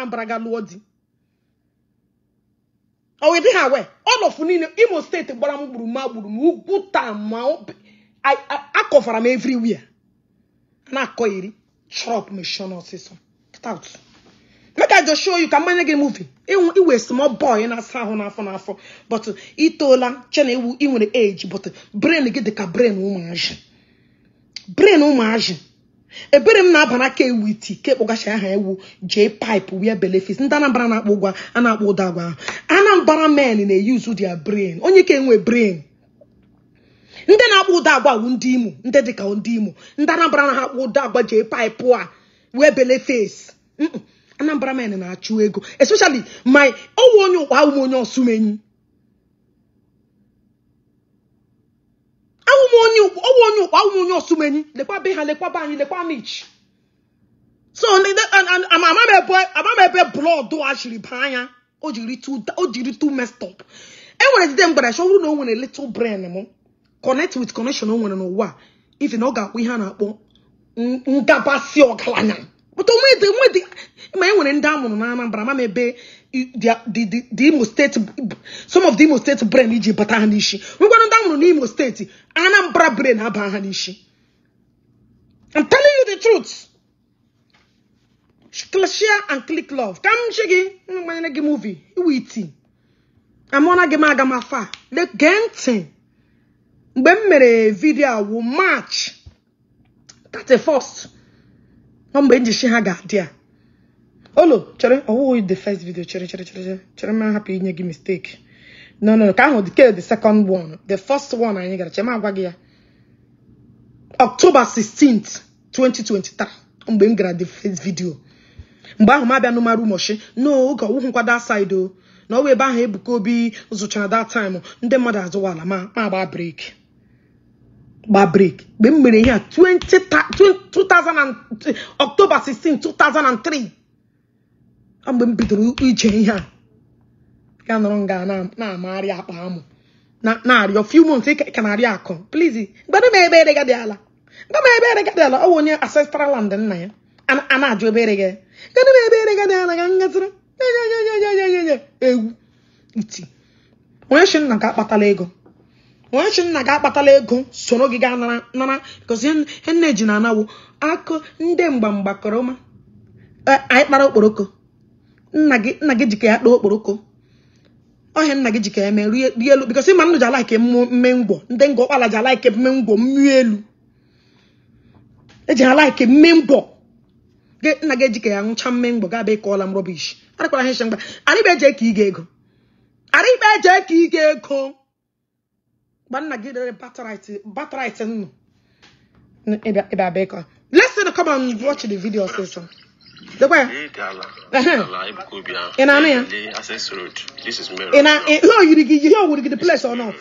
Anambra ga lụọ di. O we dị ha we all of niile Imo State gbara m gburu ma gburu m Ugwuta ma akọvara m everywhere. Na-akọ iri chop mission ọsịsọ. Get out. Make I just show you ka mmanya gị movie. Iwe small boy na-asa ahụ n'afọ n'afọ but itola chena ewu ị nwere age but brain gị dị ka brain ụmụazị. Brain ụmụazị. Ebere m na-aba n'aka ewu iti ke kpọgachi aha ewu jee pipe wee belefis. Ndị Anambra na-akpọ ụgwọ a na-akpọ ụda agwa ahụ. Anambra men na-use their brain. Onye ka enwe brain. Ndị na-akpọ ụda agwa wụ ndị Imo, ndị dịka ndị Imo. Ndị Anambra na-akpọ ụda agwa jee pipe a wee belefis. Anambra men na-achụ ego. Especially my owu onye ụkwa awụ m onye Osumenyi. Awụ m onye owu onye ụkwa awụ m onye Osumenyi. Lekwa be ha, lekwa be anyị, lekwa mich. So ama m ebe blood a chiri baa anya. O jiri too messed up. E nwere dide m gwara ya, ọ bụrụ na o nwere little brain m connect with connection o nwere n'ụwa, if na ọ ga-akpụ ihe a na-akpọ ngabasị ọgaranya. But onwe ma e nwere ndị amụrụ na Anambra ma ebe the Imo State, some of the Imo State brain iji bata ha n'isi. Ngwanụ ndị amụrụ n'Imo State, Anambra brain aba ha n'isi. I'm telling you the truth. Share and click love. Ka m shi gị mmanya gị movie iwu iti. Amụna gị m aga m afa. Gee ntị. Mgbe m mere video awụ March 31st. Mgbe nji ha ga-adị a. Olo, chere, ọwụghị the first video, chere, chere ma hapụ inye gị mistake. No, ka ahụ the second one. The first one anyị gara, chere ma agwa gị ya. October 16th, 2023, mgbe m gara the first video. Mgbe ahụ m abịa nụmarụ ụmọchị, no, oge ọwụhụkwa that side o. Na ọwụ ebe ahụ Ebuka Obi zụchara that time, ndị mmadụ azụwa ala ma agba break. Gba break. Mgbe m mere ihe a October 16, 2003. Mgbe m bidoro ije ihe a. Ya nọrọ nga na-amagharị akpa amụ. Na-arịọ few months ka na-arịọ akụ. Please, gbado m ebe ere ga dị ala. Gwa m ebe ere ga dị ala. Ọ wụ onye ancestral land nna ya. A na-ajụ ebe ere ga. Gbado m ebe ere ga dị ala ka m gasịrị. Ewu. Iti. Onye shi nna ga-akpatala ego. Onye chi nna ga-akpatala ego soro gị gaa nara because ihe nne ji na-anawo akụ ndị mgbamgbakọrọma. Anyị kpara okporoko. Nna gị jikọ ya kpaa okporoko. Ọhịa nna gị jikọ ya mee rie elu because ịma nnụ ji alaike mme ngwọ. Ndị ngọ ọkpala ji alaike mme ngwọ mmiri elu. Eji ha alaike mme ngwọ. Nna gị ejikọ ya ṅụcha mme ngwọ ga-abịa ịkọọla m rubbish. Arịkwara ha mgba. Arịba eje ka ị ga-ego. Arịba eje ka ị ga-ego. But nna gị dere battery nnu. Ebe abịa. Listen, come and watch the video session. Ị na-anụ ya? Ị na the place or not?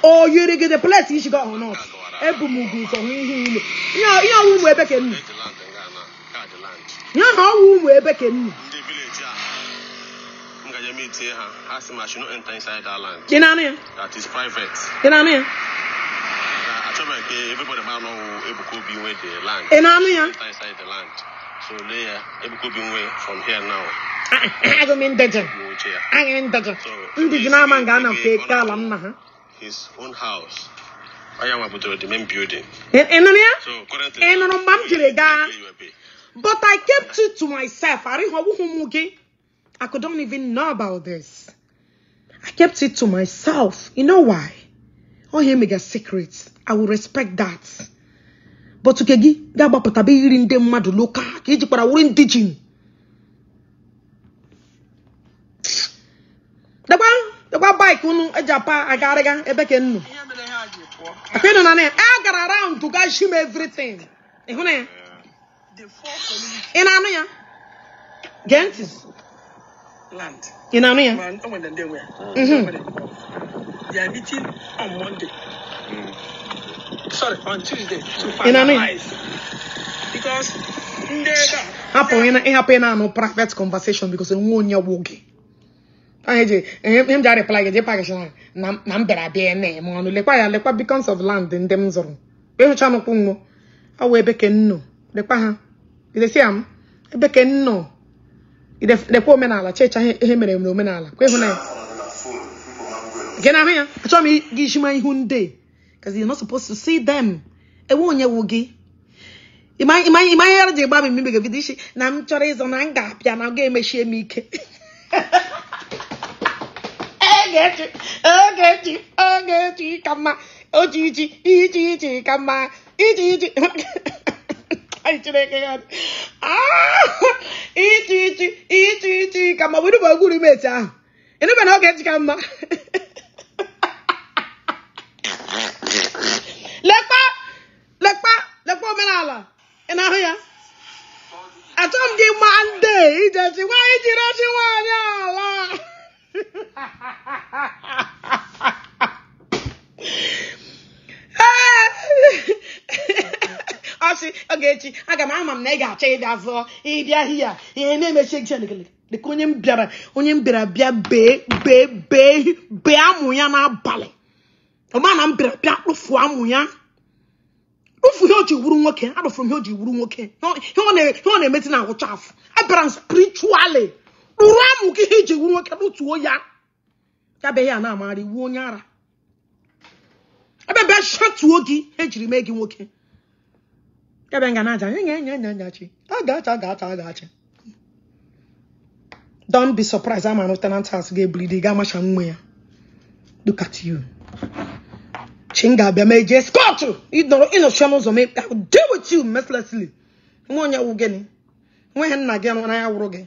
Oh, you get the place you got or not? Ebu m ugwu ụzọ hụ ihe ụlọ. Ihe ọwụ ụmụ ebe ke nnu. Ihe ọwụ ụmụ ebe ke nnu. Ị na-anụ ya? That is private. Ị na-anụ ya? Everybody man know Ebuka Obi nwe the land. Ị na-anụ ya? Inside the land. So lay Ebuka Obi nwe from here now. Agụ m ndeje. Agụ ndeje. Ndị ji na-ama nga na mfe eke ala nna ha. His own house. Onye nwa bidoro the main building. Ị nụrụ ya? So currently Ị nụrụ mgbe m jiri gaa? But I kept it to myself. Arịghị ọwụhụ m gị. I couldn't even know about this. I kept it to myself. You know why? Oh, here mega secrets. I will respect that. But ukegi ga-agbapụta be iri ndị mmadụ local ka ijikwara wuri ndị jin. Dekwa bike unu eji apa agarịga ebe ke nnu. Akwenu na ya. A gara round to ga shim everything. Ị hụ na ya? Ị na-anụ ya? Gee ntị. Land. Ị na-anụ ya? They are meeting on Monday. Sorry, on Tuesday to finalize. Because hapụ ị na-anụ private conversation because enwe onye ọgbụ gị. Ihe m ji reply gị je na m bịara bịa na-eme ọnụ lekwa ya lekwa beacons of land ndị m zụrụ. Ịhụcha nụkwụ nwụ ọ wụ ebe ke nnu lekwa ha. Idesi ya m Ebe ke nnọ. Lekwa omenala checha ihe mere na omenala. Kwa ịhụnanya. Gị na-ahụ ya? Achọrọ m gị ishima ihu ndị. Because you're not supposed to see them. Ewe onye wụ gị. Ịma ihe ji gba m ime gị isi na m chọrọ ịzụ na m ga-apịa na m ga-emechie m ike. Ogechi, Ogechi ka mma. Ochichi, ichi ichi ka mma. Ichi ichi. Ai Chineke ya. Ichi ichi, ichi ichi ka mma. Were bụ oguru meti ahụ. Ịnụbe na Ogechi ka mma. Lekwa, lekwa, lekwa omenala. Ị na-ahụ ya? Achọrọ m gị ma ndị ijechi nwaanyị jiri ọchị nwaanyị ala. Ọsị Ogechi, aga m ama m na ị ga-achọ ịbịa zụọ ịbịa hia ihe na-emechi gị dịka onye m bịara bịa bee bee bee bee amụ ya n'abalị. Ọma na m bịara bịa kpụfuo amụ ya. Kpụfu ihe o ji wuru nwoke, arụfụrụ m ihe o ji wuru nwoke. Ihe ọ na-emeti na agwụcha afọ. Abịara m spiritually. Kpụrụ amụ gị ihe iji wuru nwoke kpụtuo ya. Ya bụ ihe a na-amagharị wuo onye ara. Ebe bịa shatuo gị ejiri mee gị nwoke. Ya bịa nga na-aja nye nye nye nye chi. Agachi agachi agachi. Don't be surprised ama na tenant house ga-ebulide ga amasha nwa ya. Look at you. Chinga bịa mee jee Scott. Ịnọchi ọnụ ụzọ mee I will deal with you mercilessly. Nwa onye wụ gịnị? Nwa ihe nna gị na ya wụrụ gị.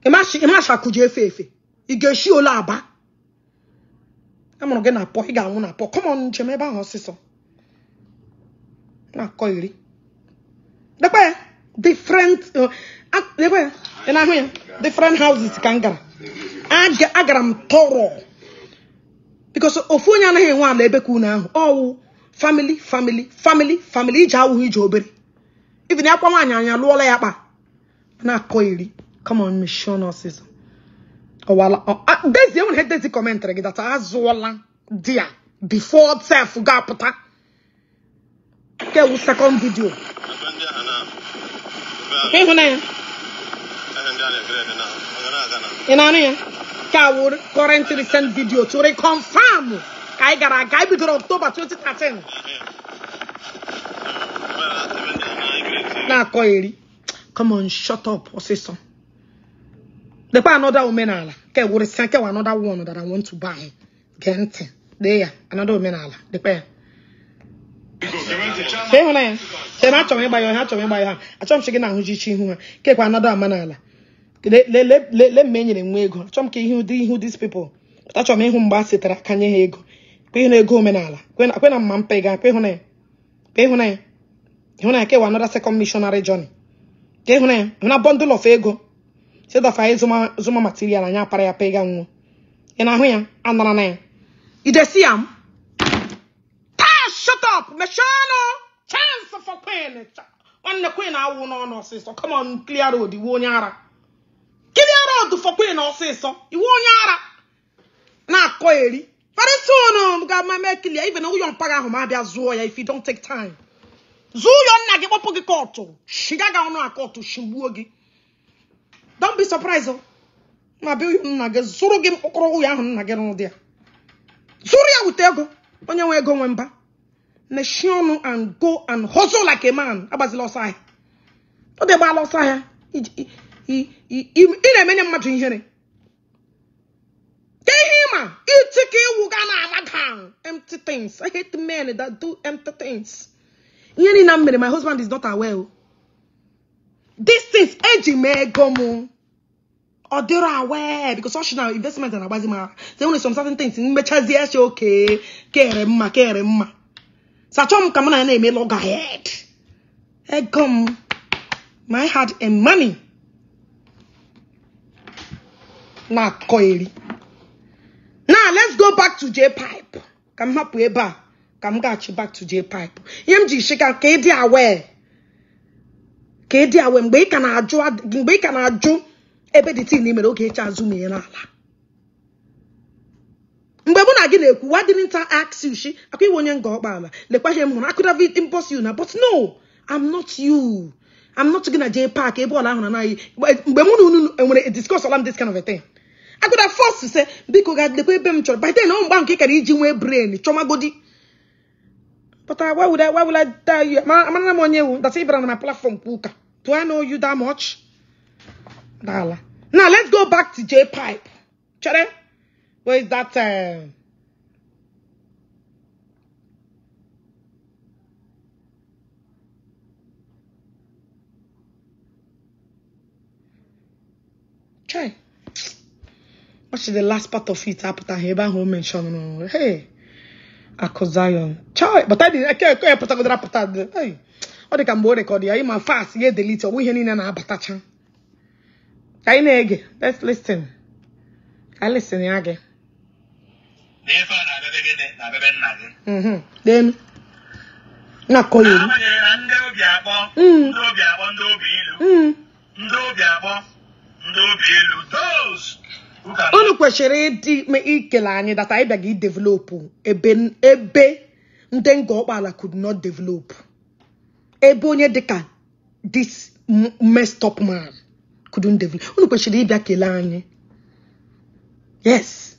Ịmasha akụji efe efe. Ị ga-esi ole aba? Amụrụ gị na pọ, ị ga-anwụ na pọ. Come on, njem ebe ahụ ọsịsọ. Na-akọ iri. Lekwa ya. Different lekwa ya. Ị na-ahụ ya? Different houses ka m gara. Agara m tọrọ. Because ofu onye anaghị enwe ala ebe ka unu ahụ. Ọwụ family, family, family, family. Ije awụghị ije obere. Even akwa nwaanyị anya lụọla ya kpa. Na-akọ iri. Come on, mission ọsịsọ. Ọwala. Dezi enwere Dezi commentary gị data azụọla di ya before self ga-apụta. Nke wu second video. Ịhụnanya. Ị na-anụ ya? Ka wụ current recent video to reconfirm ka anyị gara aga bidoro October 2013. Na-akọ eri. Come on, shut up ọsịsọ. Lekwa another omenala. Ke wụ recent ke another one that I want to buy. Gee ntị. Lee ya another omenala. Lekwa ya. Ịhụnanya. Chema achọrọ m ịgba ya achọrọ m ịgba ya ha. Achọrọ m shi gị na ahụjichi ihu ha. Kekwa another omenala. Le mme nyere nwa ego. Achọrọ m ka ihu dị ihu these people. Achọrọ m ịhụ mgbe a setara aka nye ha ego. Kwe ịhụ na ego omenala. Kwe na mma mpe ga kwe ịhụnanya. Kwe ịhụnanya. Ịhụnanya kewa another second missionary journey. Ka ịhụnanya. Hụ na bundle of ego. Sedafa ịzụma material anya apara ya pega nwụọ. Ị na-ahụ ya? Anara na ya. Idesi ya m. Taa shut up. Mechie ọnụ. Chance for queen. Nwanne queen awụ n'ọnụ ọsịsọ. Come on, clear road iwu onye ara. Clear road for queen ọsịsọ. Iwu onye ara. Na-akọ eri. Very soon ga-ama mee clear. Even ụyọ mpaghara ahụ ma abịa zụọ ya if you don't take time. Zụọ ụyọ nna gị kpọpụ gị kọtụ. Shiga ga ọnụ akọtụ shigbuo gị. Don't be surprised. Ma bịa ụyọ nna gị zụrụ gị mkpọkọrọ ụyọ ahụ nna gị rụrụ dị ya. Zụrụ ya wute ego. Onye nwe ego nwe mba. Mechie ọnụ and go and hustle like a man. Agbazila ọsọ ahịa. Ọ dị gbala ọsọ ahịa. Ị na-emenye mmadụ ihere. Ka ihe ịma iti ka iwu ga na-ama down. Empty things. I hate men that do empty things. Ihe niile m mere, my husband is not aware. These things eji m ego m. Ọ dịrọ aware because ọ na investment na-agbazi m ara. So nwere some certain things mmechazie eche oke kere mma kere mma. So achọrọ m ka m na ya na-eme log ahead. Ego m, my hard and money. Na-akọ eri. Now let's go back to J Pipe. Ka m hapụ ebe a ka m gaghachi back to J Pipe. Ihe m ji shika ka ị dị aware. Ka ị dị aware mgbe ị ka na-ajụ mgbe ị ka na-ajụ ebe dị tin mere oge eche azụ mee n'ala. Mgbe mụ na gị na-ekwu, why didn't I ask you? She akwa iwe onye nga ọkpa ala. Lekwa ihe m hụrụ. I could have imposed you now, but no, I'm not you. I'm not gonna J Park ebe ọla ahụ na anaghị mgbe mụ na unu enwere discuss all this kind of a thing. I could have forced to say biko ga lekwa ebe m chọrọ. By then ọ mgba nke kara iji nwee brain chọmagodi. But why would I tell you? Amana m onye wu that's even on my platform kwuka. Do I know you that much? Dala. Now let's go back to J Pipe. Chere? Where is that? Chai. What's the last part of it? Apụta ebe ahụ o mention. Hey. Akụ Zion. Chai, but I didn't I can't pụta. Hey. Ọ dị ka mgbe o rekọdụ ya ịma fast ya delete ọwụ ihe niile na-abatacha. Ka anyị na-ege. Let's listen. Ka anyị listen ya gị. N'ife a na-abịa gịnị na-abịa nna gị. Then na-akọ ya. Agbanyeghị na ndị obi akpọ, ndị obi akpọ, ndị obi ilu. Ndị obi akpọ, ndị obi ilu. Those who can. Unu kwesịrị ịdị ikele anyị that anyị bịaghị develop ebe ndị nga ọkpala could not develop. Ebe onye dịka this messed up man couldn't develop. Unu kwesịrị ịbịa kelee anyị. Yes.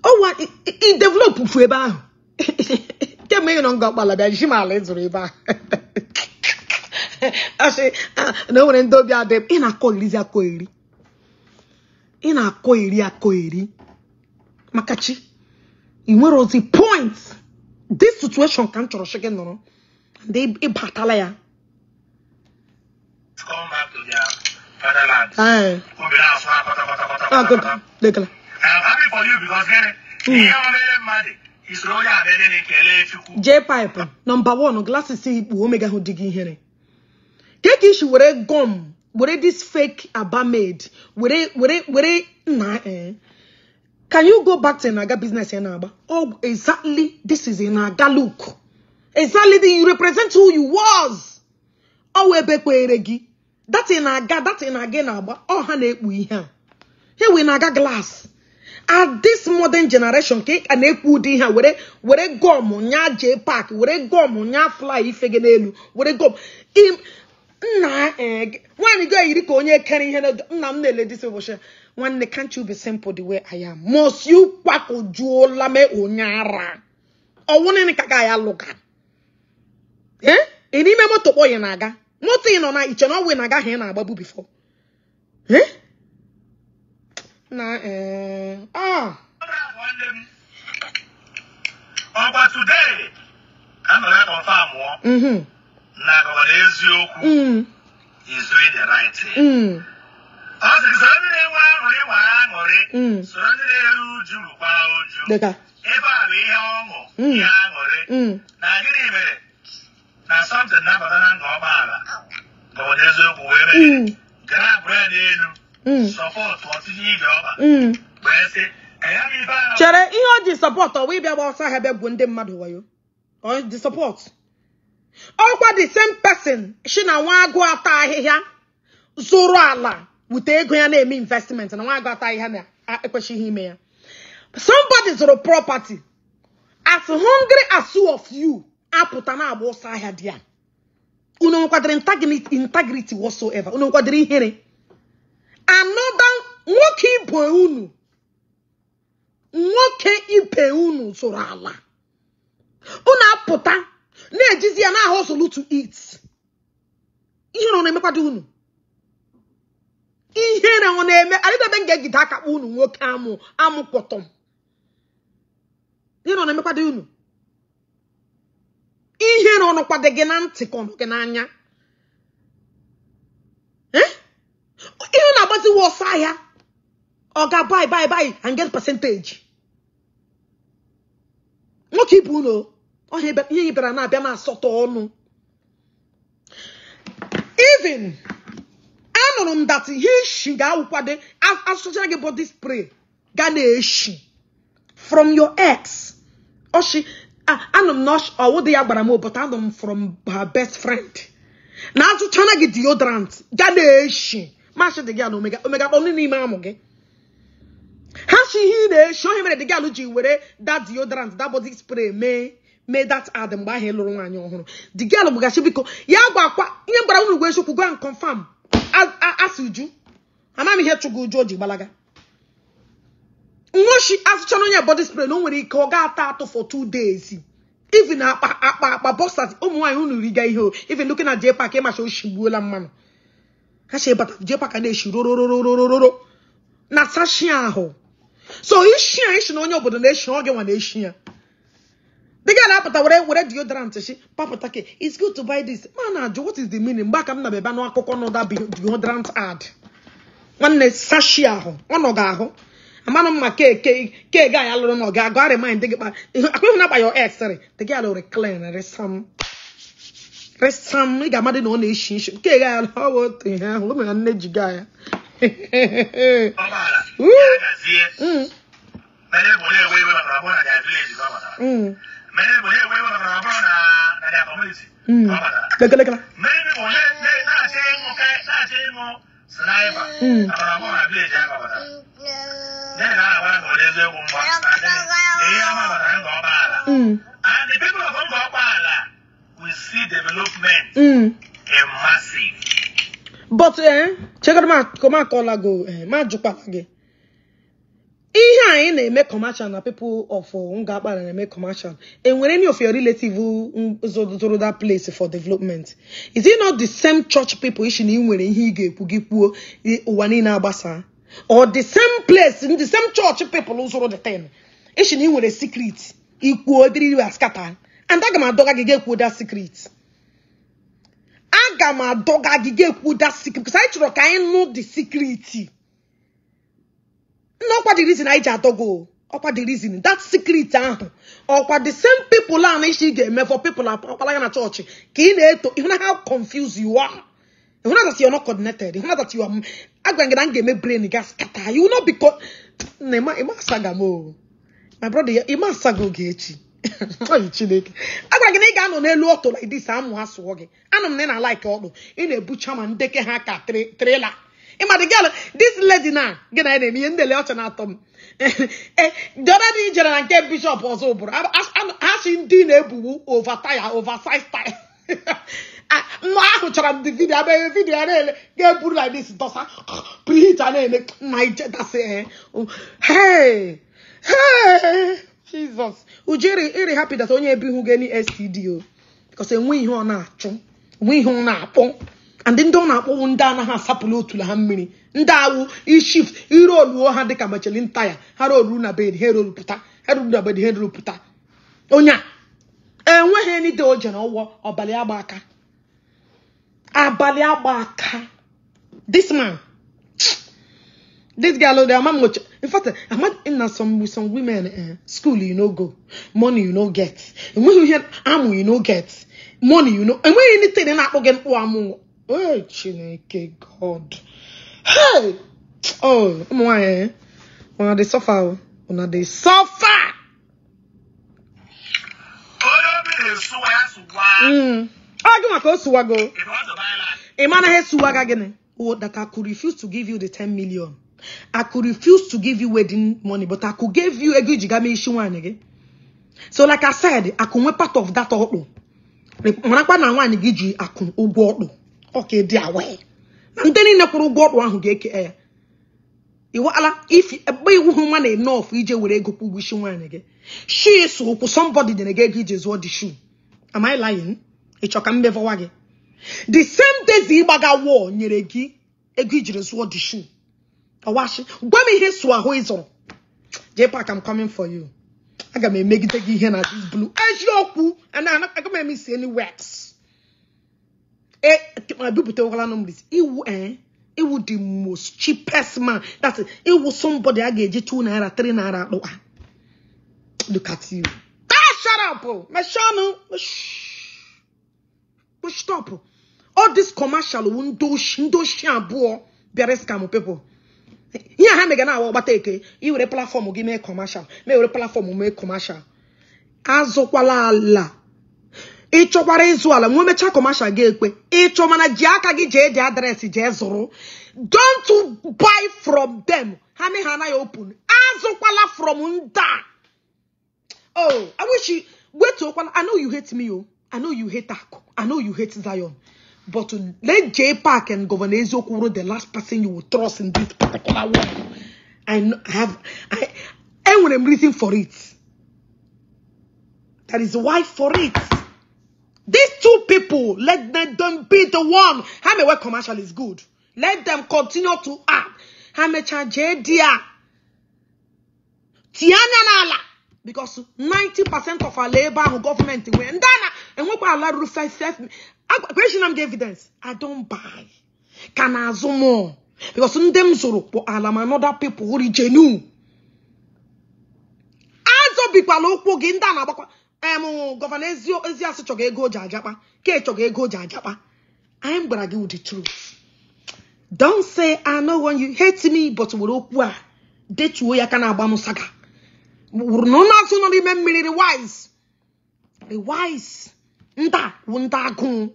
Oh, i develop fu ebe ahụ. Kemgbe ị nọ nga ọkpala bịa ji m ala ịzụrụ ebe ahụ. Asị na o nwere ndị obi adị ị na-akọ irizi akọ iri. Ị na-akọ iri akọ iri. Maka chi ị nwere ozi point. This situation ka m chọrọ shi gị nọrọ. And ịbatala ya. Come back to their fatherland. Ah, good. I'm happy for you because J Pipe number 1 glasses ikpu omega hụ dị gị ihere. Ke ka isi were gum, were this fake aba made, were na Can you go back to Naga business in Aba? Oh, exactly. This is in Naga look. Exactly, you represent who you was. Oh, ebe kwere gị. That in Naga, that in Naga na Aba. Oh, ha na-ekpu ihe a. Here we Naga glass. At this modern generation, ke a na-ekpu ụdị ihe a were gum nya J Park, were gum nya fly ife gị n'elu, were gum. Nna nwaanyị ga yiri ka onye kere ihe nna m na-ele this ụbọchị. Nwanne, can't you be simple the way I am? Must you kwakojuola me onye ara? Ọwụnị ka ga ya lụga. Eh? Ị n'ime moto kpọ ya na-aga. Moto ị nọ na iche na ọwụ na-aga ha ị na-agbabu before. Eh? Na ah. Ọkwa today, a nọrọ ya confirm ọ. Na gọvanọ eziokwu is doing the right thing. Ọ sịrị soro ndị na-enwe aṅụrị nwa aṅụrị, soro ndị na-eru uju rukwa uju. Ebe a bụ ihe ọṅụ, ihe aṅụrị. Na gịnị mere na something na-abata na nga ọgbaala gọvanọ eziokwu wee mere grab ya n'elu sọpọtụ ọtụtụ igwe ọba wee sị ka ya bụ ife ahụ. Chere ihe o ji sọpọtụ ọwa ịbịa gba ọsọ ahịa bịa gbuo ndị mmadụ wayo. Ọ dị sọpọtụ. Ọkwa the same person shi na nwa agụ ata ahịhịa zụrụ ala wute ego ya na-eme investment na nwa agụ ata ahịhịa na-ekwesịghị ime ya. Somebody zụrụ property as hungry as two of you apụta na-agba ọsọ ahịa dị ya. Unu nkwadere integrity whatsoever. Unu nkwadere ihere. Another nwoke ibe unu. Nwoke ibe unu zụrụ ala. Unu apụta na-ejizi ya na hustle to eat. Ihe ọ na-emekwado unu. Ihe ọ na-eme adịdebe m ga-egide aka kpọ unu nwoke amụ kpọtọm. Ihe ọ na-emekwado unu. Ihe ọ nọkwado gị na ntị ka ọ nọ gị n'anya. Eh? Ihe na-agbaziwa ọsọ ahịa. Ọ ga buy buy buy and get percentage. Nwoke ibu unu. Ihe bịara na-abịa na-asọtọ ọnụ. Even anụrụ m that ihe ishi ga-awụkwado asụchara gị body spray ga na-eshi from your ex. Oshi anụ m na ọwụ dị ya gbara m, but anụ m from her best friend. Na azụchara gị deodorant ga na-eshi. Mashi dị gị na omega kpọ n'ime amụ gị. Ha shi ihe ị na-eshi onye mere dị gị alụ ji were that deodorant, that body spray mee mee that ad mgbe ahụ ịlụrụ nwaanyị ọhụrụ. The girl bụgachi biko ya gwakwa ihe m gwara unu gwa eziokwu, go and confirm. Asị Uju ama m ihe chụgo Uju o ji gbalaga. Nwoshi azụchana onye body spray na o nwere ike ọ ga-ata atụ for 2 days. Even akpa akpa akpa boxers ụmụ nwaanyị unu riga ihe o. Even looking at J-Park ịmacha oshigbuola mmanụ. Ha shi bata J-Park na-eshi rorororororo na sashi ahụ. So ishi a ishi na onye obodo na-eshi oge nwa na-eshi ya. The girl apụta were deodorant shi papụta ke it's good to buy this. Man ajụ what is the meaning mgbe aka m na beba n'akụkọ n'ụda deodorant ad. Nwanne sashi ahụ ọ nọ ga ahụ. Amana m ma ke ga ya lụrụ na ọ ga-agụ remind gị kpa akwa ịhụ na akpa your ex sorry. The girl will clean resam resam ị ga-amadị na ọ na-eshi ishi ke ga ya ọ bụ otu ihe ahụ o mere nne ji ga ya. Ọgbala ya gazie. Mere bụ na-ewe iwe maka ọ bụrụ na their village ka ọ batara. Mere bụ na-ewe iwe maka ọ bụrụ na their community ka ọ batara. Lekelekela. Mere bụ na-achọ ịṅụ na-achọ ịṅụ sniper maka ọ bụrụ na village ya ka ọ batara. Then I want to eziokwu mgba na ihe ọma batara Ngor Okpala. And the people of Ngor Okpala will see development in massive. But chegoro ma koma kola go ma jụkwala gị. Ihe anyị na-eme commercial na people of Ngor Okpala na-eme commercial. Enwere any of your relative zụrụ that place for development? Is it not the same church people ishi na ị nwere ihe ị ga-ekwu gị kwuo ụwa niile agbasa? Or the same place in the same church people zụrụ the thing? Ishi na ị nwere secret ikwuo dịrị iwe askata. And aga m adọga gị ga-ekwu that secret. Aga m adọga gị ga-ekwu that secret because anyị chọrọ ka anyị nụ the secret. Ọkwa the reason anyị ji adọgo ọkwa the reason that secret ahụ ọkwa the same people ahụ isi ga-eme for people akpalaga na chọọchị ka ị na-eto. Ịhụ na how confused you are. Ịhụ na that you are not coordinated. Ịhụ na that you are agwa gị na m ga-eme brain ga scatter. You will not be na ịma asaga m o. My brother, ịma asaga oge echi. Oyi Chineke. Agwa gị na ị ga-anọ n'elu ọtọ like this amụ ha sụọ gị. Anụ m na ị na-like ọdụ. Ị na-ebucha ma ndeke ha ka trailer. Ịma the girl, this lady na gị na ya na-eme ihe ndele ọcha na-atọ m. The other day jere na nke bishop ọzọ ụbụrụ ha si ndị na-ebuwu over tire, oversize tire. Nwa ahụ chọrọ m the video abịa video ya na-ele ga-eburu like this dọsa preheat a na-ele na ije dasị. Hey hey Jesus. Uju iri happy that onye ebighị gị any STD o because enwe ihe ọ na-achụ enwe ihe ọ na-akpọ. And ndị ọ na-akpọwu ndị anaghị asapụrụ otula ha mmiri ndị awụ ishift iroluo ha dịka Michelin taya ha rolu na bed ha erolu pụta ha rolu na bed ha erolu pụta. Onye a enweghị enide o jere ọwọ ọbalị agba aka abalị agba aka. This man, this girl, the ama much. In fact, I'm in some with some women school you no go, money you no get, and when you hear amu you no get, money you know, and when anything in that again amu. Oh, Chineke God. Hey! Oh, my, una dey suffer. Una dey suffer. Oh, give my call suwago. A man has suwaga again. Oh, that I could refuse to give you the 10 million. I could refuse to give you wedding money, but I could give you a good jigami issue one again. So, like I said, I could part of that auto. Manakwa na nwaanyị gị ji akụ ụgwọ ọkpụ. Okay, dear way. And then in the God one who get air. You if a woman enough, EJ will go wish one again. She is so somebody then again is what the shoe. Am I lying? It's your can never wage. The same day the Ibaga war nyeregi, a gidge is what the shoe. Awashi, Gwami his swahoizon. J-Park, I'm coming for you. I got me make it here now this blue. As your and I got me see any wax. My people tell this. It would the most cheapest man. That's it. It was somebody I gave you 2 naira, 3 naira. Look at you. Ah, shut up, oh. Mashanu. Stop. All this commercial window shabo be scam people. Yeah, ha mega na wa take. You were platform give me commercial. Me were platform me commercial. Azokwala ala. Ịchọkwara ịzụ ala nwe mecha commercial ga-ekwe. Ịchọ mana ji aka gị jee dị address jee zụrụ. Don't buy from them. Ha me ha anaghị open. Azụkwala from nda. Oh, I wish you Wetuokwala. I know you hate me, oh. I know you hate Aku. I know you hate Zion. But let J Park and Governor Eziokwu the last person you will trust in this particular world. I have I am reason for it. That is why for it. These two people, let them be the one. How many work commercial is good? Let them continue to act. How much Tiana. Because 90% of our labor and government and and we allow 5 question am evidence. I don't buy. Can I more? Because them zoro but alam another people who genuine. Azo bikwala okwu gi nda na agbakwa Governor Eziasi chọga ego ji ajakpa ke chọga ego ji ajakpa. I am gonna give you the truth. Don't say I know when you hate me, but were okwu a detuo ya ka na agba m saga. No na so no mmiri the wise. The wise. Nta wu nta agụ.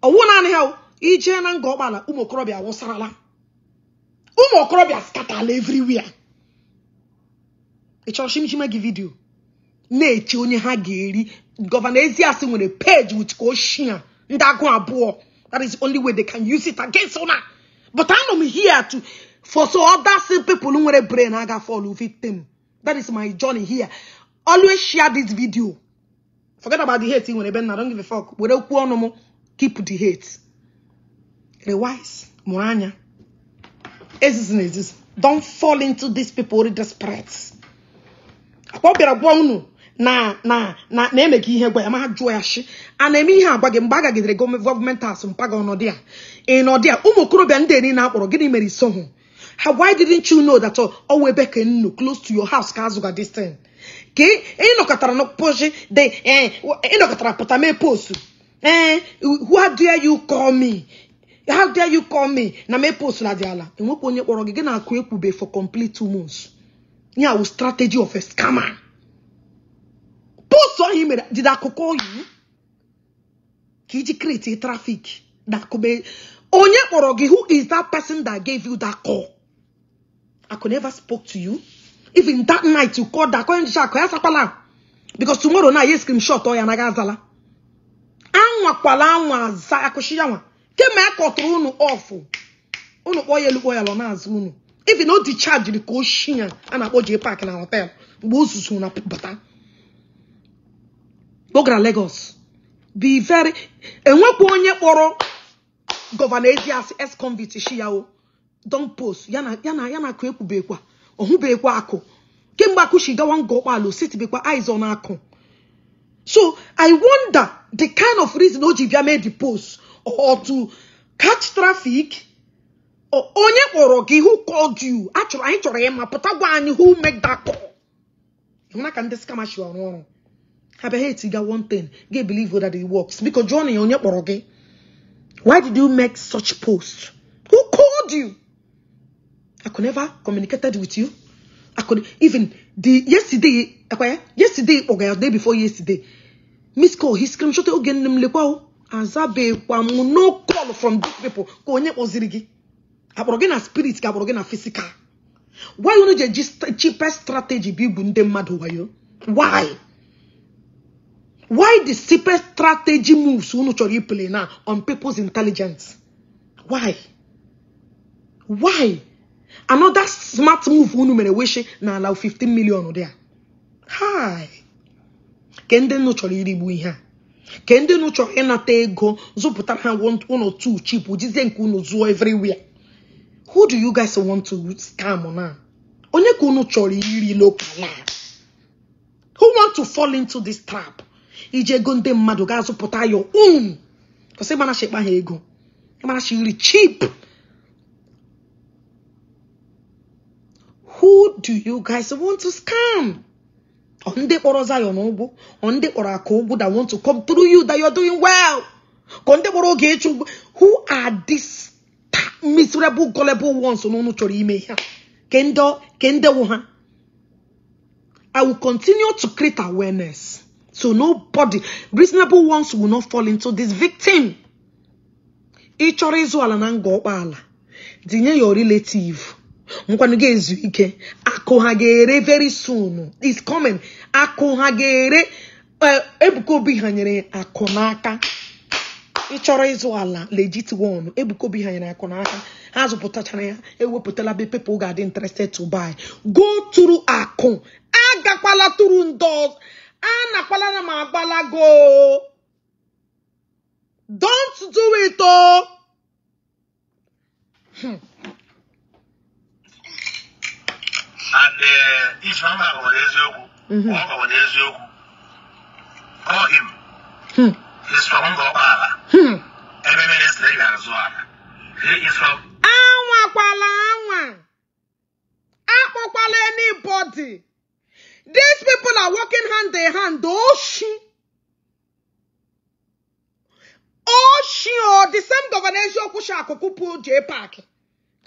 Owu naanị ha ije na nga ọkpala ụmụ okorobịa wụsarala. Ụmụ okorobịa scatterla everywhere. Ị chọrọ shimshima gị video. Na-eche onye ha ga-eri. Governor Eziasi nwere page with Koshia. Ndị agụ abụọ. That is the only way they can use it against una. But I'm here to for so other people who nwere brain aga fall victim. That is my journey here. Always share this video. Forget about the hate. I don't give a fuck. Keep the hate. Rewise. Muranya. Don't fall into these people who desperate. Na na na na emegi ihe gwa ya ma jụọ ya shi a na-eme ihe agwa gị mgbe a gagidere gọọmenti asụ mpaga ọnọdụ a ịnọdụ a ụmụ okorobịa ndị eri na-akpọrọ gịnị mere iso hụ ha? Why didn't you know that all ebe ka nnu close to your house ka azụga this thing? Ka ịnọkọtara na poshi de ịnọkọtara pụta mee post how dare you call me? How dare you call me? Na mee post na dị ala enwekwa onye kpọrọ gị gị na-akụ ekwube for complete 2 months. Ya wụ strategy of a scammer. Post on him did I call you? Kiji create traffic. That could be onye kpọrọ gị. Who is that person that gave you that call? I could never spoke to you. Even that night you called that call because tomorrow night you screenshot or ya na gazala. Anwa kwala anwa za akoshi yanwa. Kema akọtụrụ unu off. Unu kpọ ya elu kpọ ya lọ na-azụ unu. Even no discharge the koshia and akpọ J Park na hotel. Mgbe ozuzu na bata. Go Lagos. Be very enwekwa onye kpọrọ Governor Eziasi ex-convict shi ya o. Don't post. Yana yana yana ku ekwubekwa. Ohubekwa akụ. Kemgbe akụ shi gawa nga ọkpala ositibekwa eyes on akụ. So I wonder the kind of reason Ojibia made the post or to catch traffic or onye kpọrọ gị who called you. Achọrọ anyị chọrọ ịma pụta gwa anyị who make that call. Ịhụna ka ndị scammer shi ọrụ ọrụ. Have hate got one thing. Get believe that it works. Because Johnny onye kpọrọ gị. Why did you make such post? Who called you? I could never communicated with you. I could even the yesterday, yesterday or the day before yesterday. Miss call he screenshot again nimlekwa azabe kwa no call from these people. Ko onye kpọziri gị. Akpọrọ gị na spirit ka akpọrọ gị na physical. Why you know the cheapest strategy be igbu ndị mmadụ wayo? Why? Why the cheapest strategy moves unu chọrọ play now on people's intelligence? Why? Why? Another smart move unu mere weshi na allow 15 million there. Hi. Ke ndị nu chọrọ irigbu ihe a? Ke ndị nu chọrọ ịnata ego zụpụtara ha 1 or 2 cheap jizie nke unu zụọ everywhere? Who do you guys want to scam now? Onye ka unu chọrọ iri local? Who want to fall into this trap? Ije ego ndị mmadụ ga-azụpụta your own. Because ịmana shekpa ha ego. Ịmana shi cheap. Who do you guys want to scam? Ndị kpọrọ Zion ụgwọ, ndị kpọrọ akụ ụgwọ that want to come through you that you're doing well. Ndị kpọrọ Ogechi ụgwọ. Who are these miserable, gullible ones unu chọrọ ime ihe a? Ke ndị wụ ha? I will continue to create awareness. So nobody, reasonable ones will not fall into this victim. Ị chọrọ ịzụ ala na nga ọkpa ala. Dinye your relative. Nkwanu ga-ezu ike. Akụ ha ga-ere very soon. It's coming. Akụ ha ga-ere. Ebuka Obi hanyere akụ n'aka. Ị chọrọ ịzụ ala legit one, Ebuka Obi hanyere akụ n'aka. Ha zụpụtachara ya, ewepụtala be people ga-adị interested to buy. Go through akụ. Agakwala tụrụ ndị ọzọ. Anakwala na m agbalago. Don't do it, oh. And each member of Ezioku, of Ezioku, call him. He's from Ngobala. Every ministry Azuala. He is from Anwa kwala anwa. Akpokwala anybody. These people are working hand in hand. Oshi. Oshi, oh, the same governor Ezioku Shakoku J Park.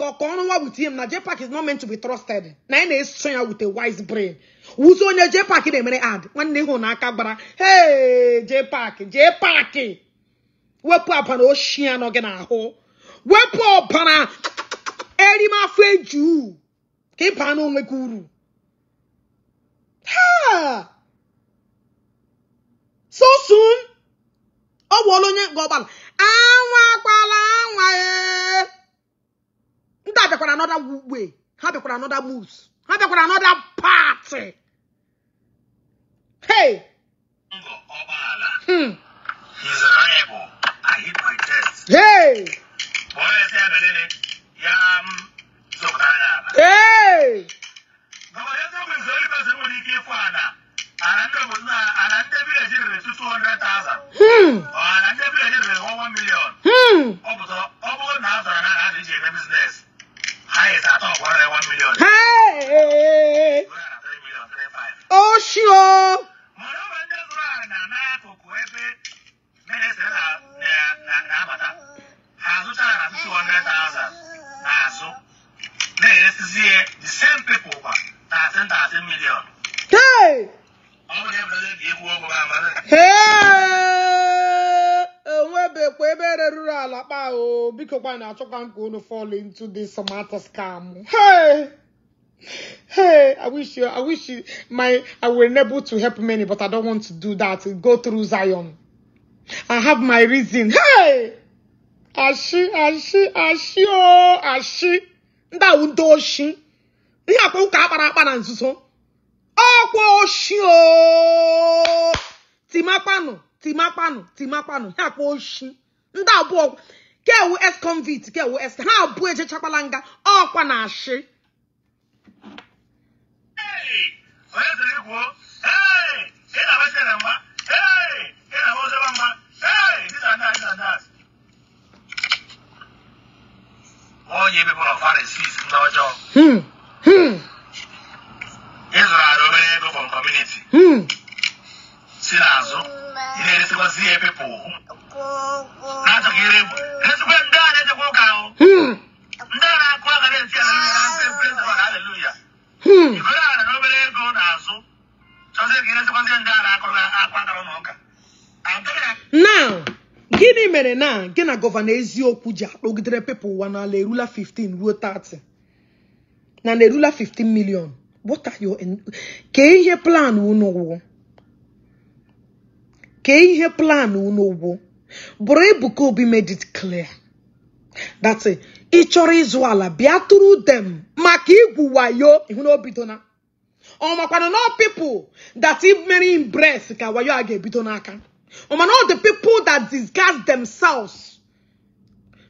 With him now, J Park is not meant to be trusted. Now is with a wise brain. Who's on your J Park in a minute ad? One day on Akabara. Hey, J Park, J Park. Wepu up an ocean or gonna ho. Wepu up an Erima Feju. Keep an on guru. Ha! So soon. Oh, Walonia Gobal. Anwa kwala anwa. That another way, have another moves, have another party. Hey, He's reliable. I hit my chest. Hey, hey, Hey! Oh, sure. The same people, 13 million. Hey! Hey! Because fall into this Samantha scam. Hey, hey! I wish you, I were able to help many, but I don't want to do that. Go through Zion. I have my reason. Hey, ashi, ashi, ashi, oh, ashi. Nda undoshi. Ihe akwa ụka akpara akpa na nzuzo. Ọkwa oshi o. Timakpanu, timakpanu, timakpanu. Ihe akwa oshi. Nda abụọ. Kewu S convict, kewu S. Ha abụọ ejechakwala nga. Ọkwa na ashi. Hey! Onye sịrị kwuo? Hey! Ị na-abachara mgba? Hey! Ị na-abachara mgba? Hey! This and that, this and that. All ye people of Pharisees, ndị ọjọọ. Ị zụrụ ala obere ego from community. Si n'azụ, ị na-eresikwazi ya people. Na-achọghị ire esikwa ndị a na-ejekwa ụka ahụ. Ndị a na-akụ aka na-eti haleluya. Igoro ala na obere ego n'azụ. Chọzie ka iresikwazi ndị a na-akụ aka n'ụka. Now, gịnị mere na gị na gọvanọ eziokwu ji akpọgidere people ụwa n'ala erula 15 ruo 30 na na erula 15 million? What are your ke ihe plan unu wụ? Ke ihe plan unu wụ? Bụrụ Ebuka Obi made it clear that ị chọrọ ịzụ ala bịa through them maka igwu wayo ihu na obido na ọ makwana no people that mere embrace ka wayo a ga-ebido n'aka. Oh man, all the people that disguise themselves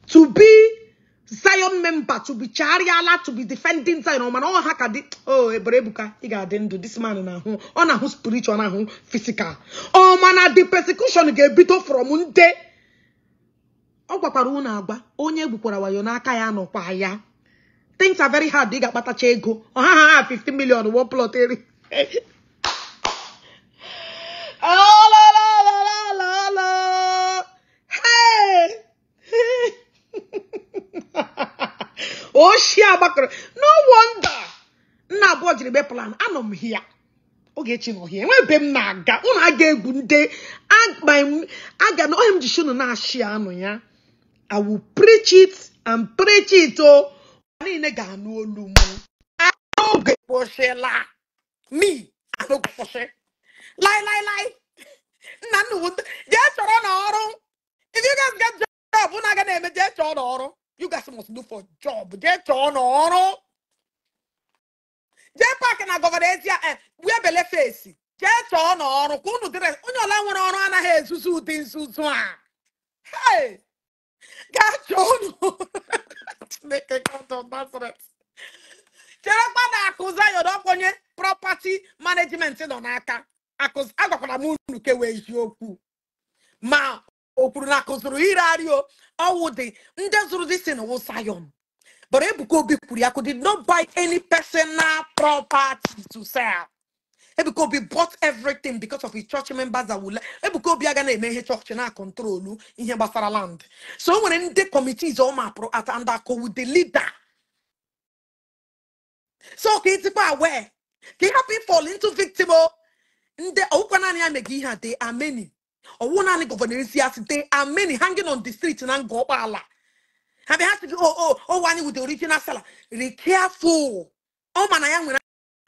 to be Zion member, to be Chariala, to be defending Zion. Oh man, all haka oh Ebuka, he got do this man na who on who spiritual na who physical. Oh man, the persecution get bit from Monday. Oh gwakwara unu agba onye gbukwara wayo n'aka ya nọkwa ya. Things are very hard. They got bata ego. Oh ha ha 50 million one plot area. Oh la la la la la. Hey. Oh shia bakara. No wonder. Nna abụọ jiri be plan. Anọ m here. Ogechi nọ here. Enwe be m na-aga. Unu aga egwu nde. Aga na ohem ji shunu na-ashị anụ ya. I will preach it and preach it. Oh, niile ga-anụ olu m. Oge kwụsịla. Me, I no kwụsị. Lie, lie, lie. Nna nna jee chọrọ n'ọrụ. If you guys get job, unu aga na-eme jee chọọ n'ọrụ. You guys must look for job. Jee chọọ n'ọrụ. Jee paakị na Governor Ezie wee bele fesi. Jee chọọ n'ọrụ ka unu dịrị. Onye ọla nwere ọrụ anaghị ezuzu ụdị nzuzu a. Hey! Gaa chọọ n'ọrụ. Chineke God of Nazareth. Cherekwa na akụ Zion ọkwenye property management nọ n'aka. Akụ agwakwara m unu kewe eziokwu. Ma o kwuru na akụ zụrụ ire arịo ọwụ dị ndị zụrụ dị si na wụ Zion. But Ebuka Obi kwuru ya did not buy any personal property to sell. Ebuka Obi bought everything because of his church members that will. Ebuka Obi aga na-eme ihe chọọchị na-control ihe gbasara land. So o nwere ndị committees ọ mapụrụ at and akụ with the leader. So ka ịtịkwa aware ka ị hapụ fall into victim o. Ndị ọwụkwa naanị ya mega ihe a, they are many. Ọwụ naanị Governor Eziasi, they are many hanging on the street na nga ọkpala. Ha bịa ha sị gị, oh, anyị with the original seller. Be careful. Ọ ma na ya nwere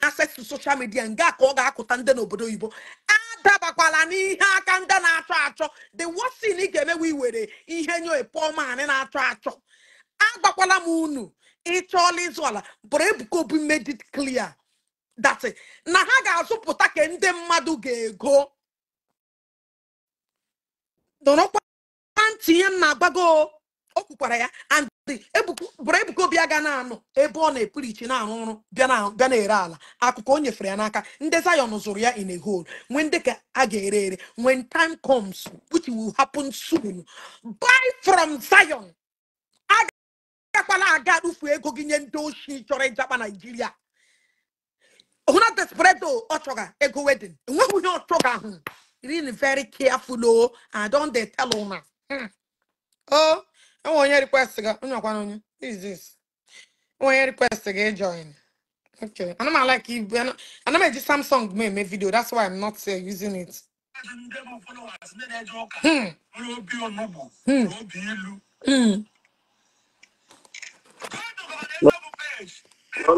access to social media nga ka ọ ga-akụta ndị n'obodo oyibo. Adabakwala n'ihe aka ndị na-achọ achọ. The worst thing ị ga-emewe iwere ihe nyo a poor man na-achọ achọ. Agbakwala m unu ịchọọla ịzụ ala, but Ebuka Obi made it clear that na ha ga-azụpụta ka ndị mmadụ ga-ego. Nọrọkwa ntị ihe m na-agbago. O kwukwara ya and bụrụ Ebuka Obi aga na-anọ ebe ọ na-epirichi na-arụ ọrụ bịa na-ere ala. Akụkọ o nyefere ya n'aka ndị Zion zụrụ ya in a whole. When ndị ka a ga-ere ere, when time comes, which will happen soon, buy from Zion. Agakwala aga rufu ego gị nye ndị oshi chọrọ ịjakpa Naijiria. Hụna desperado ọ chọga ego wedding. Enweghị ihe ọ chọga ahụ. Really very careful o. I don dey tell una. Oh, enwe onye request ga onye ọkwa onye. Who is this? Enwe onye request ga join. Okay. Ana m like ibu ana m eji Samsung m eme video. That's why I'm not using it. Ndị bụ followers, ndị na-eje ụka, nwere obi onugbu, na obi ilu. Go to Governor Eziokwu page.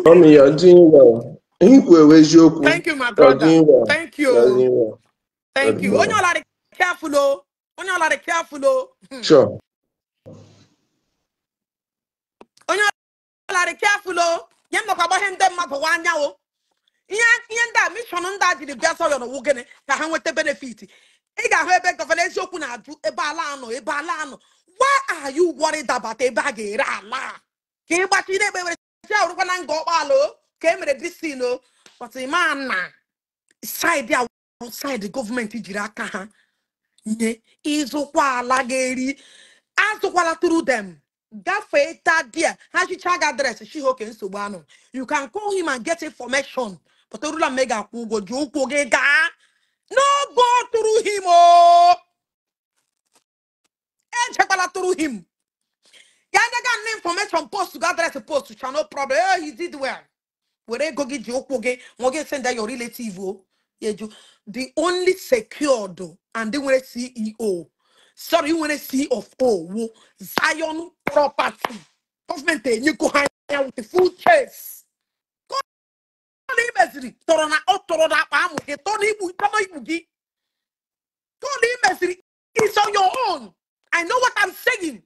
Mommy, you're doing well. Ikwu eziokwu. Thank you, my You're brother. doing well. Thank You're you. doing well. You're Thank doing you. Onye well. ọla dị careful o. Onye ọla dị careful o. Sure. Onye ọla dị careful o. Nye m nọkwa gbaghe ndị mmadụ wa anya o. Ihe ndị a mission ndị a jiri bịa Zion wụ gịnị ka ha nweta benefit. Ị ga-ahụ ebe Governor Eziokwu na-ajụ ebe ala anọ ebe ala anọ. Why are you worried about ebe a ga-ere ala? Ka ị gbachi na-ekpe were si awụrụkwa na nga ọkpala o ka e mere this thing o. But ị ma na side a side gọọmenti jiri aka ha nye ịzụkwa ala ga-eri azụkwala through them. Gafee ta there ha chicha ga address shi oke nsogbu anụ. You can call him and get information. But orula mme ga-akwụ ụgwọ ji ụkwụ gị gaa. No go through him o. Echekwala through him. Ya nye ga na information post go address post cha no problem. Eh, he did well. Were ego gị ji ụkwụ gị ma ọ gị send your relative o. Yeju the only secured and the nwere CEO. Sorry, nwere C of O wụ Zion property. Gọọmenti enyego ha ya with the full chase. Ka ọ na imeziri tọrọ na ọ tọrọ na akpa amụ gị tọrọ igbu gị. Ka ọ na imeziri is on your own. I know what I'm saying.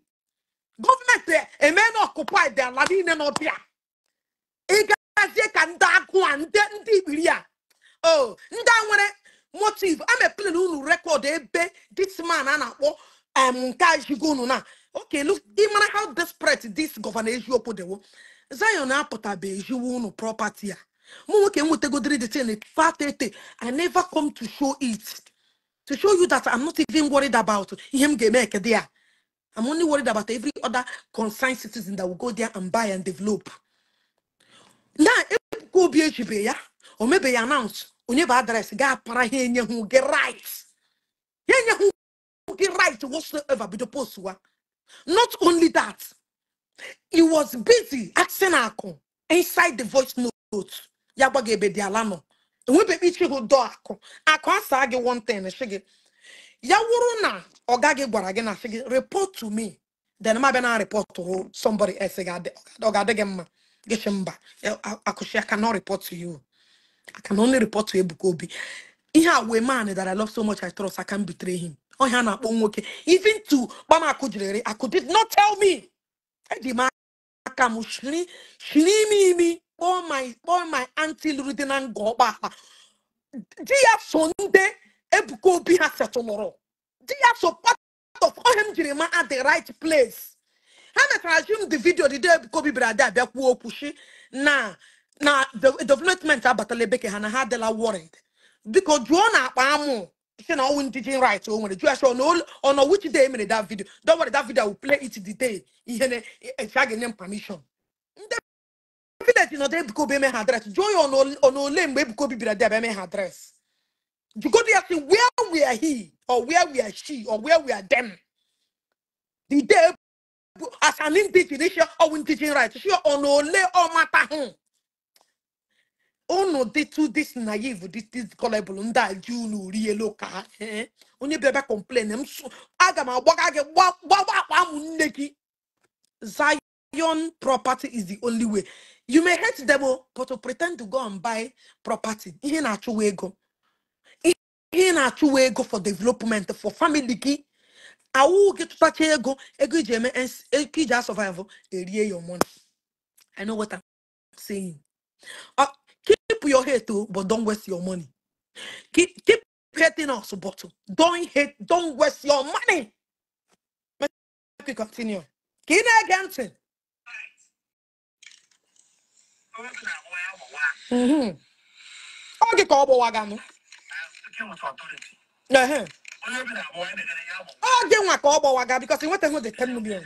Gọọmenti eme na occupy the ala niile nọ bịa. Ị gazie ka ndị agụ a ndị ikpiri a. Oh, ndị a nwere motive. I'm a plan unu record ebe this man a na-akpọ nke a jigo unu na. Okay, look, ị mara how desperate this Governor Eziokwu dịwo. Zion apụtabe ejiwo unu property a. Mụ nwoke nwetagodiri the thing fatete. I never come to show it. To show you that I'm not even worried about ihe m ga-eme ekede ya. I'm only worried about every other concerned citizen that will go there and buy and develop. Na Ebuka Obi ejibe ya, o mebe ya announce, onye bụ address ga-apara ha enye hụ gị right. Ha enye hụ gị right whatsoever bido post wa. Not only that, he was busy asking akụ inside the voice note. Ya gbaga ebe dị ala nọ. Enwebe ichi hụ dọ akụ. Akụ asa gị one thing, sị gị. Ya wụrụ na ọga gị gwara gị na sị gị report to me. Then ma bịa na report to somebody else ọ ga-adị gị mma. Gị sị mba. Akụshi, I cannot report to you. I can only report to Ebuka Obi. Ihe a wee man that I love so much, I trust, I can betray him. Ọhịa na-akpọ nwoke. Even to Gbamaku jirere, Aku did not tell me. Eji m aka m shiri shiri imi imi kpọọ my auntie lụrụ di na nga ọkpala. Di ya so ndị Ebuka Obi ha setụlụrụ. Di ya so part of ọhịa m jiri ma at the right place. Ha mechara jụ m the video the day Ebuka Obi bịara abịa kwuo okwu shi na development abatala ebe ke ha na ha adịla worried. Biko jụọ na akpa amụ si na ọwụ indigene right o nwere jụọ ya sị ọ nọ which day emere that video. Don't worry, that video I will play it the day ihe na echi a ga-enye m permission. Ndị village nọdụ Ebuka Obi eme ha address, jụọ ya ọ na ole mgbe Ebuka Obi bịara dị abịa eme ha address. Jụgodu ya sị where were he or where were she or where were them the day as an indigene shi ọwụ indigene right shi ọ na ole ọ mata hụ unu dị too this naive, this gullible. Ndị a ji unu rie elu ka onye bịa bịa complain m sụ aga m agbaga gị gbagba akpa amụ nne gị. Zion property is the only way. You may hate them o, but to pretend to go and buy property, ihe na-achụwa ego, ihe na-achụwa ego for development for family gị awụ gị tụtacha ego, ego iji eme ego iji a-survive erie your money. I know what I'm saying. Keep your hate o, but don't waste your money. Keep hating us, but don't hate, don't waste your money. Make we continue. Ka ị na-ege ntị. Ọ gị ka ọ gbọwaganụ. Ehe. Ọ gị nwa ka ọ gbawaga because ị nwetaghị the 10 million.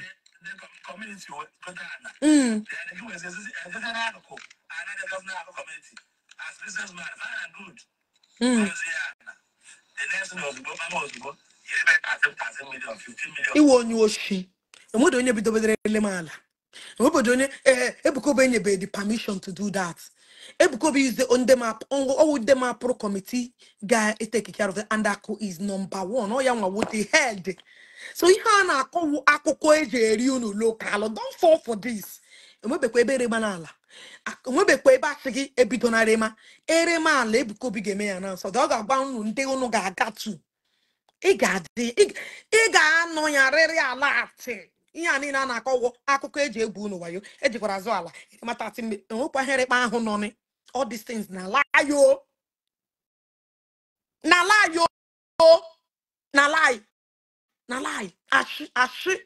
Iwe onye oshi enweghị onye bidobedere ele m ala enwebeghị onye ee Ebuka Obi enyebeghị the permission to do that. Ebuka Obi is the ndị map ọwụ ndị mapụrụ committee ga-etake care of it, and Aku is number one. Ọ ya nwa wụ the head. So ihe a na-akọwu akụkọ eji eri unu local, don't fall for this. Enwebekwa ebe erema n'ala, enwebekwa ebe asị gị ebido na rema erema ala. Ebuka Obi ga-eme ya na nsọ ọ ga-agwa unu ndị unu ga-aga tu ị ga-adị ị ga-anọ ya rịrị ala atị. Ihe a niile a na-akọwọ akụkọ eji egwu unu wayo ejikwara azụ ala mata atị enwekwa herịkpa ahụ nọ ni. All these things na lie o, na lie o, na lie, na lie, ashị ashị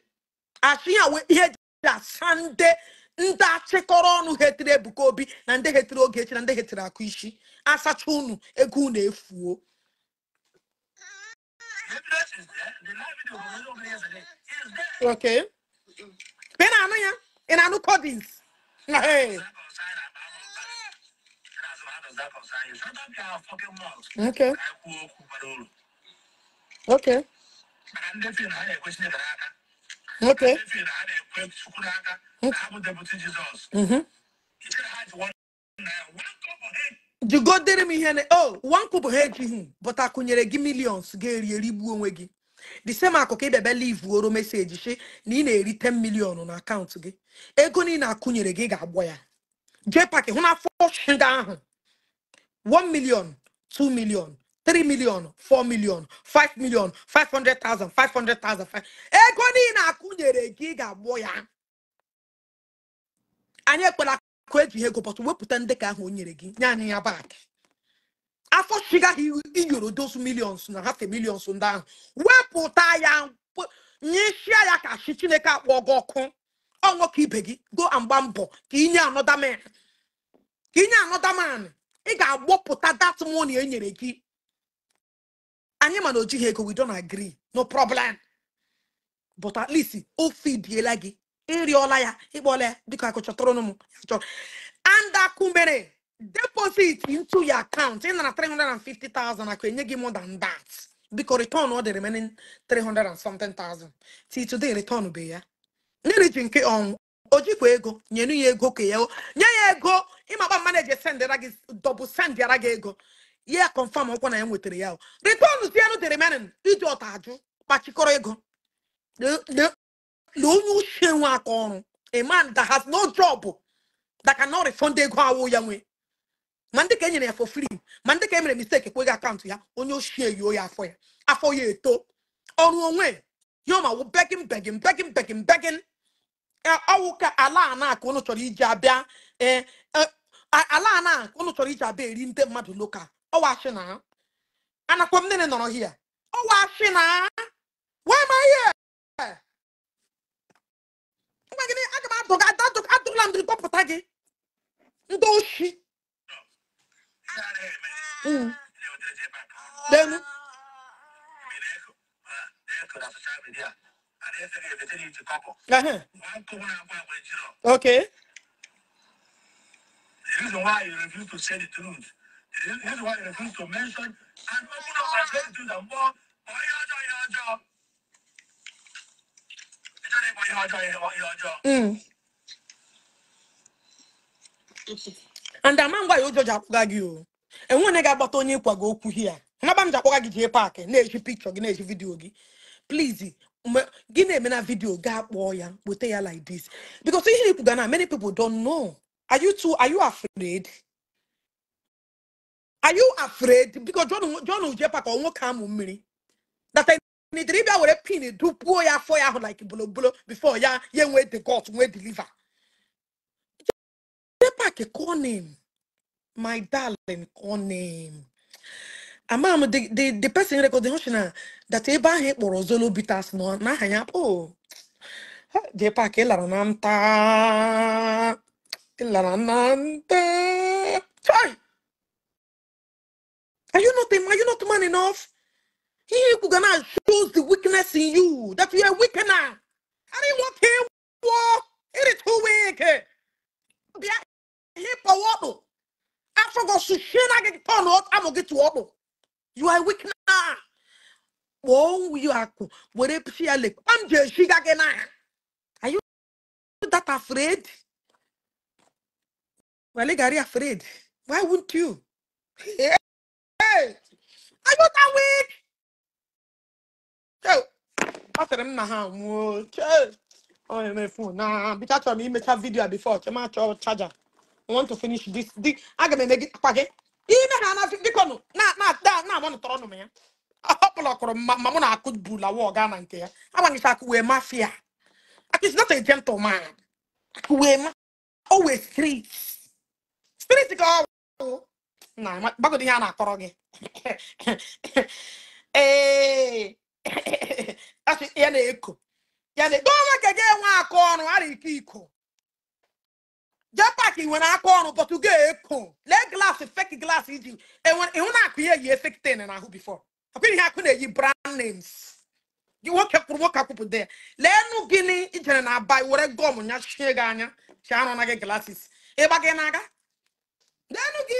ashị. Ya wee ihe ji asa ndị achịkọrọ ọnụ hetiri Ebuka Obi na ndị hetiri Ogechi na ndị hetiri Akụ isi asacha unu ego unu efuo. Evidence is there. The live video was over yesterday. Is there. Okay, ị na-anụ ya, ị na-anụ codings. Hey. Does that concern about How does that concern you? Shut up your fucking mouth. Okay. Ka anyị kwuo okwu bara uru. Maka ndị fi na ha na-ekwe Chineke n'aka. Ndị fi na ha na-ekwe Chukwu n'aka. Na ha bụ deputy Jesus. Ichere ha ji ₦1, 1 kobo ha Jigodere m ihe na oh one kobo ha ejighị but akụnyere gị millions ga-eri erigbuo onwe gị. The same akụ ka ị bịa bịa leave oro message shi na ị na-eri 10 million na akaụntụ gị. Ego niile akụnyere gị ga-agbọ ya jee paki hụ na afọ shinga ahụ 1 million, 2 million, 3 million, 4 million, 5 million, 500,000, 500,000. Ego niile akụnyere gị ga-agbọ ya. Anyị ekwela akụ eji ego but wepụta ndị ka ahụ o nyere gị nye anyị ya back. Afọ shiga iyoro those millions na half a millions ndị ahụ wepụta ya nyeshia ya ka chi Chineke akpọ gị ọkụ. Ọ nwoke ibe gị go and gba mbọ ka inye another man, ka inye another man. Ị ga-agbọpụta that money e nyere gị. Anyị ma na o jighị ego, we don't agree, no problem, but at least o fidiela gị ịrịọla ya ịkpọla ya biko akụ chọtụrụ m ya chọrọ and akụ mere deposit into your account. Ị nara 350,000, akụ enye gị more than that. Biko return all the remaining 300 and something thousand. Till today return be ya mmiri ji nke ọnwụ o jikwa ego nyenu ya ego ka ya nye ya ego ịmakpa mma na-eji sendara gị double sendara gị ego ya confirm ọkwa na ya nwetara ya o. Return zienu the remaining iji ọta ajụ kpachikọrọ ego. Le onye uche nwe aka ọrụ, a man that has no job that cannot refund ego awụ ya nwe. Ma ndị ka e nyere ya for free, ma ndị ka e mere mistake ekweghị akaụntụ ya, onye ochie yuo ya afọ ya. Afọ ya eto. Ọrụ onwe ya ma wụ begging, begging, begging, begging, begging. Ọwụ ka ala a na-aka unu chọrọ iji abịa, ala a na-aka unu chọrọ iji abịa eri ndị mmadụ local. Ọwa ashị na anakwa m nene nọrọ here. Ọwa ashị na why am I here? Ngwa gịnị, aga m adọga adọla m gị kpọpụta gị ndị oshi. Then okay. The reason why you refuse to say the truth, the reason why you refuse to mention and open up and say the truth and more, And the man why you judge akpụga gị o. Enwe onye ga-agbata onye ịkwago okwu here. Naba m ji akpọga gị jee paakị na-eji picture gị na-eji video gị. Please, gị na-eme na video gaa kpọọ ya, weta ya like this. Because ihe ikwuga na many people don't know. Are you afraid? Are you afraid? Because John Uje Park ọ nwoke amụ mmiri. That I need ịbịa were pin dupuo ya afọ ya ahụ like bolo bolo before ya ya nwee the gut nwee deliver. Jee paakị call name. My darling, call name. Amam the person recording na that ebe ahụ ị kpọrọ Zolo Bitters nọ n'aha ya, oh, Jee paakị ị lara na nta. Ị lara na nta. Chai! Are you not man enough? He gonna shows the weakness in you, that you are weakener. I didn't want him. It is too weak. He power. I forgot to share I get turn out. I'm gonna get to auto. You are weak now. Oh, you are what I'm just she got. Are you that afraid? Well, are you afraid? Why wouldn't you? Hey, are you that weak? So, after them na oh, my phone. Nah, because I me make a video before. I'm charger. I want to finish this. I'm gonna make it again. Ime ha na biko no na na na na mo tọrọ no me ya. Ahọpụla ma mụ na akụ bula wa ọga na nke ya. Agbanyeghị akụ wee mafia. Akụ is not a gentleman. Akụ wee ma always street. Street ka ọ na gbagodi ihe a na-akọrọ gị. Ee. Asị ya na-eko. Ya na gọọmenti ka ga-enwe aka ọrụ ara ike iko. Jee paakị nwere aka ọrụ but you ga-eko. Lee glass fake glass iji ịhụ na akụ ya eyi fake ten n'ahụ before. Akwụghị ihe akụ na-eyi brand names. Gị nwoke kwuru nwoke akwụpụta ya. Leenụ gịnị ijere na aba were gọm nya chie gị anya chi arụ na gị glasses. Ịgba gị n'aka. Leenụ gị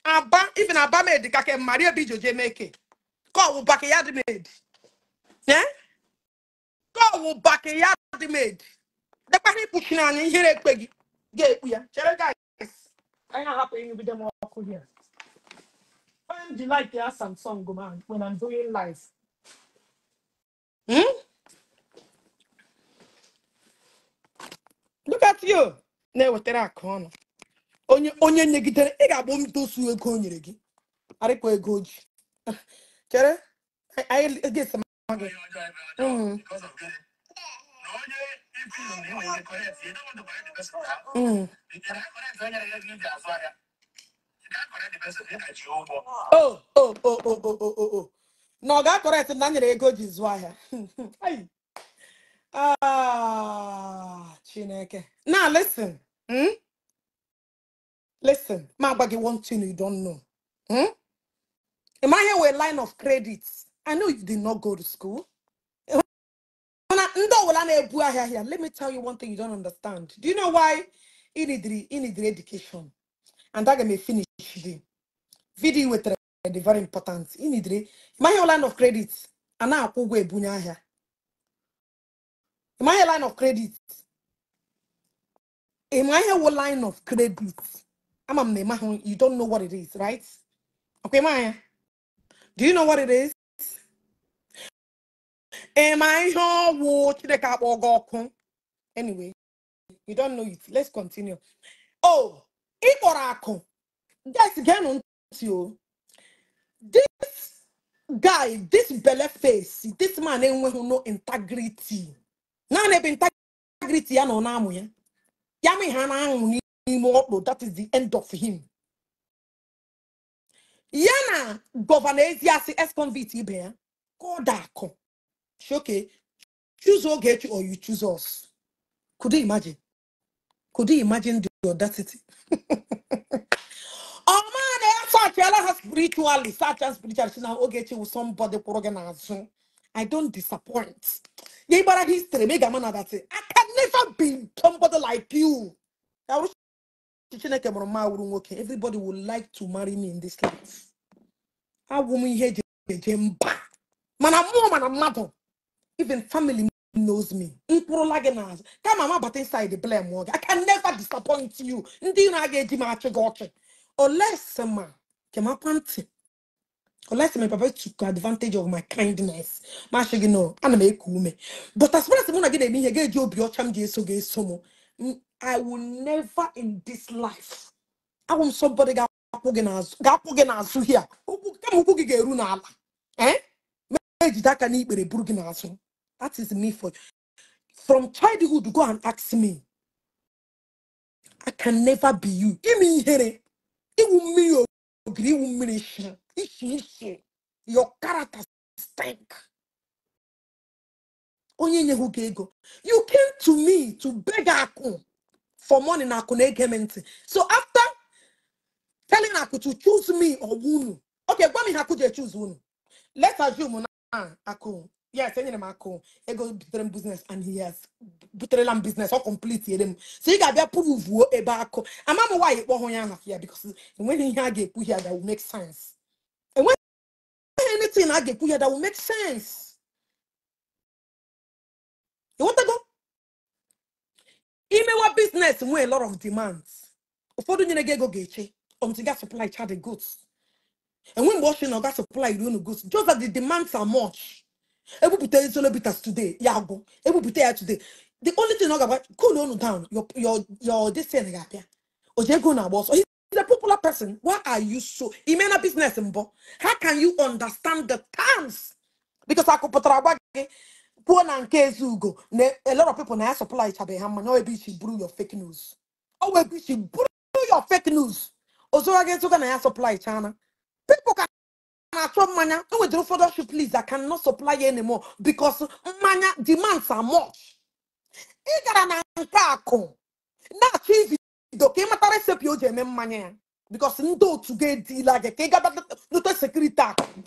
aba ife na aba made ka ke mari ebe ijoje meke. Ka ọwụ backyard made. Eh? Ka ọwụ backyard made. Dekwa ihe ikpuchi n'anya ihere ekpe gị. Ga-ekpu ya. Chere guys. Anyị na-ahapụ ịnyụgide m ọkụ here. When do you like the Samsung man when I'm doing live? Hmm? Look at you. Na-ewetara akụ ọnụ. Onye nyegidere ị ga-agbụ m tosu ego o nyere gị. Arịkwa ego o ji. Chere anyị ga-esi ma gị. Because of gịnị? Na onye ifi na enwere ike correct, you don't want to correct the person now. You can correct onye nyere gị iji azụ ahịa. You can't correct the person, ị ka ji ụgwọ. Oh, oh, oh, oh, oh, oh, oh, oh. Na ọ ga-correct na nyere ego ji zụọ ahịa. Ai. Ah, Chineke. Now listen. Hmm? Listen. Ma gwa gị one thing you don't know. Hmm? Am I here with a line of credit? I know you did not go to school. Let me tell you one thing you don't understand. Do you know why you need education? And that may finish the video with the very important. You need my line of credit. And now my line of credit. My line of credit. You don't know what it is, right? Okay, Maya. Do you know what it is? Am I here? Anyway, you don't know it. Let's continue. Oh, Ikorako. Guys, geenụ ntị o. This guy, this belle face, this man enweghị no integrity. Naanị ebe integrity ya nọ na-amụ ya. Ya ma ihe a na-anwụ n'ime ọkpụ, that is the end of him. Ya na Governor Eziasi ex-convict ibe ya, kọda akụ. She okay, choose Ogechi or you choose us. Could you imagine? Could you imagine the audacity? Oh man, they search ha spiritually, search and spiritually. Now Ogechi with somebody kwụrụ gị n'azụ. I don't disappoint. Yeah, but history, make a man that say, I can never be somebody like you. I wish Chineke mụrụ mma wuru nwoke. Everybody would like to marry me in this life. Awụ m ihe eji eje mba. Mana mmụọ mana mmadụ. Even family knows me. Mkpụrụla gị n'azụ. Kama ma bata inside the blame gị. I can never disappoint you. Ndị iro a ga-eji m achị gị ọchị. Unless ma, kemakwa ntị. Unless my papa took advantage of my kindness. Ma asị gị no, ana m eku ume. But as far as mụ na gị na-eme ihe, ga-eji obi ọcha m ga-eso ga-eso m. I will never in this life. Awụ m somebody ga-akwụ gị n'azụ ga-akwụ gị n'azụ here. Ụkwụ kama ụkwụ gị ga-eru n'ala. Eh? Ejide aka n'ikpere buru gị n'azụ. That is me for from childhood. Go and ask me. I can never be you. Ime ihere. Iwu mmiri ogiri, iwu mmiri ishi. Ishi ishi. Your character stink. Onye nyehu gị ego. You came to me to beg akụ for money na akụ na-ege m ntị. So after telling akụ to choose me or unu. Okay, gwa m ihe akụ ji choose unu. Let's assume na akụ. Yes, enyere m akụ ego butere m business and he has buterela m business ọ complete yere m. So ị ga-abịa prove ebe akụ. Ama m why ịkpọ hụ ya aha ya because enweghị ihe a ga-ekwu here that will make sense. Enweghị anything a ga-ekwu here that will make sense. You want to go? Imewa business nwee a lot of demands. Ụfọdụ nyere gị ego ga-eche until ga supply cha the goods. And when washing or gas supply you no goods, just that the demands are much. Ebupụta solo bitters today, ya go. Ebupụta ya today. The only thing I got cool on down your this thing ga-abịa. Ojego na boss. He's a popular person. Why are you so imena business mbo? How can you understand the terms? Because akụpụtara agwa gị kwuo na nke Ezugo na a lot of people na ya supply chabe ha mmanya ebe ichi buru your fake news. O ebe ichi buru your fake news. Ozora gị ezuga na ya supply chana. People can na-achọ mmanya. O nwere ụfọdụ ọchị please I cannot supply anymore because mmanya demands are much. Ị gara na nke akụ na-achọ ibido ka ị mata recipe o ji eme mmanya ya because ndị otu ga-edila gị ka ị gaba lute security akụ.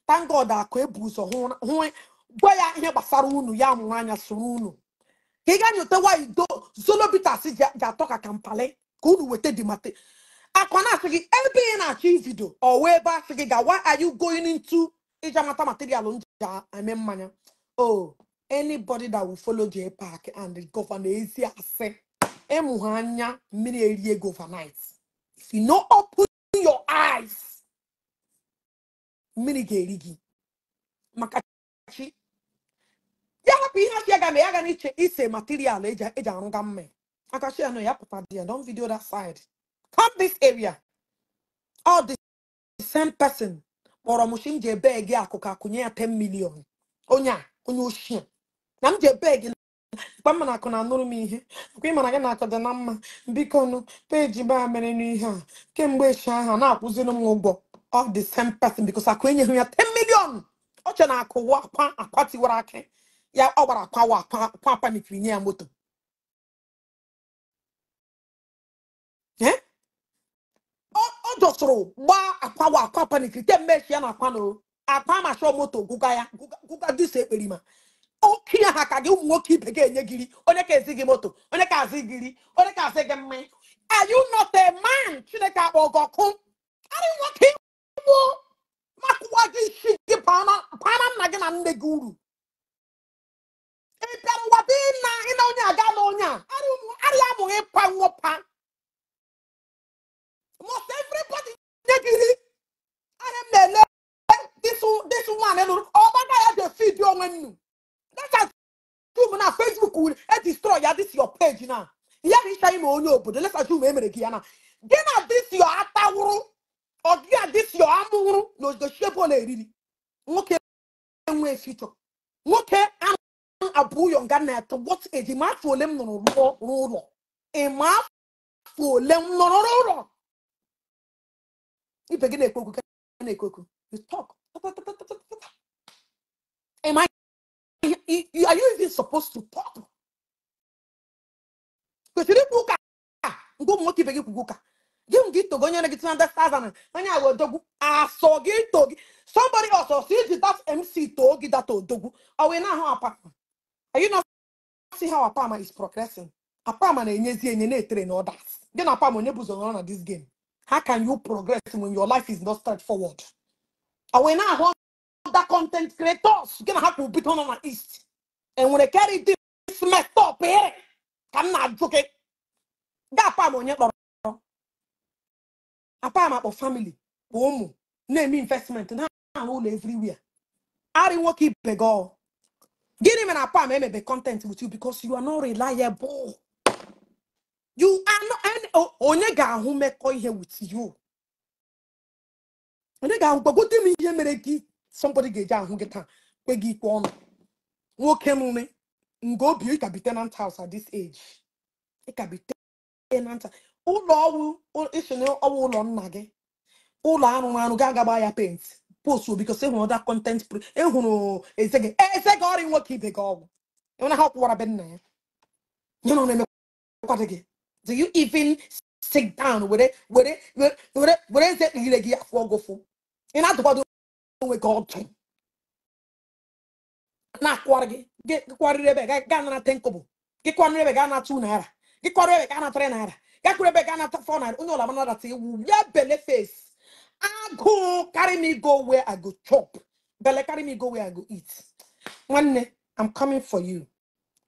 Thank God akụ ebu ụzọ hụ gwa ya ihe gbasara unu ya mụrụ anya soro unu. Ka ị ga nyote ido Zolo bitters ji atọ ka kampale ka unu weta dị mate. Akwa na-asị gị ebe ị na-achọ ibido or wee ebe asị gị ga why are you going into iji amata material m ji eme mmanya? Oh, anybody that will follow J Park and the governor Eziasi ịmụ ha anya mmiri erie gị overnight. If you no open your eyes, mmiri ga-eri gị. Maka chi ya hapụ ihe asị ya ga mee ya ga n'iche ise material eji arụga mme. Aka chi ya nọ ya pụta dị ya don't video that side. Come this area. All the same person kpọrọ m shi m ji ebe gị akụ ka akụnye ya 10 million. Onye a onye ochie na m ji ebe gị mkpa mma na akụ na-anụrụ m ihe akwa ịma na gị na-akụ dị na mma biko nụ peji ba mere n'ihe a kemgbe echi ahụ na-akwụziri m ụgwọ. All the same person because akụ enyeghị ya 10 million. Ọ che na akụ wa akwa akwa tiwara akị ya ọ gbara akwa wa akwa akwa panikiri nye ya moto. Eh? Ọ jọsụrụ gbaa akwa wa akwa panikiri kemgbe echi ya na akwa no akwa ma chọọ moto gụga ya gụga dịsa ekperima. Oke ha ka gị ụmụ nwoke ibe gị enye gịrị onye ka ezi gị moto onye ka azị gịrị onye ka azị gị mmanya. Are you not a man? Chineke akpọ gị ọkụ. Arị nwoke igbo makwụwa gị isi gị pana nna gị na nne gị uru. Ị bịara ụwa bụ ịna ịna onye aga na onye a arị amụghị ịpa nwụpa. Must everybody nye gịrị ahịa m na-ele this one lụrụ ọgbaga ya ji feed onwe nnu. Let's assume na Facebook will destroy ya this your page now. Ya bụ ịcha ime onye obodo. Let's assume emere gị ya na. Gị na this your atawụrụ ọ gị na this your amụwụrụ na ogochiebe ole eriri nwoke enwe future nwoke abụ yonga na at what age ma afọ ole m nọrọ rụọ ụlọ ịma afọ ole m nọrọ rụọ ụlọ ibe gị na-ekwu okwu na-ekwu okwu you talk. Am I are you even supposed to talk? Kwesịrị ikwu ụka nke ụmụ nwoke ibe gị kwugwu ụka gị m gị togo onye na gị 200,000 onye awa odogwu asọ gị to gị somebody else ọsọ iji that MC too gị data odogwu ọ wee na-ahụ apama. Are you not see how Apama is progressing? Apama na-enyezi enye na-etere na others. Gị na Apama onye bụ ụzọ nọrọ na this game. How can you progress when your life is not straightforward? Ọ wee na-ahụ other content creators gị na ha kwụ bido nọ na east enwere carry this messed up here ka m na-ajụ gị ga Apama onye kpọrọ Apama akpọ family bụ ụmụ na-eme investment na-arụ ụlọ everywhere arị nwoke ibe gị ọ gịnị mere Apama emebe content with you because you are not reliable. You are not onye ga-ahụ mekọ ihe with you onye ga-ahụ gbagote m ihe mere gị somebody ga-eji ahụ gị taa kwe gị ikpe ọnụ nwoke nụrị nga obi ị ka bi tenant house at this age ị ka bi tenant ụlọ ọwụ isi na ọwụ ụlọ nna gị ụlọ arụrụ arụ ga agagba ya paint post because ịhụrụ other content ịhụrụ eze gị ọrịa nwoke ibe gị ọgwụ ịhụna ha kwụwara be nna ya ihe na ọ na-emekwado gị. Do you even sit down were were were were eze kpigire gị afọ ọgụfụ ị na-adụkwado onwe gị ọdụ na-akwara gị gị kwarịrị ebe gaa nara 10 kobo gị kwarịrị ebe gaa na 2 naira gị kwarịrị ebe gaa na 3 naira gaa kwere ebe gaa na 4 naira onye ọla mana data ewu ya bele face agụụ carry me go where I go chop bele carry me go where I go eat. Nwanne, I'm coming for you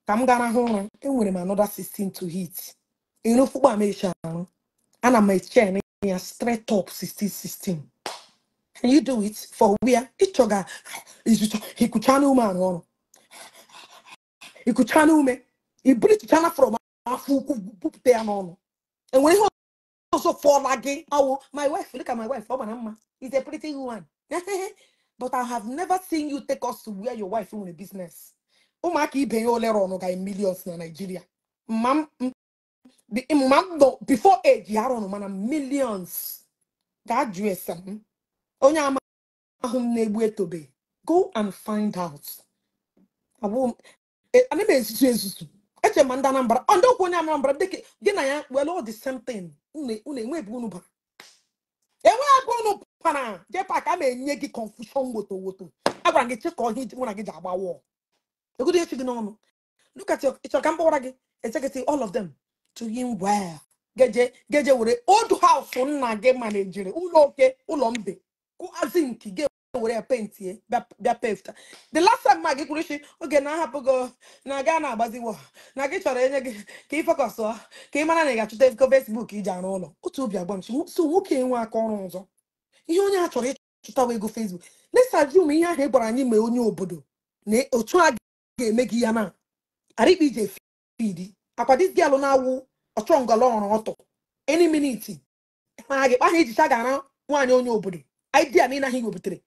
ka m gara hụ ụra enwere m another 16 to hit ịrụ fụkpa m echi arụ ana m eche ya straight up 16 16. Can you do it for where? Ịchọga ikuchana ume arụ ọrụ ikuchana ume ibirichichana from afọ ukwu bupụta ya n'ọnụ enwere ihe ọzọ fọla gị ọwụ my wife look at my wife ọ mara mma is a pretty woman but I have never seen you take us to where your wife nwere business. Ụmụaka ibe ya ole rọnụ ga millions na Nigeria mma nọ before age ya rọnụ mana millions ga-ajụ ese m onye ama ahụ m na-egbu etobe go and find out. Ana m ezuzu ezuzu eche ma ndị Anambra ọ ndị okwu onye Anambra dịka gị na ya well all the same thing unu enwe ebe unu bara enwe ebe unu bara jee pak a na-enye gị confusion woto woto a gwara gị chịkọ ihe mụ na gị ji agba wọl egodo echi gị n'ọnụ look at your ịchọrọ ka m gbawara gị executive all of them to him well geje geje were old house nna gị manejiri ụlọ oke ụlọ mbe kụazi nke gị were paint bịa pefta the last time ma gị kwuru isi oge na-ahapụ gị na ga na-agbaziwo na gị chọrọ enye gị ka ị fọkọsụọ ka ị mara na ị ga-achụta ego Facebook iji arụ ụlọ otu obi agba m so nwoke enwe aka ọrụ ọzọ ihe onye a chọrọ ịchụtawa ego Facebook let's assume ihe ahụ ị gwara anyị mee onye obodo na otu a ga-eme gị ya na arịkpa ije fidi akwa this girl na-awụ ọchọngọlọ ọrụ ọtọ any minute ha gị kpaha ejicha ga-ara nwaanyị onye obodo idea niile ahụ iwebutere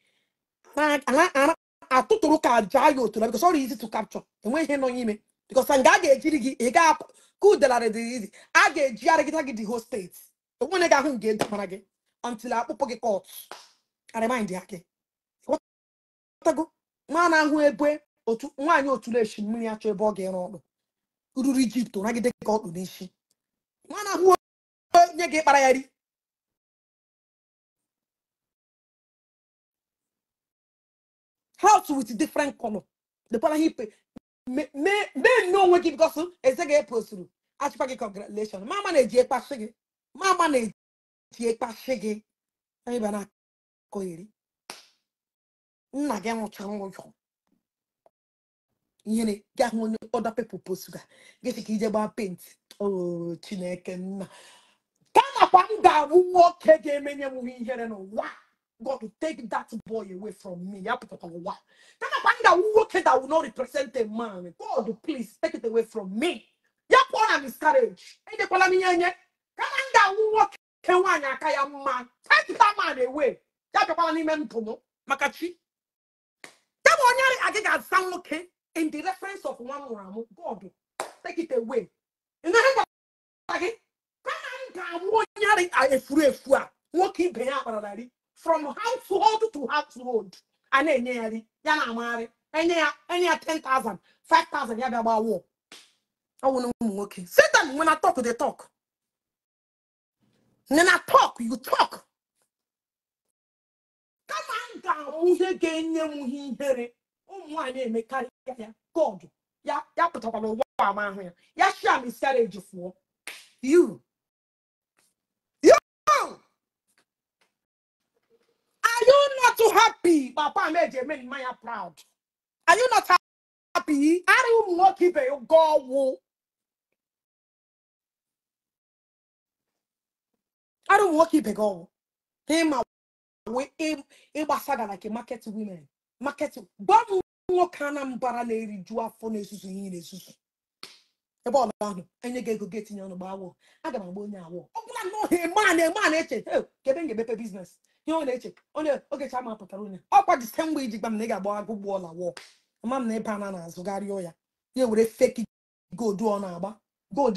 atụtụrụ ka aja ya otu because ọ easy to capture enweghị ihe nọ n'ime because nga a ga-ejiri gị ị ga ka udelara dị easy a ga-ejigharịgịta gị the whole state enwere gị ahụ nke edamara gị until akpụpụ gị court arịmind ya gị ghọtago nwa na-ahụ ebe otu nwaanyị otule eshi mmiri achọ ebe ọ ga-ere ọkpụ ruru Ijipt nagide ka ọkpụ n'isi nwa na-ahụ onye gị kpara ya ri house with different color the color he pay may no one give because eze ga-eposuru achịkwa gị congratulation mama na-eji ekpashi gị mama na-eji ekpashi gị anyị bịa na-akọ eri nna gị nwụchara ụjọ ihere gị ahụ onye other people posuga gị sị ka ije gbaa paint oh Chineke nna kamakwa m ga-abụ nwoke ga-emenye m ihere n'ụwa. God will take that boy away from me. That will not represent a man. God, please take it away from me. Ya pụọ na miscarriage. Ke nwaanyị aka ya mma. Take that man away. Ya bịakwala n'ime ndụ m maka chi. Kama onye agaghị aza nwoke in the reference of nwa mụrụ amụ. God, take it away. Ị naghị gwara gị kama m ga-amụ onye efuru efu a nwoke ibe ya kparara ri from household to household. A na-enye ya ri ya na-amagharị enye ya 10,000 5,000 ya bịa gbaa wọ. Ọ wụ na ụmụ nwoke. Satan, when I talk, they talk. When I talk, you talk. Kama m ga-amụ ihe ga-enye m ihe ihere ụmụ nwaanyị emekarịa ya. God, ya pụtakwala ụwa ama ahụ ya. Ya shia miscarriage fụọ. You are you not happy? Papa meje eme mmanya proud. Are you not happy? Are ụmụ nwoke ibe ya gọwụ? Are ụmụ nwoke ibe gọwụ? Ịma wee ịgbasaga like a market women. Market gwa m nwoke Anambra na-eriju afọ na-esusu ihe na-esusu. Ebe ọ ahụ enye gị ego ga-etinye ọnụ gbaa awọ. Aga m agba onye awọ. Ọ bụla nnọọ eme a na-eche kebe m ga-emepe biznes. Ihe ọ na-eche onye ogecha ma pụtara onye. Ọkwa the same way iji gba m na ị ga-agba agụ gbuo ọla wọ. Ama m na ebe a na-azụgharị ya. Ya were fake gold ọ na-agba. Gold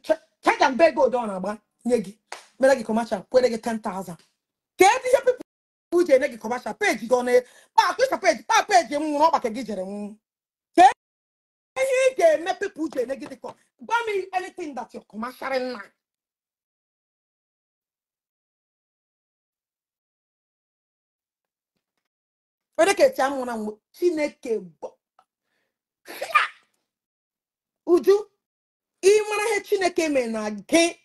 check and be gold ọ na-agba nye gị. Mere gị commercial kwere gị 10,000. Ka ihe people ji enye gị commercial page gị ọ na pa peji m nwụrụ ọgbake gị jere nwụ. Ka ihe ị ga-eme people ji enye gị dịkọ gwa m anything that you're commercialing now. Onye ka eti amụ na mgbe Chineke Uju, ị mara ihe Chineke mere na gị.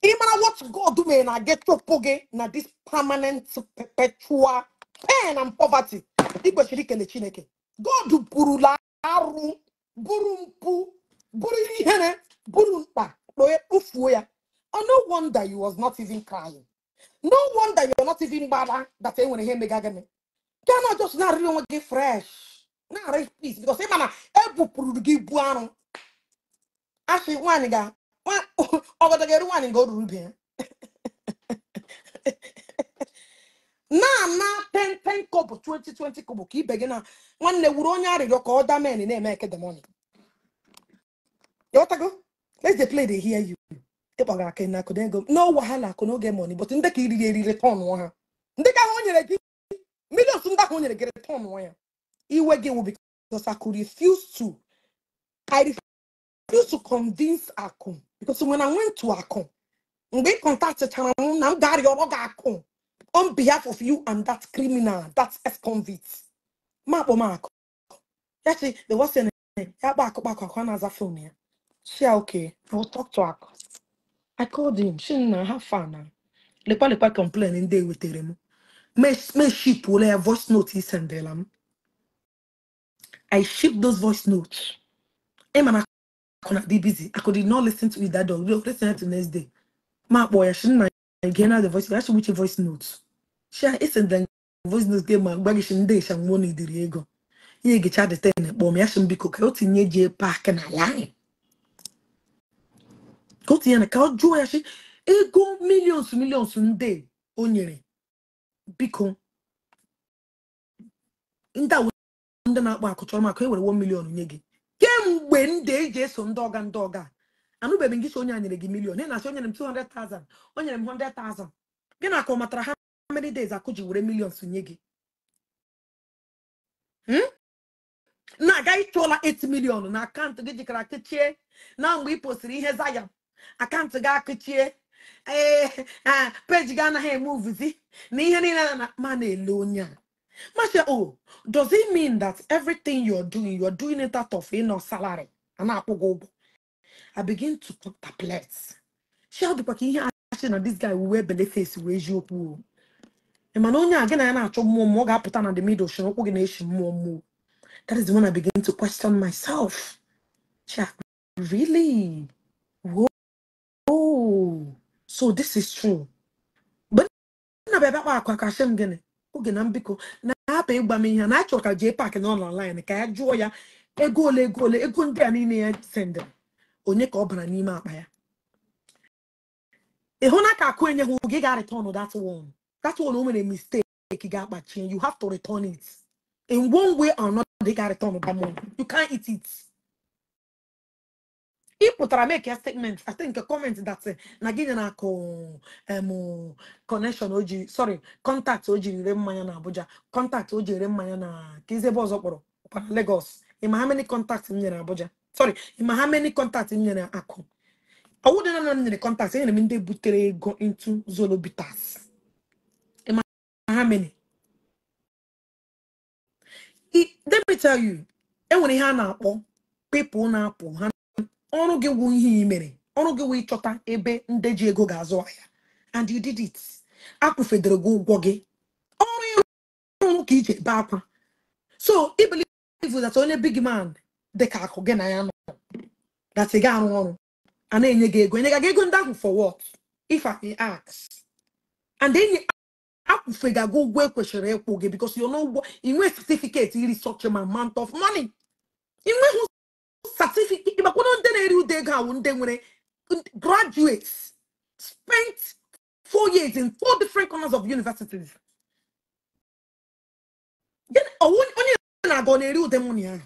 Ị mara what God mere na gị chụpụ gị na this permanent perpetual pain and poverty. Ị kwesịrị ikele Chineke. God burula arụ, buru mpụ, buru ihere, buru mkpa, kpofuo ya. Oh, no wonder you was not even crying. No wonder you're not even gbara that enwere ihe mega gịnị. Cannot just not really get fresh. Not really peace because ị mana ebupụrụ gị ibu arụ. Asị nwaanyị ga ọgọdọ ga-eru nwaanyị ga o ruru be ya. Na 10 kobo 20 kobo ka ibe gị na nwanne wuru onye arịrịọ ka ọ da men na-eme eke the money. Ịghọtago? Let's dey play they hear you. Ịkpọgara aka na akụ ego. No wahala akụ no get money but ndị ka iriri eriri return ha. Ndị ka ahụ o nyere gị millions ndị ahụ o nyere gị return ya. Iwe gị wụ because I could refuse to. I refuse to convince Akụ because when I went to Akụ, mgbe ị contactechara m na m ga-arịọrọ gị Akụ on behalf of you and that criminal, that ex-convict. Ma akpọ m Akụ. Ya sị, the worst thing ya kpọ Akụ kpakọ Akụ na-aza phone ya. She okay, I will talk to Akụ. I called him. She na ha fa na. Lekwa complain ndị wetere m. Me ship wole ya voice note he sendela m. I shipped those voice notes. Emma na be busy. I could not listen to it that day. We'll listen to the next day. Ma boy, I shouldn't again the voice. I should which voice notes. She isn't the voice notes game. My baggage in day shall money the ego. Ye get the ten, but me I shouldn't be cook out in ye park and a line. Go to yana ka jụọ ya sị ego millions ndị o nyere biko ndị a ndị na-akpọ akụ chọrọ m akụ ewere 1 million nye gị kemgbe ndị eji eso ndị ọga anụbeghị m gị sị onye a nyere gị million ị na-asị o nyere m 200,000 o nyere m 100,000 gị na akụ matara ha many days akụ ji were millions nye gị na-aga ịchụọla 8 million na akaụntụ gị jikọrọ akụchie na mgbe ị postiri ihe Zion akaụntụ gị akụchie ee peji gị anaghị eme uvuzi na ihe niile na ma na-ele onye a Masha, oh, does it mean that everything you're doing it out of salary? And I begin to contemplate. She had the ihe asị na this guy will wear belly face wee eziokwu. Mana onye a gị na ya na-achọ mmụọ mmụọ ga-apụta na the middle shi ụkwụ gị na-eshi mmụọ mmụọ. That is when I begin to question myself. Jack, really? Whoa. So this is true. But na bịa bịa akwa ka shem gịnị? Oge na mbiko na-apụ ịgba m ihe na achọ ka jee paakị nọ online ka ya jụọ ya ego ole ego ndị a niile ya sendịrị onye ka ọ bara n'ime akpa ya. Ịhụ na ka akụ enyeghị gị ga return that one. That one o mere mistake ga-akpachi. You have to return it. In one way or another, they ga return that money. You can't eat it. Ị pụtara make a statement, I think a comment that na gị na akụ connection o ji, sorry, contact o jiri ree mmanya na Abuja, contact o ji ree mmanya na ka ebe ọzọ kpọrọ ọkwa na Lagos. Ịma how many contacts m nyere Abuja? Sorry, ịma how many contacts m nyere akụ? Ọwụ dị na m nyere contact, enyere m ndị butere ego into Zolo Bitters. Ịma how many? Let me tell you, enwere ihe a na-akpọ people na-apụ ha. Ọrụ gị wụ ihe ị mere. Ọrụ gị wụ ịchọta ebe ndị ji ego ga-azụ ahịa. And you did it. Akwụfedere gị ụgwọ gị. Ọrụ ịrụ ka iji ebe akwa. So, I believe that onye big man dị ka akụ gị na ya nọ. That ị ga-arụ ọrụ. A na-enye gị ego. Enye gị ego ndị ahụ for what? If I may ask. And then akwụfega gị ụgwọ ekwesịrị ịkwụ gị because you know ị nwee certificate iri such an amount of money. Ị nweghị certificate. Ịmakwado ndị na-eri ụdị ego ahụ ndị nwere graduates spent 4 years in 4 different corners of universities. Onye na-aga ọ na-eri ụdị money ahụ.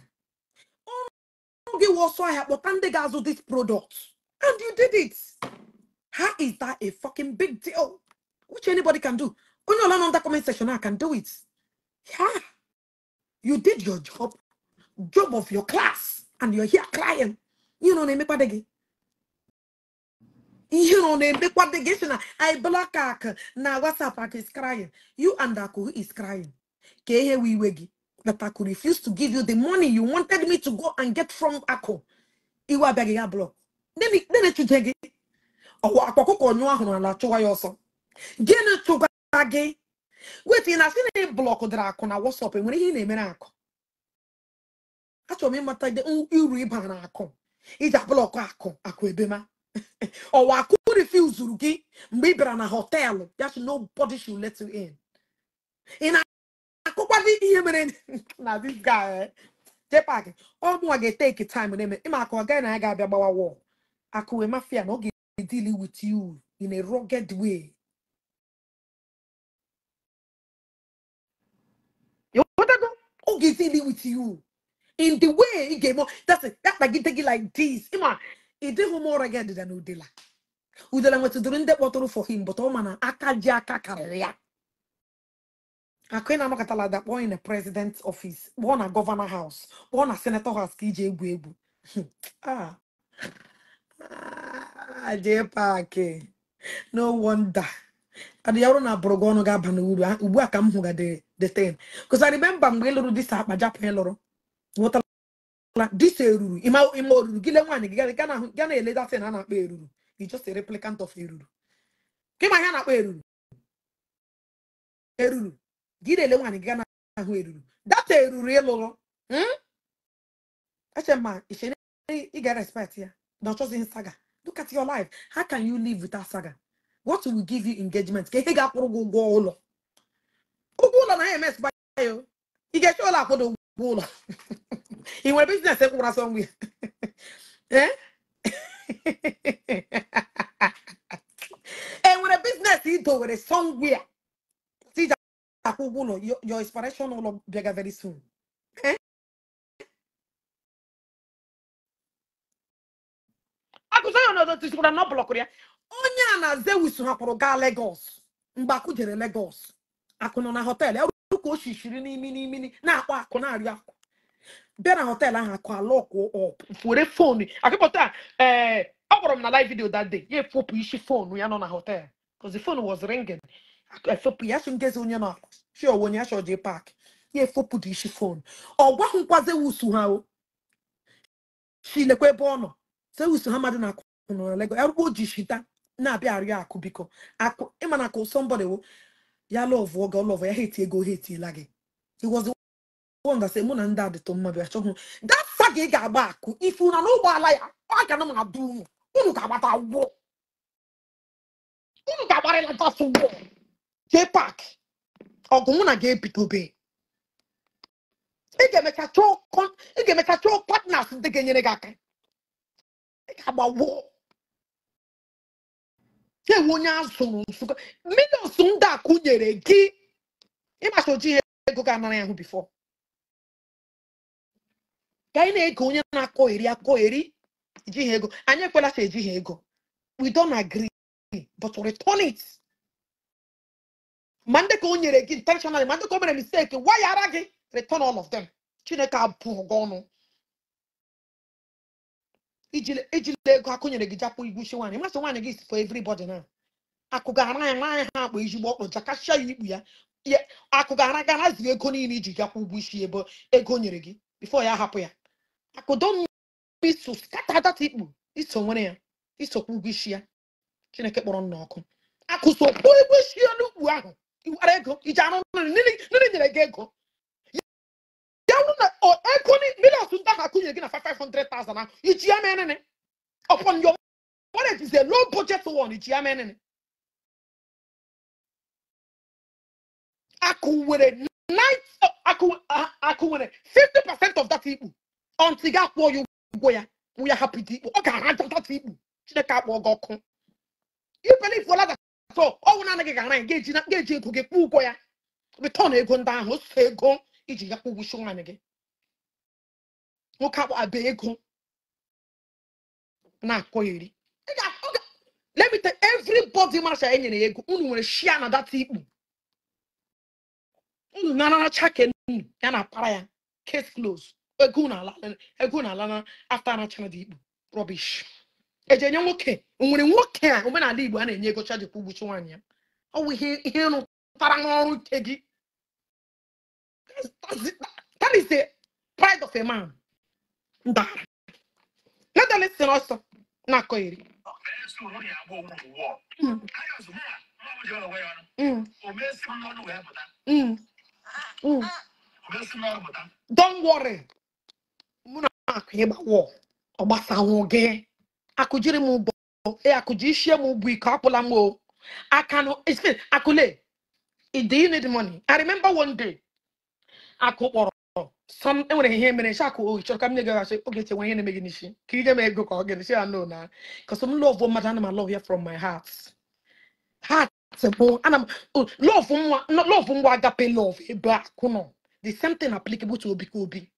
Ọrụ gị wụ ọsọ ahịa kpọta ndị ga-azụ this product. And you did it. How is that a fucking big deal? Which anybody can do. Only alone on that comment section I can do it. Yeah. You did your job. Job of your class. And you're here crying. You know, na-emekwa gị. You know, na-emekwa gị. Na I block Aku na WhatsApp Aku is crying. You and Aku is crying. Ka ihe we iwe gị. That Aku refused to give you the money you wanted me to go and get from Aku. Iwe abịaghị ya block. Nene chuje gị. Ọwa akwa ọkụkọ nyụọ ahụrụ ala chụwa ya ọsọ. Gịnị chụga gị? Wait, ị na-asị na ị block dara Akụ na WhatsApp, enwere ihe ị na-emere Akụ? Achọrọ m ịmata uru ịba na Akụ. Iji ablock Akụ, Akụ ebema. Ọwa Akụ refusuru gị mgbe ị bịara na họteelụ, ya sị nobody should let you in. Ị na-akụkwa gị ihe mere na this guy, Jpac, ọ mụnwa ga-etake time na-eme. Ịma Akụ ọ gaghị na ya ga-abịa gbawa wall. Akụ wee mafia na ọ ga-deal with you in a rugged way. You want to go? Ọ ga-deal with you in the way he gave more. That's it. That like take it like this. Ima, it didn't more rugged than Udela. Udela went to the water for him, but oh man, aka ji aka karịrị ya. Akụ na anọkọtala that kpọọ in the president's office, kpọọ na governor house, kpọọ na senator house ka iji egwu egwu. Ah, Jpac. No wonder. And the ọrụ na abụrụ gị ọnụ ga-aba n'uru ugbu a ka m hụga the thing. Because I remember mgbe ị lụrụ this akpa japụ ị lụrụ. Nghọtala this eruru ịma oruru gị le nwaanyị gị ga na-ele that thing a na-akpọ eruru. It's just a replicant of eruru. Ka ịma ihe a na-akpọ eruru. Eruru. Gị na-ele nwaanyị gị ga na-ahụ eruru. That eruru ị lụrụ. Eche ma iche ị ga-respect ya. Na ọ chọghị saga. Look at your life. How can you live without saga? What will give you engagement? Ka ihe ga-akwụrụ gị ụgwọ ụlọ. Ụgwọ ụlọ na MS bayo. Ị ga-eche ụlọ akwụdo ụgwọ ụlọ. Ị nwere business ekwụrụ asọ nwe. Eh? E nwere business ị dowere somewhere. Si ji akwụ ụgwọ ụlọ, your inspiration ụlọ bịaga very soon. Eh? Akụzọ ya n'ọdọ tisikwara na ọ blọkụrụ ya. Onye a na Zeus hapụrụ gaa Lagos. Mgbe Akụ jere Lagos, Akụ nọ na họteelụ. Ya ruru ka o shishiri n'imi n'imi na-akpọ Akụ na-arịọ Akụ. Bịa na họteelụ ahụ Akụ alọkụ up. Were phone. Akụkpọta ọ kpọrọ m na live video that day. Ya efopụ isi phone ya nọ na họteelụ. Because the phone was ringing. Akụ efopụ ya sị ngezi onye nọ. Shi ọwụ onye ya chọrọ jee park. Ya efopụ dị isi phone. Ọ gwahụkwa Zeus ha o. Shi lekwa ebe ọ nọ. Zeus ha mmadụ na Akụ nọ na Lagos. Ya rukwa o ji shita na-abịa arịọ Akụ biko. Akụ ịma na Akụ somebody wo ya love oge ọ love ya hate ego hate la gị. He was the one that said mụ na ndị a dịtụ mma bịa chọhụ. That saga ị ga-agba Akụ ifu na n'ụgbọala ya ọ ga na m adụ unu. Unu ga-agbata ụgwọ. Unu ga-agbarịla just ụgwọ. Jpac. Ọgụ mụ na ga-ebidobe. Ị ga-emecha chọọ partners ndị ga-enyere gị aka. Ị ga-agba wụọ. Ewu onye azụrụ nsụka millions ndị akụ nyere gị ịmacha oji ihe ego ga-anara ya ahụ before ka anyị na-ege onye na-akọ eri akọ eri ejighị ego anyị ekwela sị ejighị ego. We don't agree, but return it. Ma ndị ka o nyere gị intentionally, ma ndị ka o mere mistake wayara gị, return all of them. Chineke abụọ gị ọnụ. Ejila ego akụ nyere gị japụ igbuchi nwaanyị. Masị nwaanyị gị is for everybody now. Akụ ga-ara ya nwaanyị ha akpa ezigbo ọkpụ jakasịa ya ikpu ya. Akụ ga-ara gara ziri ego niile iji gakwa ụgwọ isi ebe ego nyere gị before ya hapụ ya. Akụ don miss to scatter that ikpu iso nwere ya isokwa ụgwọ isi ya. Chineke kpọrọ nna ọkụ. Akụ so kwụọ ụgwọ isi ya n'ukwu ahụ. Iwara ego iji arụ nne nyere gị ego. Ya wụ na ego millions ndị ahụ akụ nyere gị na 500,000 ahụ iji ya mee nene. Upon your marriage is a low budget one iji ya mee nene. Akụ nwere akụ nwere 50% of that ikpu. Until ga kwụọ ya ụgwọ ya, ya hapụ dị ikpu. Ọ ga-araja that ikpu. Chineke akpọọ gị ọkụ. You believe wala that so ọ wụ naanị gị ga-ara ya ga-eji ego gị kwụọ ụgwọ ya. Return ego ndị ahụ ose ego iji ya kwụọ ụgwọ isi nwaanyị gị. Nwoke akpọ abịa ego na-akọ ya eri. Let me tell everybody mara enyere ya ego unu nwere share na that ikpu. Unu nararacha ke unu ya na para ya case close. Ego na ala na after anachara dị ikpu. Rubbish. Eje nye nwoke nwere nwoke a omenala Igbo a na-enye ego chaji kwụ ụgwọ isi nwaanyị ya. Ọ wụ ihe rụtara n'ọrụ ike gị. That is the pride of a man. Ndara. Let them listen also. Na-akọ eri. Don't worry. Mụ na akụ ịgba wọ. Ọ gbasanwụ gị. Akụ jiri m ụbọ. Akụ ji ishie m ụbọ ike akpụla m o. Aka nụ akụle. Do you need money? I remember one day. Akụ kpọrọ. Some enwere ihe mere nshi akụ oyi chọrọ ka m nye gị asị oge eche nwe ihe na-eme gị n'isi ka ije m ego ka ọ gịnị si ya no na because m love mmadụ ana m love ya from my heart. Heart bụ ana m love nwa love ngwa agape love ebe akụ nọ. The same thing applicable to obi ka obi.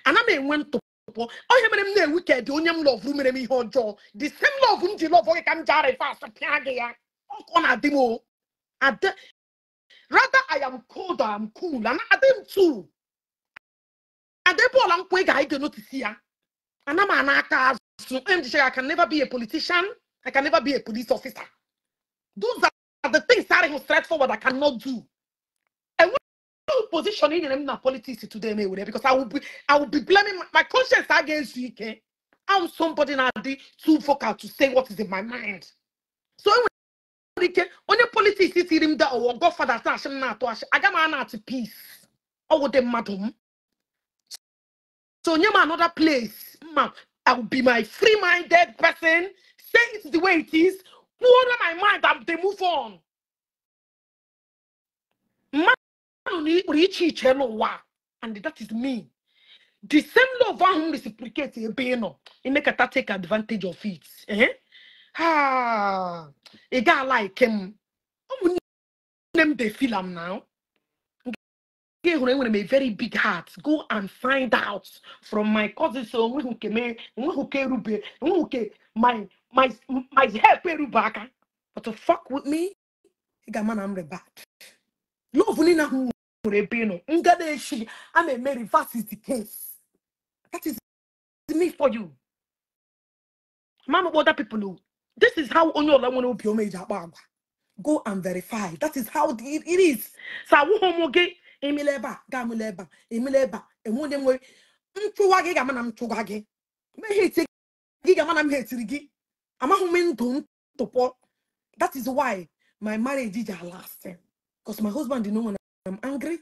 Ana m enwe ntụpọ onye mere m na-ewu ka dị onye m love mere m ihe ọjọọ. The same love m ji love gị ka m ji ara fast pịa gị ya. Ọ na-adị m o. Rather I am cold or I'm cool and adị m too. And they ball and quick I notice here. And I'm an I can never be a politician. I can never be a police officer. Those are the things that are straightforward I cannot do. I won't position in them politics today, because I will be blaming my conscience against you. Okay? I'm somebody now too vocal to say what is in my mind. So only politics is in that or godfather I got my peace. Oh, them madam. So near another place, I will be my free-minded person. Say it the way it is. Put my mind and they move on. And that is me. The same love I reciprocate in make a take advantage of it. Eh? Ah, a guy like him. Name they feel him now. A very big heart. Go and find out from my cousins who my help. But to fuck with me, I'm bad. Love I'm a Mary versus the case. That is me for you. Mama, other people know. This is how only go and verify. That is how it is. So I won't Emileba, Gamuleba, Emileba, and one them way. Mchuwage, I'm Chugage. May he Gigaman, I'm here to I'm a woman don't to. That is why my marriage is lasting. Because my husband didn't know when I'm angry.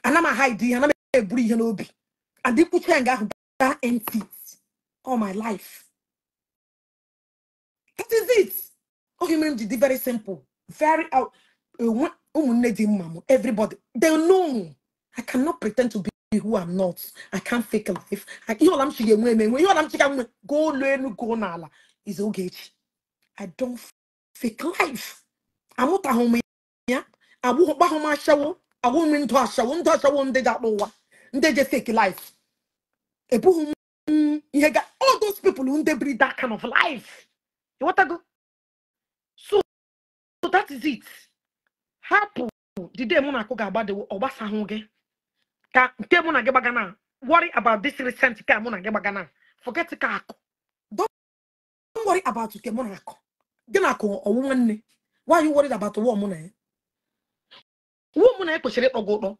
And I'm a high and I'm a breathe and obi. And they put that empty all my life. That is it. Okay, very simple. Very out. Everybody, they know I cannot pretend to be who I'm not. I can't fake life. Go learn, go nala. It's okay. I don't Fake life. Amụtahụ m ya. Agbụghọ gbahụ m ashawo. Agwụ m ndụ ashawo. Ndụ ashawo ndị ji akpọ ụwa. Ndị je fake life. Ebughị m ihe ga all those people ndị biri that kind of life. Ịghọtago? So that is it. Hapụ the day mụ na akụ ga-agbadewo ọ gbasahụ gị. Ka nke mụ na gị gbaga na worry about this recent ka mụ na gị gbaga na forget ka akụ. Don't worry about nke mụ na akụ. Gị na akụ ọwụ nwanne. Why are you worried about ụwa mụ na ya? Ụwa mụ na ya kwesịrị ịkpọ gị ụkpọ.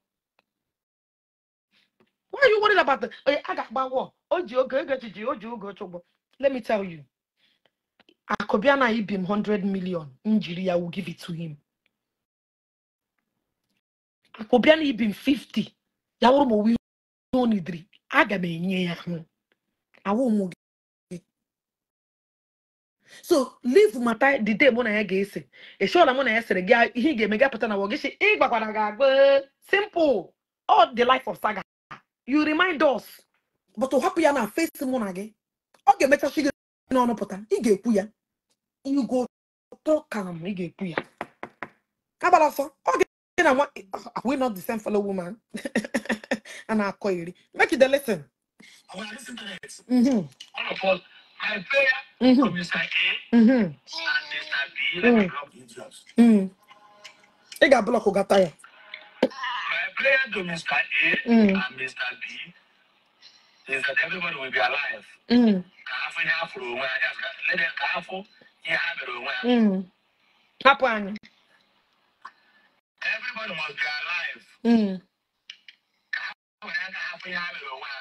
Why are you worried about the a ga-agba wọ o ji oge ego ejiji o ji oge oche ụgbọ. Let me tell you. Akụbịa na ibi m 100 million njiri ya will give it to him. Akụbịa na ibi m 50 ya wụrụ m owu ihe o nidiri aga m enye ya ahụ awụ ụmụ gị. So leave mata the day mụ na ya ga-ese eshola mụ na ya sere gị ihe ị ga-eme gị apụta na wọ gị sị ị gbakwara gị agba simple all the life of saga. You remind us. But hapụ ya na face mụ na gị ọ ga-emechachi gị n'ọnụ pụta ị ga-ekwu ya. You go talk am ị ga-ekwu ya. Agbala ọsọ ọ ga na nwa are we not the same fellow woman? A na-akọ iri. Make you dey listen. When I listen to this, Mm-hmm. all of us, my prayer to Mr. A and Mr. B, let me block idiots. Ị ga-ablọk gata ya. My prayer to Mr. A and Mr. B is that everybody will be alive. Ka afọ ihe afụrụ onwe ha, just let them ka afọ ihe ha mere onwe ha. Hapụ anyị. Everybody must be alive. Ka ha were aka hapụ ihe ha mere onwe ha.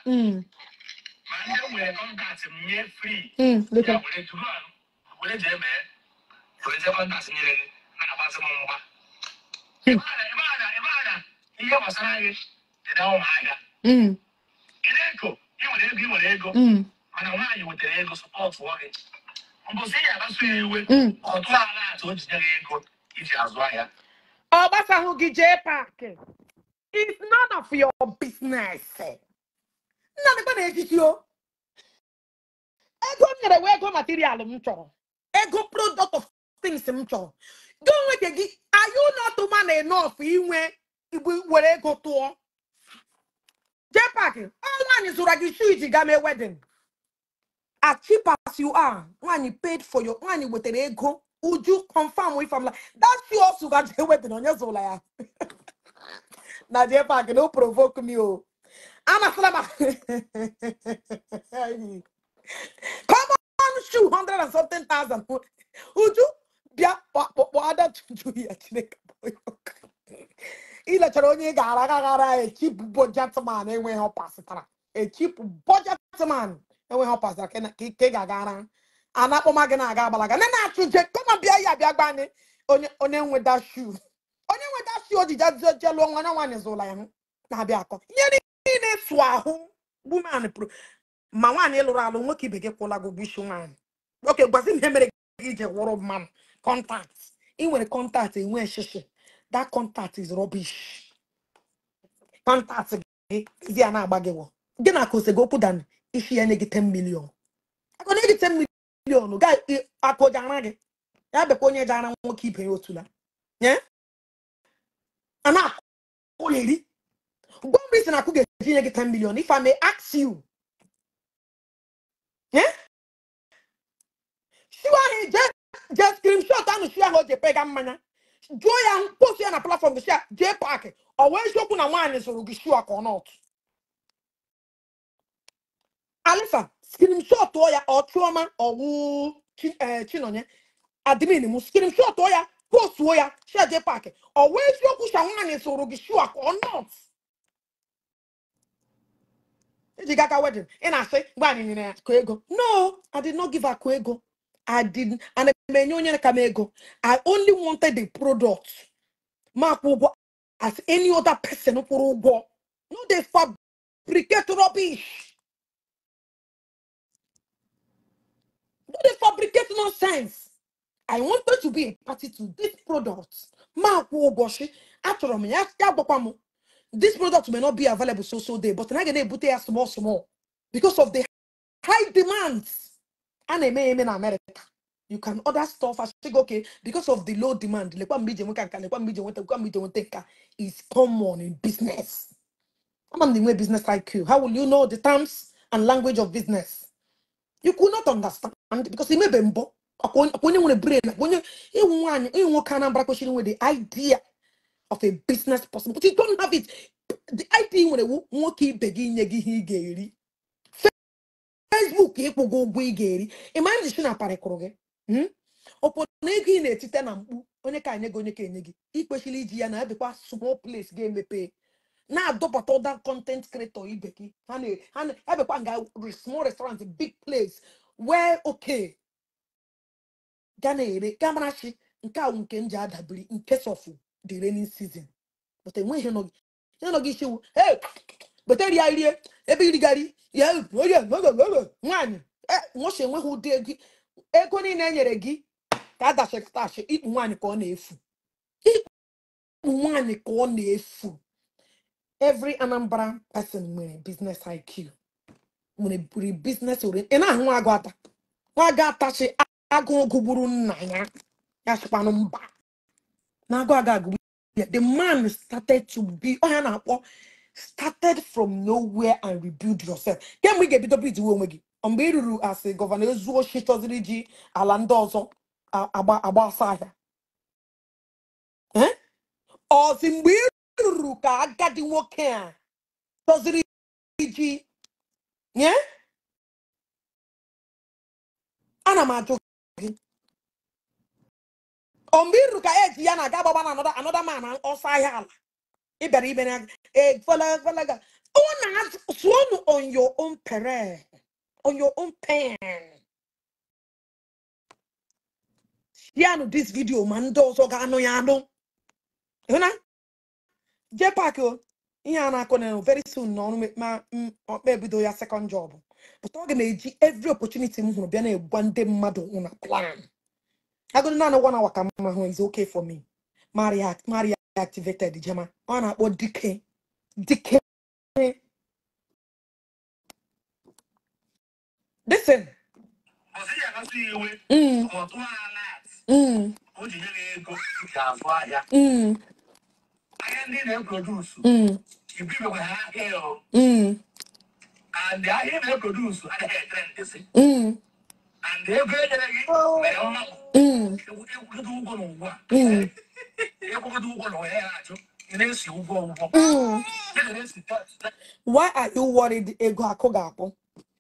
Ma ndị nwere contact m nye free. Leta. Ya were tụrụ anụ, were jee mee, were jee contact nyere gị, na-agbasị m mgba. Ebe a na ihe gbasara gị dị na ụmụahịa. Ị na-eko, ị nwere ego, ị nwere ego. Mana nwaanyị wetara ego sọpọtụọ gị. Mbọsị ị ga-akpasu ya iwe, ọ tụọ ala atụ o ji nye gị ego iji azụ ahịa. Ọ gbasahụ gị jee paakị. It's none of your business. Nna dịkwa na echichi o. Ego m nyere wee ego material m chọrọ. Ego product of things m chọrọ. Gị onwe nke gị, are you not man enough inwe igbu were ego tụọ? Jee paakị, ọ nwaanyị zụrụ gị shoe iji gaa mee wedding. As cheap as you are, nwaanyị paid for your nwaanyị wetere ego. Uju confirm if I'm like that shoe also got jee wedding onye zụrụ ya. Na jee paakị, no provoke me o. Anasịla m come on shoe 100 and something thousand. Uju bịa kpọkpọ ada juju ya Chineke bụ ya ọkụ. Ị lechara onye ị ga-ara aghara a cheap budget man enweghị ọ pasịtara. A cheap budget man enweghị ọ pasịtara ka ị ga-aga ara. A na-akpọma gị na-aga agbalaga. Nne na-achụ je kọma bịa ya bịa gba anyị onye onye nwe that shoe. Onye nwe that shoe o ji jee lụọ nwa nwaanyị zụla ya hụ na-abịa akọ. Ihe niile sụ ahụ woman pro ma nwaanyị lụrụ alụ nwoke ibe gị kwụla gị ụgwọ isi nwaanyị. Oke gwazi m ihe mere gị ije wụrụ mmanụ contact. Ị nwere contact enwe shishi. That contact is rubbish. Contact gị ezi a na-agba gị wọ. Gị na akụ sego okwu dan isi ya nye gị 10 million. Akụ nye gị 10 million ga akụ jara gị. Ya bịakwa onye jara nwoke ibe ya otula. Nye? A na-akụ eri. Gwa m reason akụ ga-eji nye gị 10 million if I may ask you. Eh? Shoe ahụ je screenshot ahụ shoe ahụ o ji pega mmanya. Jụọ ya post ya na platform gị share jee paakị. Ọ wee eziokwu na nwaanyị zụrụ gị shoe a ka ọ not. Alisa screenshot ya ọ Chioma ọwụ Chinonye admin m screenshot ya postuo ya share jee paakị. Ọ wee eziokwu sha nwaanyị zụrụ gị shoe a ka ọ not. Iji gaka wedding ị na-asị gwa anyị nyere ya akụ ego. No, I did not give akụ ego. I didn't. And enye onye ka m ego. I only wanted the product. Ma akwụ ụgwọ as any other person kwụrụ ụgwọ. No dey fabricate rubbish. No dey fabricate nonsense. I wanted to be a party to this product. Ma akwụ ụgwọ shi achọrọ m ya ya gwakwa m. This product may not be available so so day, but na ga na-ebute ya small small because of the high demands. A na-eme ya eme na America. You can order stuff as you go, okay, because of the low demand. Lekwa mgbe iji enweta nka, lekwa mgbe iji enweta, lekwa mgbe iji enweta nka is common in business. I'm on the way business IQ. How will you know the terms and language of business? You could not understand because it may be mbo. Onye nwere brain, onye ịwụ nwaanyị, ịwụ nwoke Anambra kwesịrị inwe the idea of a business person, but you don't have it. The idea nwere wu nwoke ibe gị inye gị ihe ị ga-eri. Facebook ịkwụ gị ụgwọ ị ga-eri. Ịma ndị na parịkụrụ gị. Ọpụ na ego ị na-etite na mkpu, onye ka enye gị, onye ka enye gị. Ị kwesịrị iji ya na ebekwa small place ga-emepe. Na-adọbata other content creator ibe gị. Ha na ebekwa nga small restaurant, big place where okay ga na-ere gamarachi nke a nke m ji adabere in case of the rainy season. But enweghị ihe nọ gị isi wu, hey, bete rie rie ebe irigari ya orie nwaanyị nwoke enweghị ụdị ego ego niile e nyere gị ka a dachịtachi ikpu nwaanyị ka ọ na-efu. Ikpu nwaanyị ka ọ na-efu. Every Anambra person nwere business IQ, nwere business orient. Ị na-ahụ nwa agụ ata, nwa agụ atachi agụ gụgburu nna ya, ya sịkwanụ mba na agụ aga agụgbu ya. The man started to be ọhịa na-akpọ started from nowhere and rebuild yourself. Kemgbe ị ga-ebido bidiwe onwe gị, mgbe ị ruru asị gọvanọ ezu oshi chọziri iji ala ndị ọzọ agba ọsọ ahịa. Ọ sị mgbe ị ruru ka agadi nwoke a chọziri iji nye, ana m ajụ gị, ọ mgbe ị ruru ka eji ya na-aga agbagba na another man ọsọ ahịa ala ị bịara ibe na fọlaga ọ na-asụọnụ on your own peril, on your own pain. Share this video ma ndị ọzọ ga-anụ ya anụ. Ịhụ na jee paakị o ihe a na-akọ na very soon na ọrụ ma ọkpa ebido ya second job. But ọ ga na-eji every opportunity m hụrụ bịa na-egwa ndị mmadụ na plan. Agụrụ naanị 1 hour ka mma hụ is okay for me. Mari activated jema. Ọ na-akpọ dike dike. Listen. And the ahịa na-eproduce anaghị etrendịsị. And ego enyere gị mere mmadụ ịkwụgide ụgwọ n'ụwa. Ịkwụgide ụgwọ n'ụwa ya na-achụ ị na-esi ụgwọ ụgwọ. Why are you worried ego akụ ga-akwụ?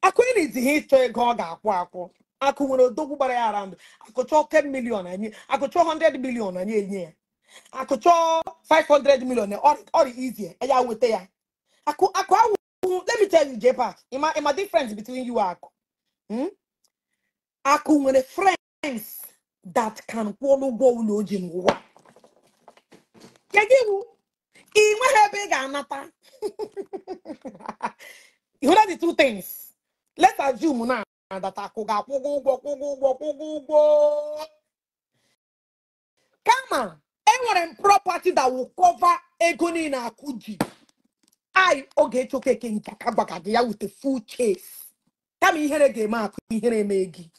Akụ ị na-ezi ihe ịchọ ego ọ ga-akwụ akwụ. Akụ nwere odogwu gbara ya around. Akụ chọọ 10 million anyị, akụ chọọ 100 million anyị enye ya. Akụ chọọ 500 million ọ dị easy ya weta ya. Akụ awụ. Let me tell you, J-Park, ima difference between you and Aku. Aku nwere friends that can kwụọ ụgwọ ụlọ oji n'ụwa. Kedu ị nweghị ebe ị ga-anata? You know the two things. Let's assume now that Aku ga-akwụ ụgwọ kwụgwọ ụgwọ kwụgwọ ụgwọ. Kama enwere m property that will cover ego niile Aku ji. I oge chokeke nke aka gbaka ya with the full chase. Kama ihere ga-eme Akụ, ihere eme gị.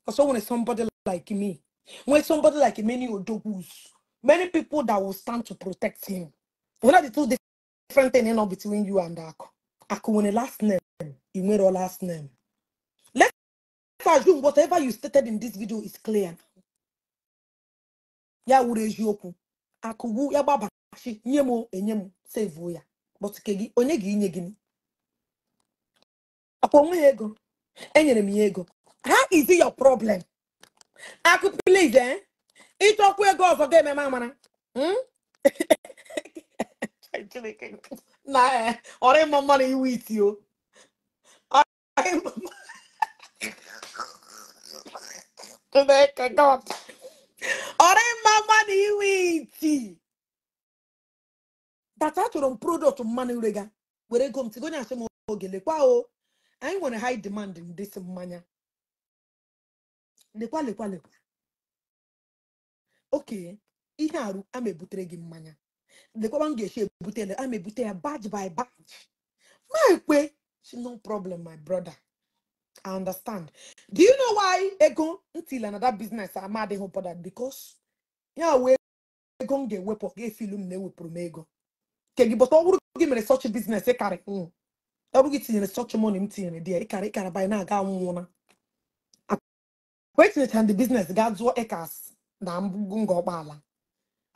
Because when somebody like me, when somebody like many odogwus, many people that will stand to protect him. One of the two different things between you and Aku. Aku nwere last name, I nwere last name. Let's assume whatever you stated in this video is clear. Ya wuru eziokwu. Aku wu ya gbabachi nye m enye m save ya. But kegi onye ga inye gịnị? Akwa onwe ego. Enyere m ya ego. How is it your problem? Aku please, eh? Ịchọkwa ego ọzọ ga-eme m amara. Na ọrị mma mma na iwu iti o. Ọrị mma mma na iwu iti. That achọrọ m product mmanụ rega were ego m tigo onye asị m oge lekwa o anyị nwere high demand in this mmanya lekwa lekwa lekwa. Okay, ihe arụ ama ebutere gị mmanya lekwa m ga-esi ebute ama ebute ya batch by batch. Ma ekwe si no problem my brother. I understand. Do you know why ego until another business I'm adịghị bothered? Because ya wee ego m ga-ewepụ ga-efilu m na ewepụrụ m ego. Ke gị, but ọ bụrụ gị mere such business ịkarị ọ bụrụ gị tinyere such money m tinyere dị ya ịkarị by na-aga nwụna. Akwa etinyechara the business gaa zụọ acres na nga ọgbaala.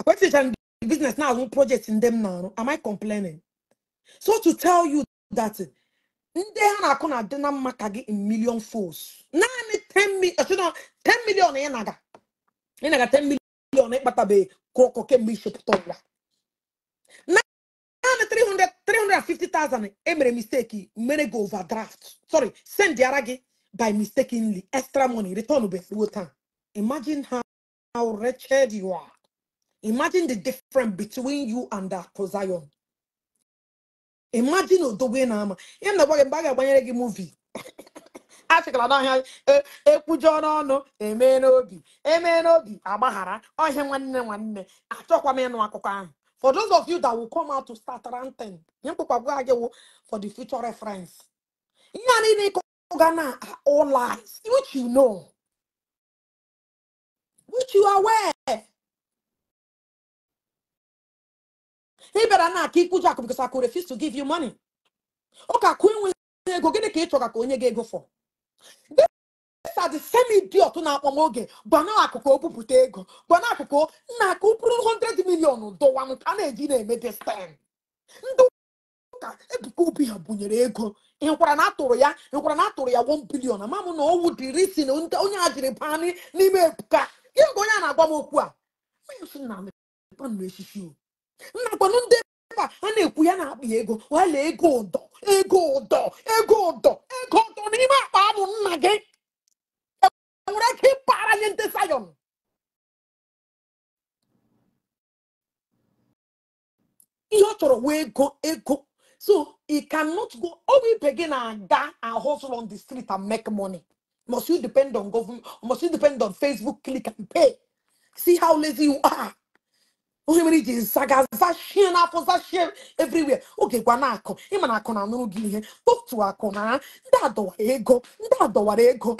Akwa etinyechara the business na-arụ project ndị m na-arụ. Am I complaining? So to tell you that ndị ha na-akụ na adị na mma ka gị in million folds. Naanị 10 million ị naga. Ị naga 10 million ịkpatabeghị kụrụkọ kemgbe ishepụta ụwa. Naanị 350,000 emere mistake mere gị overdraft. Sorry, send yara gị by mistakenly extra money return be ruo taa. Imagine how wretched you are. Imagine the difference between you and Akụ Zion. Imagine odogwu na ama. Ihe m na-agwa gị mgbe a ga-agbanyere gị movie. A sịkwala n'ọhịa ekwujọ n'ọnụ eme n'obi eme n'obi agbaghara ọhịa nwanne nwanne achọkwa m ịnụ akụkọ ahụ. For those of you that will come out to start ranting, ihe mkpụkwa gwa gị wụ for the future reference. Ihe a niile ịkọ na are all lies, which you know, which you are aware. Ị bịara na aka ikwuju akụ because akụ refuse to give you money. Ọ ka akụ enweghị ego, gịnị ka ị chọrọ ka onye gị ego for? These are the same idiot na-akpọ m oge gbana akụkụ obupụta ego gbana akụkụ nna akụ bụrụ 100 million dọwa a na-eji na-eme this time. Ndị ụka Ebuka Obi ha bunyere ego ịhụkwara na atụrụ ya ịhụkwara na atụrụ ya 1 billion ama m na ọwụ dị risi na onye a jiri baa n'ime Ebuka. Gịnị ka onye a na-agwa m okwu a? Nna gwanụ ndị ebe a ha na-ekwu ya na-akpa ego wala ego ụdọ ego ụdọ ego ụdọ ego ụdọ n'ime akpa amụ nna gị enwere ike ịpara nye ndị Zion. Ihe ọ chọrọ wee ego ego. So he cannot go. Obi begin and ga and hustle on the street and make money. Must you depend on government? Must you depend on Facebook click and pay? See how lazy you are. Onye mere iji zaga zashie n'afọ zashie everywhere. Oge gwa na akụ ịma na akụ na anụrụ gị ihe otu akụ na ndị adọwara ego ndị adọwara ego.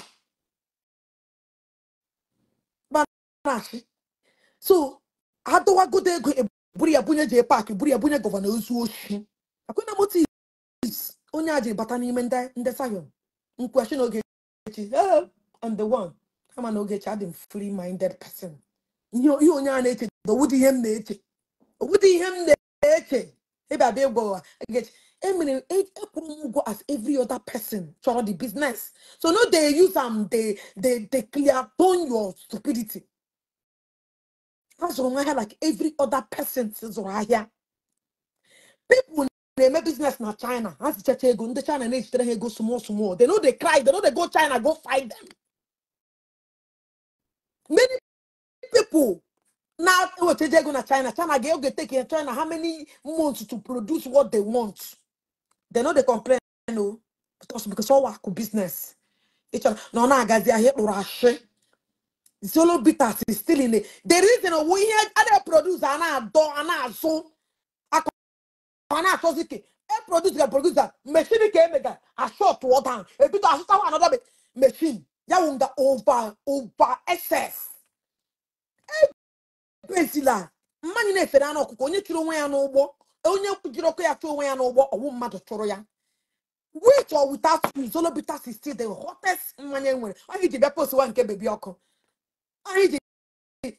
So adọwagodo ego eburu ya bunye jee paakị buru ya bunye gọvanọ ozu oshi. Akwụna motives onye a ji bata n'ime ndị Zion. Nkwashi na Ogechi, I'm the one. Ama na Ogechi adị m free minded person. Ihe onye a na-eche owudi ihe m na-eche owudi ihe m na-eche ebe abịa ịgwa Ogechi emere ekwuru m ụgwọ as every other person chọrọ the business. So no they use am they clear tone your stupidity. Ha zụrụ ahịa like every other person zụrụ ahịa. People na-eme business na China ha zichacha ego ndị China na-ejitere ha ego small small. They know they cry, they know they go China go fight them. Many people now go na China. China ga take China how many months to produce what they want. They know they complain no because all work business. No na agazi ahịa kpụrụ ashị. Zolo Bitters is still in it. The reason we hear other producer ana do ana azụ ana achọzi ke e producer machine ka emega a short water ebido asụtawa another machine ya wunga over excess. Bezila mmanya na-efere anụ ọkụkọ onye chụrụ onwe ya n'ụgbọ onye jiri ọkụ ya chụọ onwe ya n'ụgbọ ọwụ mmadụ chụrụ ya. With or without you, Zolo Bitters is still the hottest mmanya nwere. Onye ji bịa post wa nke bebi ọkụ. Onye ji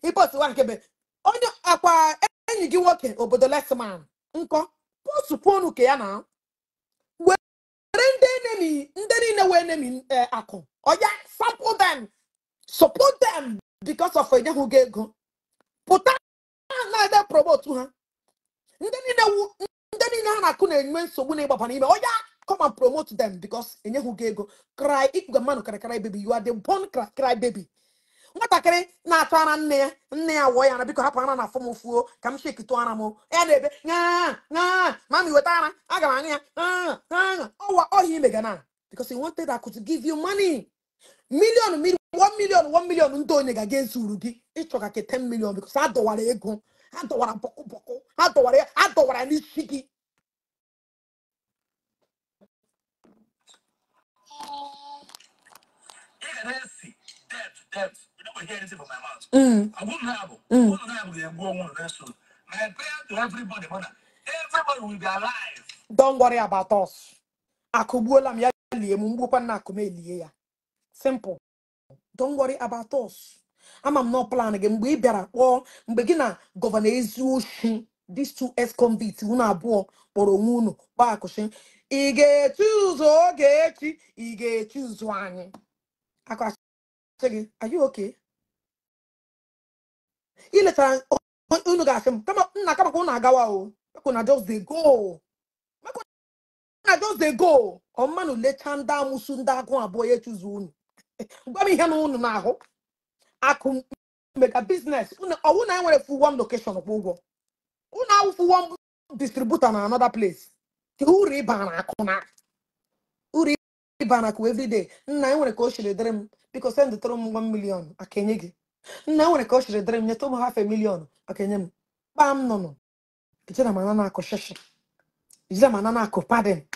ipost wa nke be onye akwa enyi gị nwoke obodo lesman nkọ post ponu ke ya na were ndị enemy ndị niile wee enemy akụ oya sample them, support them because of onye hụ gị ego pụta na-ede promote ha. Ndị niile ha na-akụ na-enwe nsogbu na ịgbaba n'ime oya come and promote them because enye hụ gị ego. Cry ikwuga mmanụ cry cry baby, you are the born cry cry baby. Nwatakịrị na-achọ ara nne ya wụọ ya na biko hapụ ara na afọ m fuo ka m shekitụ ara m ya na-ebe ṅaa ṅaa mami weta ara aga m aṅụ ya ṅaa ọwa ọhịa imega na because he wanted akụ to give you money. Million 1 million 1 million ndị onye ga ga-ezuru gị ịchọ ka ke 10 million because ha dọwara ego ha dọwara bọkụ bọkụ ha dọwara n'isi gị. Na-esi death, death. You don't hear anything from my mouth. My prayer to everybody, mother, everybody will be alive. Don't worry about us. Akụgbuola m ya lie m mgbukwa na akụ m elie ya. Simple. Don't worry about us. Ama m no plan gị mgbe ị bịara kpọọ mgbe gị na gọvanọ Eziokwu these two ex-convicts unu abụọ kpọrọ onwe unu kpọọ akụchi ị ga-echi ụzọ Ogechi ị ga-echi ụzọ anyị akụ asị gị, are you okay? Ị letara unu ga-asị m kama nna kama ka unu agawa o make una just dey go, make una just dey go. Ọ mmanụ lechaa ndị amụsụ ndị agụ abụọ ya echuzu unu gwa m ihe na unu na-ahụ akụ mega business unu ọwụ na enwere full one location kwụ ụgwọ unu awụfu one distributor na another place ka uru ịba na akụ na uru ịba na akụ everyday. Nna enwere ka o siri dịrị m biko send tụrụ m 1 million aka enye gị. Nna enwere ka o siri dịrị m nyetụ m half a million aka enye m. Kpaa m nụnụ ijere m ana na-akụ shishi ijere m ana na-akụ padin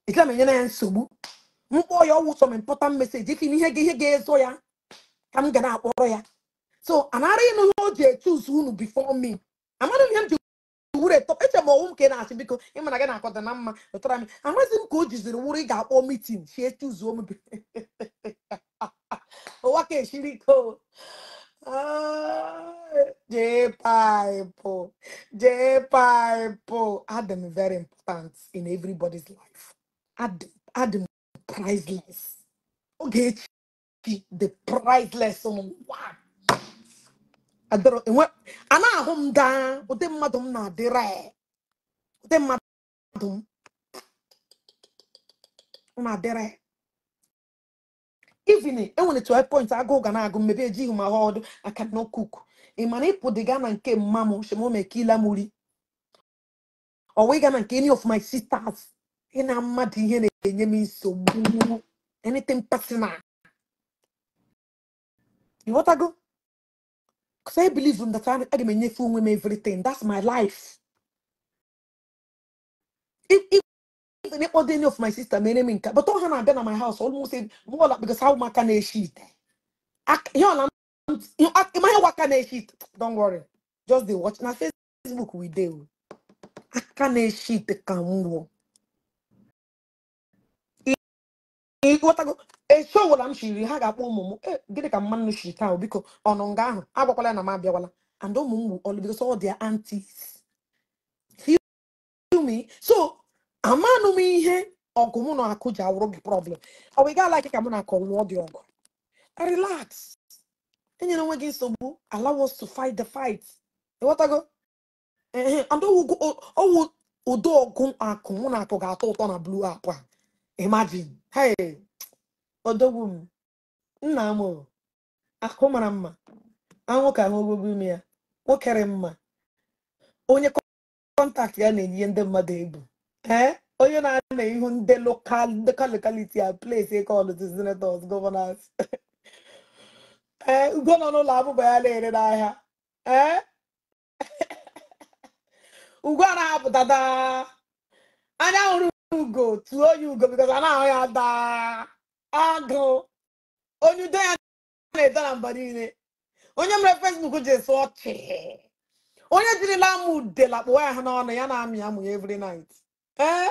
ijere m enyere ya nsogbu mkpọ ya ọwụ some important message ife ihe ga ihe ga-ezo ya ka m ga na-akpọrọ ya. So anara ịnụ ihe o ji echuzu unu before me. Amara m ihe m ji wuru eto eche m ọnwụ m ka ị na-asị biko ịmana gị na-akọta na mma lụtara m amaghịzi m ka o jiziri wuru ị ga-akpọ meeting si echuzuo m ụwa ka esiri ike o. Jee pipe jee pipe Adam very important in everybody's life. Adam priceless. Ogechi the priceless n'ụwa. Adọrọ enwe a na-ahụ m daa ụdị mmadụ m na-adịrị ụdị mmadụ m na-adịrị even enwere 12 points agụụ ga na-agụ mmebe ejighị m ahụ ọdụ I cannot cook. Ị mana ịpụ dị gaa na nke mma m shemomekila muri ọwa ịga na nke any of my sisters ị na mmadụ ihe na-enye m nsogbu anything personal. You want to go? Because I believe in that I can enyefe onwe m everything. That's my life. If even any of my sister mere m nka but all ha na-abịa na my house almost more like because how maka na-eshi ite ịmaghị waka na-eshi ite. Don't worry, just dey watch na Facebook we dey o. Aka na-eshi ite ka m wụ ịghọtago eso wụla m shiri ha ga-akpọ ụmụ m gịnị ka mmanụ shiri taa biko ọnụ nga ahụ agwakwala na m abịawala and ụmụ m wụ all because all their aunties feel me. So amanụ m ihe ọgụ mụ na akụ ji awụrụ gị problem ọ bụ ị gaa like ka mụ na akụ lụọ dị ọgụ. Relax, enyere onwe gị nsogbu, allow us to fight the fight. Ịghọtago and ọwụ ụdị ọgụ akụ mụ na akụ ga-atọ ụtọ na blue app a. Imagine, hey, odogwu m nna m o, akụ mara mma anwụ ka ahụ ogologo ime ya nwokere mma onye kọntaktị ya na-enye ndị mmadụ egwu ee onye na-ana ihu ndị lokal locality a place called the senators governors ee ugo nọ n'ụlọ abụba ya na-ere n'ahịa ee ugo a na-apụta daa anya hụrụ ugo tụọ onye ugo because a na-ahụ ya daa agụ onye udo ya na-edo na mba niile onye mere Facebook ji esi ọchị onye jirila amụ udela kpụwa ya ha n'ọnụ ya na-amị amụ ya every night ee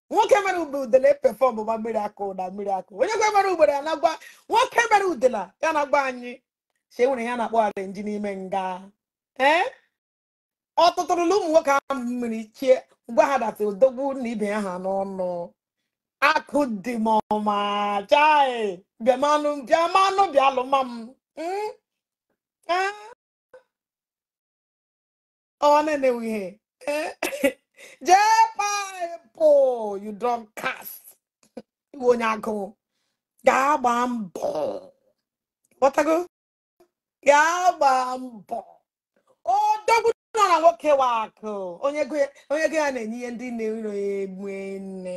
nwoke mere ube udela epefọm gba mmiri akụ na mmiri akụ onye kwe mere ugboro ya na-agba nwoke mere udela ya na-agba anyị si enwere ya na-akpọ arenji n'ime nga ee ọ tụtụrụla ụmụ nwoke ahụ mmiri chie gwa ha datị odogwu na ibe ya ha n'ọnụ akụ dị m ọma chai bịamanụ bịamanụ bịa lụma m ọ na-enewe ihe jee paịpụ you don't cast iwe onye agụụ gaa gbaa mbọ ghọtago gaa gbaa mbọ odogwu nọ na nwoke wa akụ onye ego ya na-enye ihe ndị na-ero egbu nne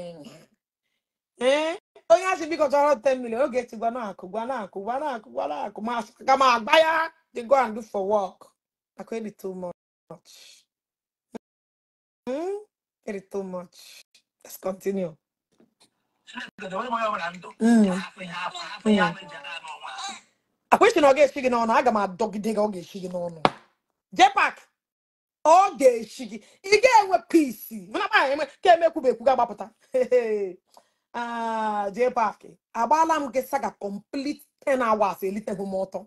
ee onye asị biko chọrọ 10 million oge echi gwa na-akụ gwa na-akụ gwa na-akụ gwa na-akụ ma asị ka m agba ya they go and do for work akụ edi too much. It is too much. Let's continue. Akwesị na ọ ga-eshi gị n'ọnụ, aga m adọgide gị, ọ ga-eshi gị n'ọnụ. Jepak, ọ ga-eshi gị. Ị ga-enwe peace. Mana kpa eme ka emekwube ekwu ga-agbapụta. Ah, Jepak, agbaala m gị saga complete 10 hours eliteghị m ọtọ.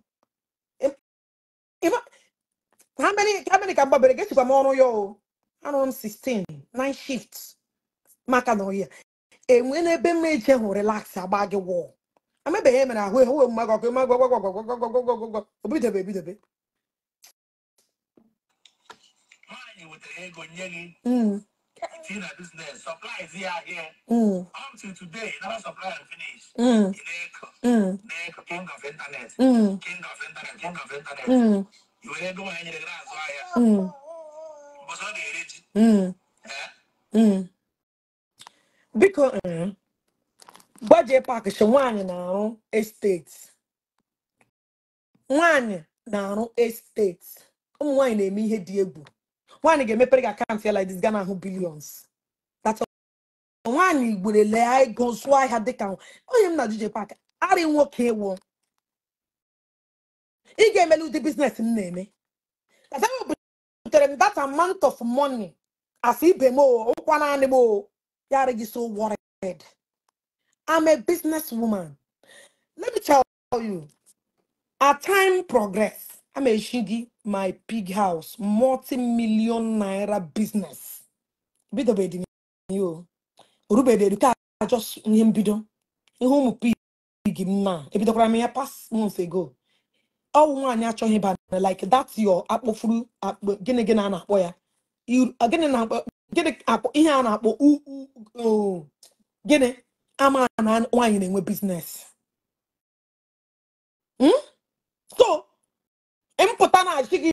How many ka m gbabere gị esikwa m ọrụ ya o? Arụrụ m 16, 9 shifts maka na ọhịa. Enwe n'ebe m eje hụ relax agba gị wọọ. Amebeghị emere ahụ ehu mmaga ọkụ mmaga gwagwagwagwagwagwagwagwagwa obidobe ebidobe. Nwaanyị wetara ego nye gị tinye na business, supplies ya ahịa up to today, never supply and finish. Ị na-eko na-eko king of internet, king of internet, king of internet. I were ego nwaanyị nyere gị na-azụ ahịa mbọsị ọ ga-ere ji. Eh? Biko, gwa Jepak sị nwaanyị na-arụ estate. Nwaanyị na-arụ estate. Ụmụ nwaanyị na-eme ihe dị egwu. Nwaanyị ga-emepere gị account ya like this, ga na-ahụ billions. That's nwaanyị gwere lee ego zụọ ahịa dịka onye m na Jepak arị nwoke ewu. Ị ga-emeli ụdị business m na-eme. That's how butere m that amount of money as ibe m o, ụkwa naanị m o. Ya adịghị so worried. I'm a businesswoman. Let me tell you, as time progress, I'm a shigi my pig house, multi-million naira business. Bido be you. Orube de ka just ihe mbido. Ihe ụmụ pig m na ebidokwara m ya past months ago. Ọ nwaanyị achọghị ịba na like that's your akpọfuru akpọ gịnị gịnị a na-akpọ ya. Gịnị na-akpọ gịnị akpọ ihe a na-akpọ u u o gịnị ama na nwaanyị na-enwe business. So mpụta na-achị gị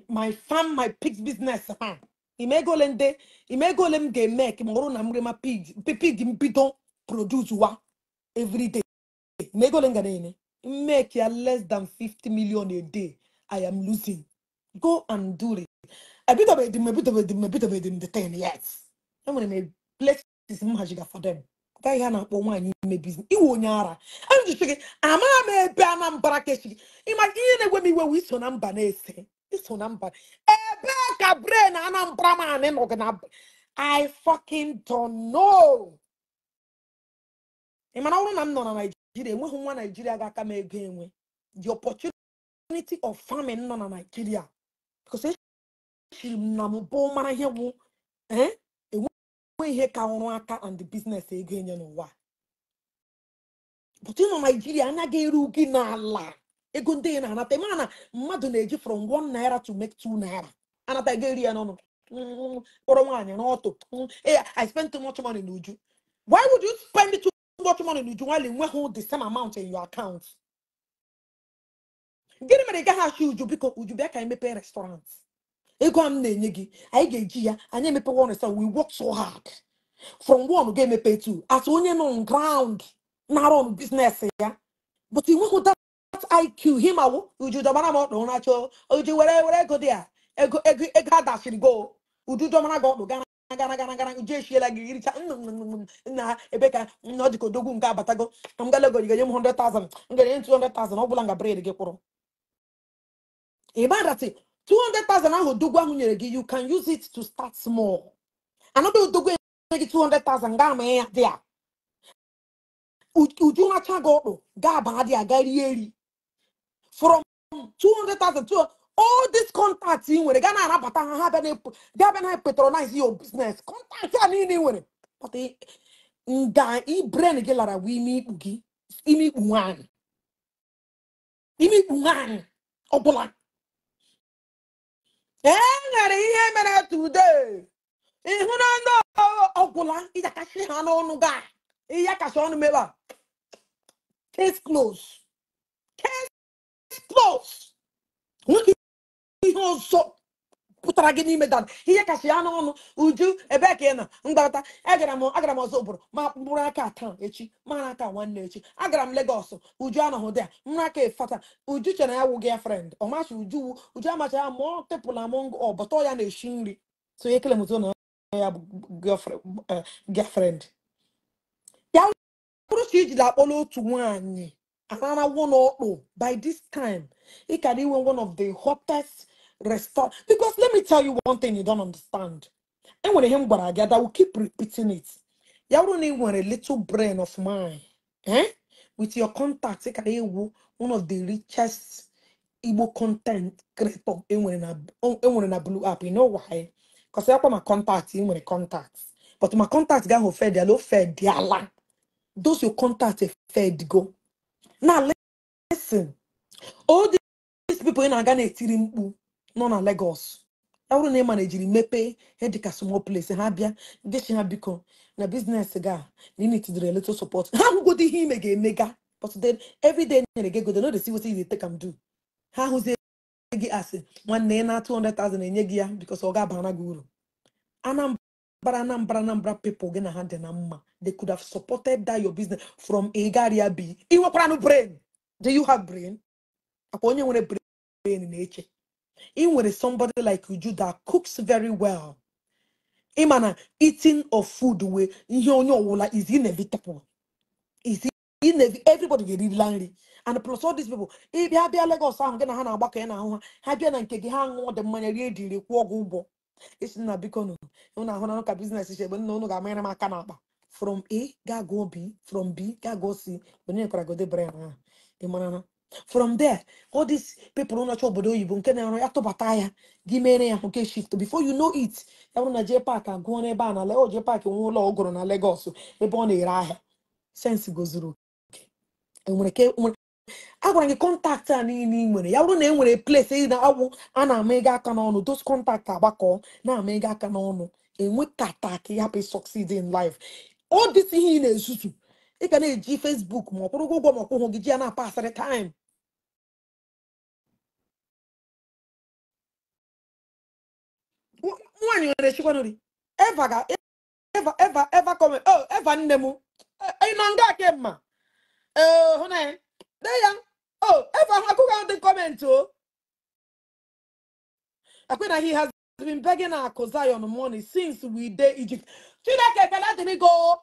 my farm, my pigs business ha imego ole ndị imego ole m ga-eme ka ma ọ bụrụ na m rema pig pig m bido produce wa every day, imego ole m ga na-eme make ya less than 50 million a day. I am losing. Go and do it. Ebidobeghị m ebidobeghị m ebidobeghị m the 10 years enwere m places m haziga for them. Gaghị ha na-akpọ nwaanyị ime business iwe onye ara ajụjụ gị amaghị m ebe Anambra ka echi gị ịma ihe na-egwe m iwe wụ iso na mba na-ese iso na mba ebee ka brain Anambra man nọ gị na I fucking don't know. Ị mana ọ bụrụ na m nọ na Naijiria, enweghị nwa Naijiria ga-aka m ego enwe the opportunity of farming nọ na Naijiria because echiri m na mbụ mara ihe wụ enwe ihe ka ọrụ aka and the business ego enye n'ụwa, but ịnọ Naijiria anaghị eru gị n'ala ego ndị ị na-anata. Ịma na mmadụ na-eji from 1 naira to make 2 naira anata ego eri ya n'ọnụ kpọrọ nwaanyị n'ọtụ. I spend too much money n'Uju. Why would you spend too much money n'Uju while enweghị the same amount in your account? Gịnị mere ị gaghị achọ Uju, biko Uju bịa ka anyị mepee restaurant, ego a m na-enye gị anyị ga-eji ya anyị emepe one restaurant. We work so hard from one ga-emepe two as onye nọ on ground na-arụ on business ya, but ị nweghị that IQ him awụ Uju dọbara m ọkpụ na-achọ Uju were were ego dị a ego ego ego adachiri go Uju dọbara gị ọkpụ gara gara gara gara. Uju eshiela gị iricha nna ebe ka nna ọ dị ka odogwu nke abatago m gala ego ga-enye m 100,000, m ga-enye m 200,000 ọ bụla nga bread gị kwụrụ ịba 200,000 ahụ odogwu ahụ nyere gị. You can use it to start small. Another odogwu enye gị 200,000 gaa ma ya dị a Uju racha gị ọkpụ gaa baa dị a gaa rie eri from 200,000 to all these contacts ị nwere gaa na-anabata ha ha bịa na gaa bịa na patronize your business contact a niile ị nwere. But nga i brain gị lara wụ ime ikpu gị ime ikpu nwaanyị ime ikpu nwaanyị ọbụla e nwere ihe mere today ịhụ na ndị ọgwụla ịyakashi ha n'ọnụ ga ịyakashi ọnụ mebe a case close, case close. Nwoke ihe ọzọ pụtara gị n'ime dan ihe kasị ya n'ọnụ. Uju ebee ka ị nọ mgbata? Agara m ọzọ obodo ma mkpụrụ aka taa echi mara aka nwanne echi agara m Lagos. Uju anọghị dị a mrụ aka efata. Uju chere ya wụ girlfriend ọ machi Uju wụ Uju amacha ya multiple among all but ọ ya na-eshi nri so ekele m na ya bụ girlfriend ya bụrụ ka ijiri akpọrọ otu nwaanyị. Another one or by this time, it can even one of the hottest restaurant. Because let me tell you one thing you don't understand. And when him I will keep repeating it. You only want a little brain of mine, eh? With your contacts, it can be one of the richest Igbo content creator in a blue app. You know why? Because I have my contacts, in my contacts. But my contacts got fed, they fed they. Those your contacts fed go. Now listen, all these people in Ghana etiri mkpu nọ na Lagos. I wouldn't name manage mepe head ka small place ha bịa gechi ha biko na business ga you need to do a little support. Ha go di him again mega, but then every day they go they know they see what they take am do. Ha hụzie gị asị nwanne na 200,000 enye gị ya because ọ ga-abana gị uru. Anambra people gị na ha dị na mma. They could have supported that your business from A garia B. I nwekwara no brain. Do you have brain? Akwa onye nwere brain na-eche. I nwere somebody like Uju that cooks very well. Imana eating of food we ihe onye ọwụla is inevitable. Is everybody ga-erila nri. And plus all these people, if you have Lagos ahụ gị na ha na-agbakọ ya na ahụ ha, ha bịa na nke gị ha ṅụọ dị mmanya rie diri kwụọ gị ụgwọ. Isi na biko nụ, unu ahụ na ka business chegbe nna unu ga-amanyere m aka n'akpa. From A ga go B, from B ga go C, onye kwara gode brain ahụ. Ị mara na from there, all these people nọcha obodo oyibo nke na-arụ ya tụbata ya gị mere ya nke shift before you know it. Ya bụrụ na J Park agụọ n'ebe a na o J Park nwe ụlọ ọ gụrụ na Lagos ebe ọ na-ere ahịa. Sense gozuru enwere ke a gwara gị kọntaktị a niile ị nwere ya bụrụ na e nwere place ị na-awụ a na-ama ego aka n'ọnụ, those kọntaktị agbakọ na-ama ego aka n'ọnụ enwekata ka ị hapụ succeed in life. All this ihe ị na-ezuzu ị ga na-eji Facebook ma ọ kwụrụ ụgwọ ma ọ kwụghị gị ji ya na-apasịrị time. Nwaanyị nwere chikwanuri Eva ga Eva Eva Eva come oh Eva nne m ị nọ nga kemma hụ na ya there. Oh, Eva akụkọ the comment oh. Akwena he has been begging Akụ Zion money since we dey Egypt. Chineke ekele dịrị go.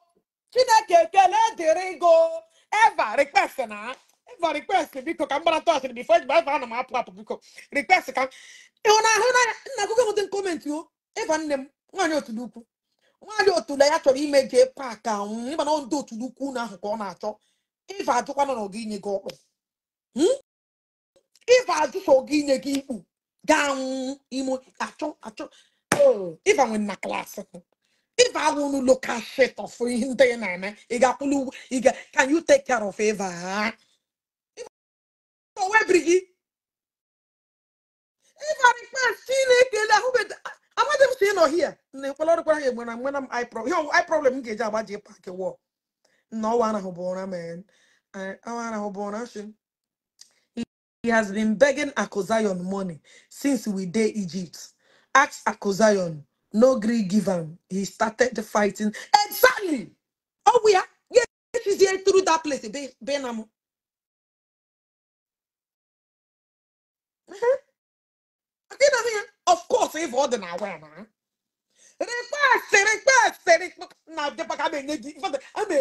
Chineke ekele dịrị go. Eva request na. Eva request biko ka m gbara tọọchị before Eva ana m apụ apụ biko. Request ka ịhụ na ahụ na nna akụkọ dị comment o. Eva nne m nwaanyị otu n'ukwu. Nwaanyị otu na ya chọrọ ime J Park ahụ ịma na ndị otu n'ukwu na ahụ ka ọ na-achọ. Eva ajụkwana na ọ ga inye gị ọkpụ. Eva ajụsọ ọ ga inye gị ikpu. Gaa imo achọ achọ. Oh, Eva nwere na klaasị. Eva awụnụ local shit of ihe ndị ị na-eme. Ị ga-akwụlụ ị ga can you take care of Eva? Eva webiri gị. Eva request Chineke na ahụbe amadị m si nọ here. Na ekwela ọrụkwara ya egbe na mgbe na m eye problem. Ihe eye problem m ga-eji agba J Park wọ. Na ọwa ahụ bụ ụra man. Ọwa ahụ bụ ụra shi. He has been begging Akụ Zion money since we dey Egypt. Ask Akụ Zion, no gree give him. He started fighting. Exactly. Oh, we are. Yeah, she's here through that place. Benamo. Of course, if all the now, request, request. Now, the back I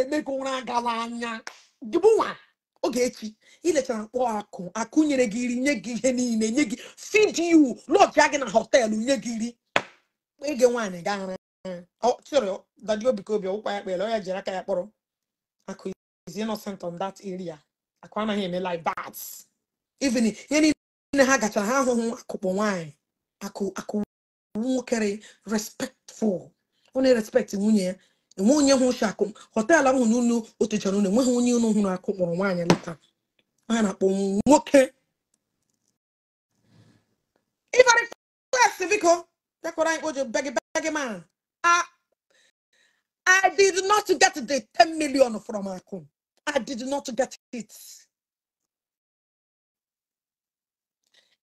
may go on galanya. Gibuwa. Ogechi, ilechara kpọọ akụ akụ nyere gị nri nye gị ihe niile nye gị feed you lodge ya gị na họteelụ nye gị nri ege nwaanyị gaghara ọ chịrị dadi obi ka obi ọwụkwa ya kpere ọ ya jiri aka ya kpọrọ. Akụ is innocent on that area. Akụ anaghị eme like that. Even ihe niile ha gachara ha ahụhụ akụkpọ nwaanyị akụ akụ nwokere respectful. Ọ na-respect nwunye ya. Enwe onye hụ shi akụ họteelụ ahụ n'ụlọ o techara unu enweghị onye unu hụrụ akụ kpọrọ nwaanyị leta. Onye na-akpọ nwoke. If I request biko bịakwara anyị kpoje begi begi man. I did not get the 10 million from Akụ. I did not get it.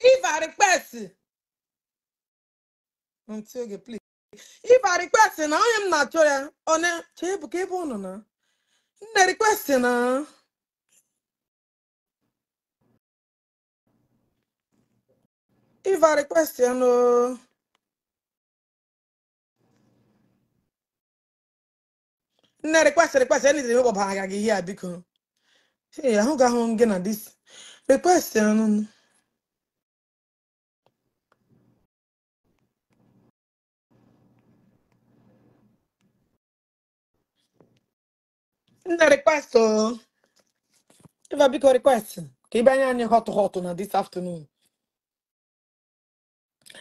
If I request until you please. If I request na onye m na-achọ ya ọ na chee bụ ka ebe ọ nọ na nne request na if I request ya no nne request anything mekpọbara gị here biko. Hey, ahụ ga-ahụ m gị na this request ya nụ. Nna request o. Iva biko request. Ka ị bịa anyị hot hot na this afternoon.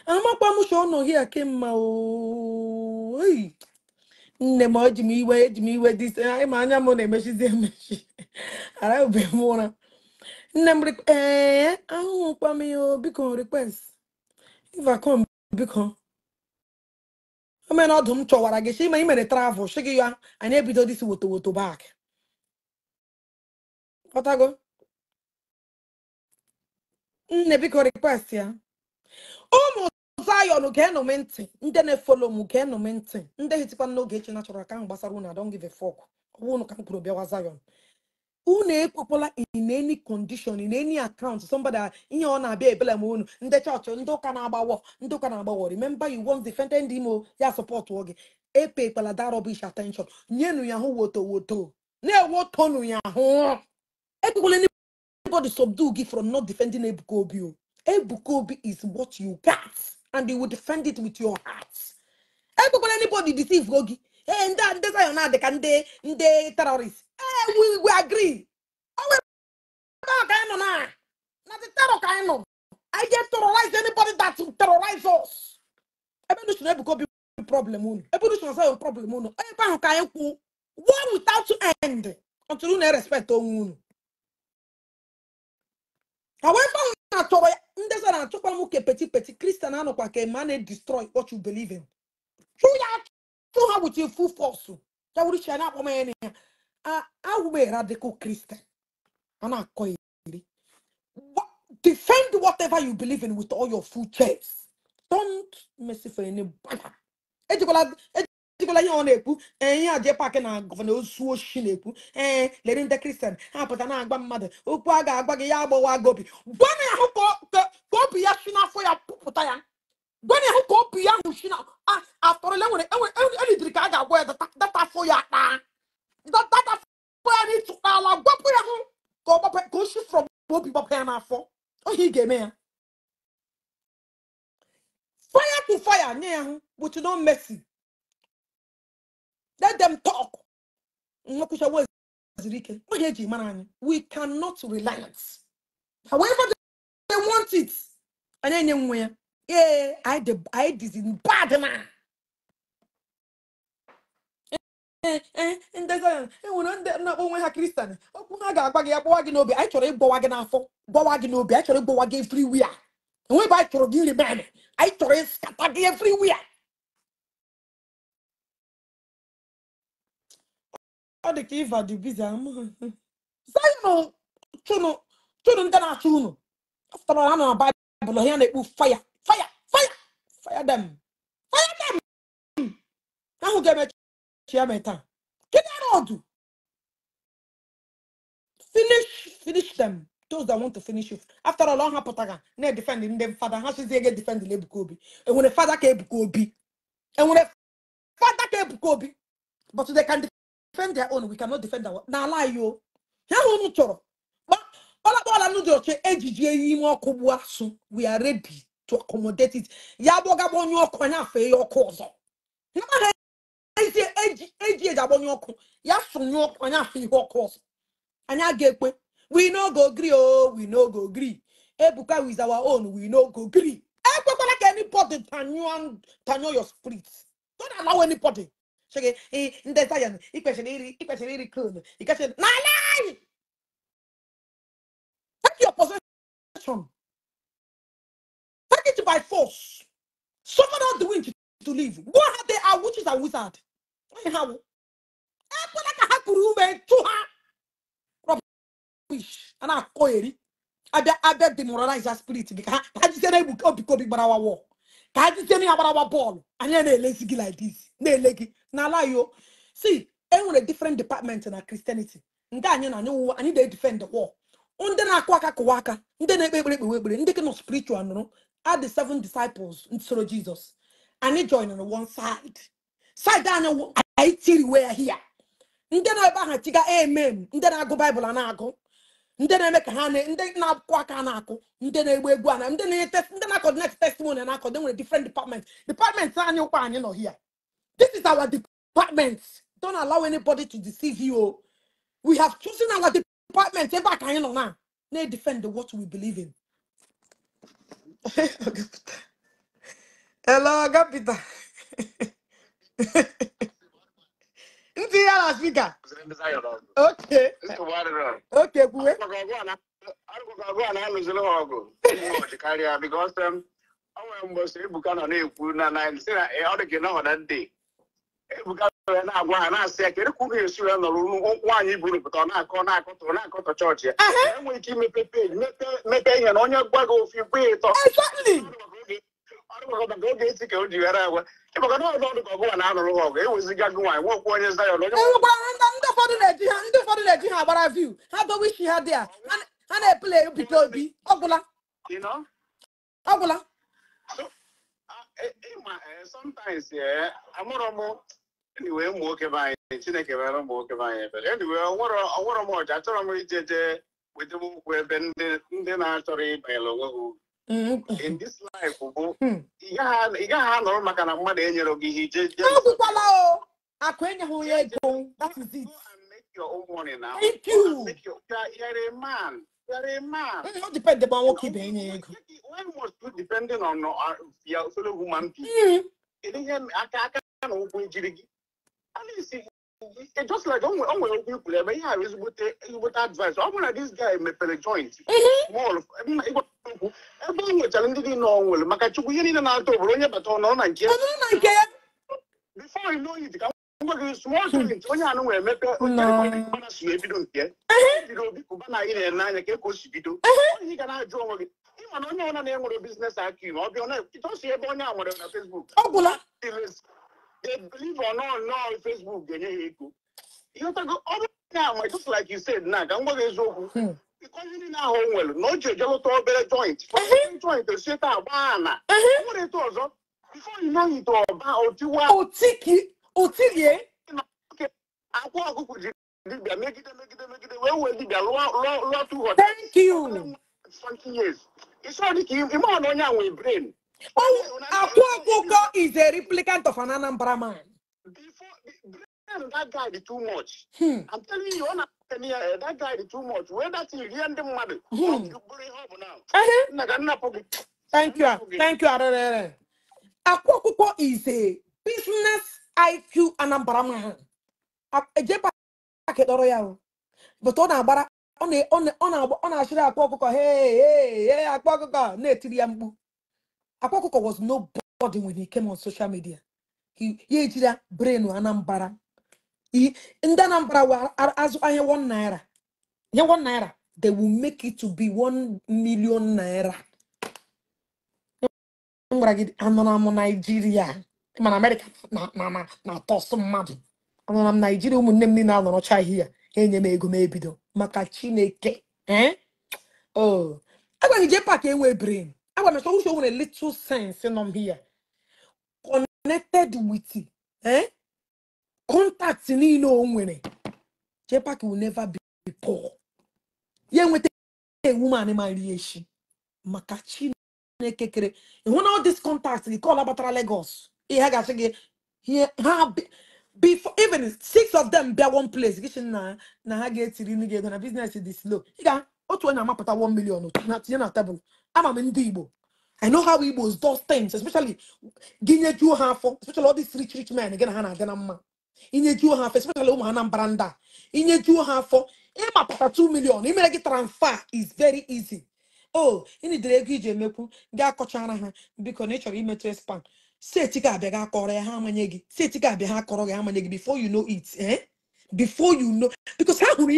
Amakwa m sho nọ here kemma o. Hey. Nne m eji m iwe eji m iwe this ịma anya m na-emechizi emechi. Ara ube m ụra. Nne m ee ahụhụkwa m ya o biko request. Iva come biko. O mere ọdụ m chọwara gị sị ma ị mere travel sị gị ya anyị ebido this woto woto back. Ghọtago? Nne biko request ya. Ụmụ Zion geenụ m ntị, ndị na-efolo m geenụ m ntị, ndị hitikwa n'oge echi natural ka ahụ gbasara unu, I don't give a fuck. Ọ bụ unu ka m kwuru bịawa Zion. Unu ekwekwala in any condition, in any account, somebody ihe ọ na-abịa ebele m unu, ndị chọọchị, ndị ụka na-agbawọ, ndị ụka na-agbawọ. Remember you once defended him o, ya support gị. Epekwala that rubbish attention. Nyenu ya hụ woto woto. Na-ewotonu ya hụ. Ekwekwala anybody subdue gị from not defending Ebuka Obi o. Ebuka Obi is what you got, and you will defend it with your heart. Ekwekwala anybody deceive gị. Hey, ndị Zion na-adị ka ndị terrorists. Hey, we agree. Oh, we ka anyị nọ na. Na the terror ka anyị nọ. I get terrorize anybody that will terrorize us. Ebe nu si na Ebuka Obi problem unu. Ebe nu si na Zion problem unu. Ebe ahụ ka anyị kwụ. War without end. Until unu respect onwe unu. However, na chọrọ ya, ndị Zion na-achọkwa m ke peti peti Christian anọkwa ka ma na-destroy what you believe in. Chụ ya chụ ha with your full force. Ya wuru chi na akpọ m ya na ya. Awụ m a radical Christian. A na-akọ iri. Defend whatever you believe in with all your full chest. Don't mess for any bother. Ejikwala ihe ọ na-ekwu, ihe a jee paakị na gọvanọ ozu oshi na-ekwu, ee lere ndị Kristian ha pụta na-agba mmadụ okwu a ga-agba gị ya agbawa gị obi. Gwana ya hụ ka obi ya si n'afọ ya pụpụta ya. Gwana ya hụ ka obi ya hụ si na afọrọla enwere elidiri ka a ga-agwa ya data afọ ya akpa. Data afọ ya n'ịtụkpala gwapụ ya hụ ka ọ gbapụ ka o si from obi gbapụ ya n'afọ. Ohe ị ga-eme ya. Fire to fire nye ya hụ with no mercy. Let them talk. We cannot relax. However they want it. And then yeah, I did in bad man. Christian. I everywhere. I everywhere. Ọ dị ka Iva dị busy amụ. Zion chụnụ chụnụ ndị na-achụ unu. After all, ha nọ na Bible ha na-ekpu fire fire fire fire them. Fire them. Ahụ ga-emechi ya mee taa. Kedu ọdụ? Finish them. Those that want to finish you. After all, ha pụtara na-edefend ndị fada ha sizi ege defend Ebuka Obi. Enwere fada ka Ebuka Obi. Enwere fada ka Ebuka Obi. But they can defend their own. We cannot defend our. Na lie yo. Ya unu chọrọ. Ọla nu dị ọchị ejiji eyi ime ọkụ gbuo asụ. We are ready to accommodate it. Ya gbọga gbọnyụ ọkụ anyị afee ya ọkụ ọzọ. Na ha eji eji eji agbọnyụ ọkụ. Ya sụnyụ ọkụ anyị afee ihe ọkụ ọzọ. Anyị aga ekwe. We no go gree oh, we no go gree. Ebuka is our own, we no go gree. Ekwekwala ka anybody tanyo your spirit. Don't allow anybody. Shege, ndị Zion, i kwesịrị iri clone, i kwesịrị na lie. Take your possession. Take it by force. Suffer not the wind to live. What are they are witches and wizards? Ekwela ka ha kuru ume chụ ha. Rubbish. A na-akọ eri. Abịa demoralize that spirit gị ka ha jide na Ebuka Obi gbarawa wall. Ka ha jide na ya gbarawa bọọlụ. Anyị na-elezi gị like this. Na-ele gị. N'ala yo. See, enwere different department na Christianity. Ndị anyị na anyị dey-defend the war. Ndị na-akụ aka kụwa aka. Ndị na-ekpe ekpere ekpewe ekpere. Ndị nọ spiritual nụrụ. Are the 7 disciples nsoro Jesus. Anyị join on one side. Side anyị anyị tiri wee here. Ndị na ebe ahụ tiga amen. Ndị na-agụ Bible a na-agụ. Ndị na-eme ka ha ndị na-akwụ aka na-akụ, ndị na-egbu egwu ana, ndị na-enye test, ndị na-coordinate testimony na-akọ. Nwere different department. Department anyị ụkwa anyị nọ here. This is our department. Don't allow anybody to deceive you. We have chosen our department. Ebe a ka anyị nọ na na-defend what we believe in. Hello, Gapita. Ntị ya na speaker. Okay. Okay, kwuwe. Ọgụ a na-alụziri ha ọgụ karịa because o nwere mgbe Ebuka nọ na-ekwu na sị na ọ dị ka nọ na ndị Ebuka na-agwa ha na-asị ya kedu ka unu esi wee nọrọ nwaanyị buru pụta ọ na-akọ na-akọtọ chọọchị ya enweghị ike imepe peji mepe ihe na onye gwa gị ofu ikwe ịtọ maka oge esi ka o ji were agwa ịmaka na ọdụ ka ọgụ na-alụrụ ha ọgụ eweziga gị nwaanyị nwekwa onye Zion onye ndị ụfọdụ na-eji ha agbara view ha dowe isi ha dị a ha na-epele Peter Obi ọgwụla ọgwụla. Sometimes amụrụ m anyway ụmụ nwoke be anyị Chineke mere ụmụ nwoke be anyị ebere anyway ọnwụrọ m ọja achọrọ m ije jee weta m okwu ebe ndị na-achọrọ ịbanyere onwe ha uru. In this life bụ ị gaghị anọrọ maka na mmadụ enyere gị ihe ije jee ọgwụkwala o akụ enyeghị onye ego. That is it. Go and make your own money now. Thank you. You're a man. You're a man. Ọ depend on nwoke ibe enye ego. Why must you depending on your fellow human being? Ihe aka na ụkwụ ejiri gị. At least just like o nwere okwu ikwuru ebe ihe a ezigbote advice. Ọ bụrụ na this guy mepere joint small okwu ebe o nwechara ndị niile ọ nwere maka Chukwu ihe niile na-atọ obodo onye bata ọ nọ na nke ya. Before you know it ka ngwa gị small joint onye anụ nwere emepe onye si ebido nke bido Obi Cubana anyị na-ene anya ka o si bido onye ga na-ajụ onwe gị ịma na onye ọna na-enwere business IQ ma ọ bịa ọ ebe onye a nwere na Facebook ọ gwụla. They believe or not, no, Facebook ga-enye ha ego. Ọ bụrụ just like you said na ka m gwa gị eziokwu because ndị na-ahụ nwere na o ji eje lụta obere joint joint osie taa gbaa ana nwere etu ọzọ before you know it ọba otiwa otilie akwa ọkụkụ ji dibịa megide megide megide wee dibịa lụọ two hotels. Thank you. 20 years. It's not like ịma na onye a nwere brain. Oh, Akwa Okuko is a replicant of an Anambra man. Before brain, that guy is too much. I'm telling you, that guy is too much. Where that you hear the mother, Thank you. Thank you. Akwa Okuko is a business IQ Anambra man. But on Akwa Okuko, hey, hey, Akwa Okuko, ne Akwa Okuko was nobody when he came on social media. He ejira brain Anambra. He in Anambra were as I 1 naira. Yeah, 1 naira. They will make it to be 1 million naira. I'm Nigeria. I'm America. Na toss mmadụ. I'm Nigeria. Ụmụnne m niile anọrọcha here. Enye m ego m ebido maka Chineke. Eh? Oh. Agwa gị Jpac enwe brain. I want to show you a little sense in on here. Connected with it. Eh? Contacts in no winning. Jpac will never be poor. Yeah, with a woman in my relation. Makachi kekere. You want all these contacts, you call about Lagos. He before even 6 of them be one place. Na na get to business is slow. He got 1 million. Table. I'm a Igbo. I know how Igbos does things, especially especially all these rich men again. Especially Branda. 2 million. You transfer is very easy. Oh, you need to because nature expand. Before you know it, eh? Before you know, because how because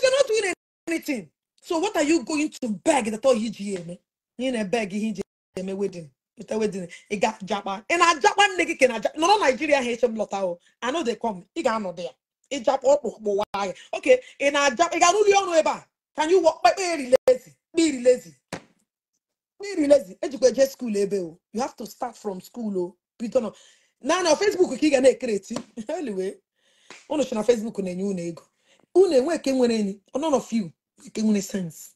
you're not doing anything. So what are you going to beg that all EGM? You know, beg EGM wedding. Wedding. It got Japan. And I Japan nigga can not Nigeria HM Lotao. I know they come. It got no there. It Jap up why? Okay, in a Jap, it got no eba. Can you walk by be lazy? Be lazy. Be lazy. Educate school label. You have to start from school. Oh, now now Facebook you can create. Anyway, on Facebook na new nego. Unu enwe ke nwere enyi, none of you ke nwere sense.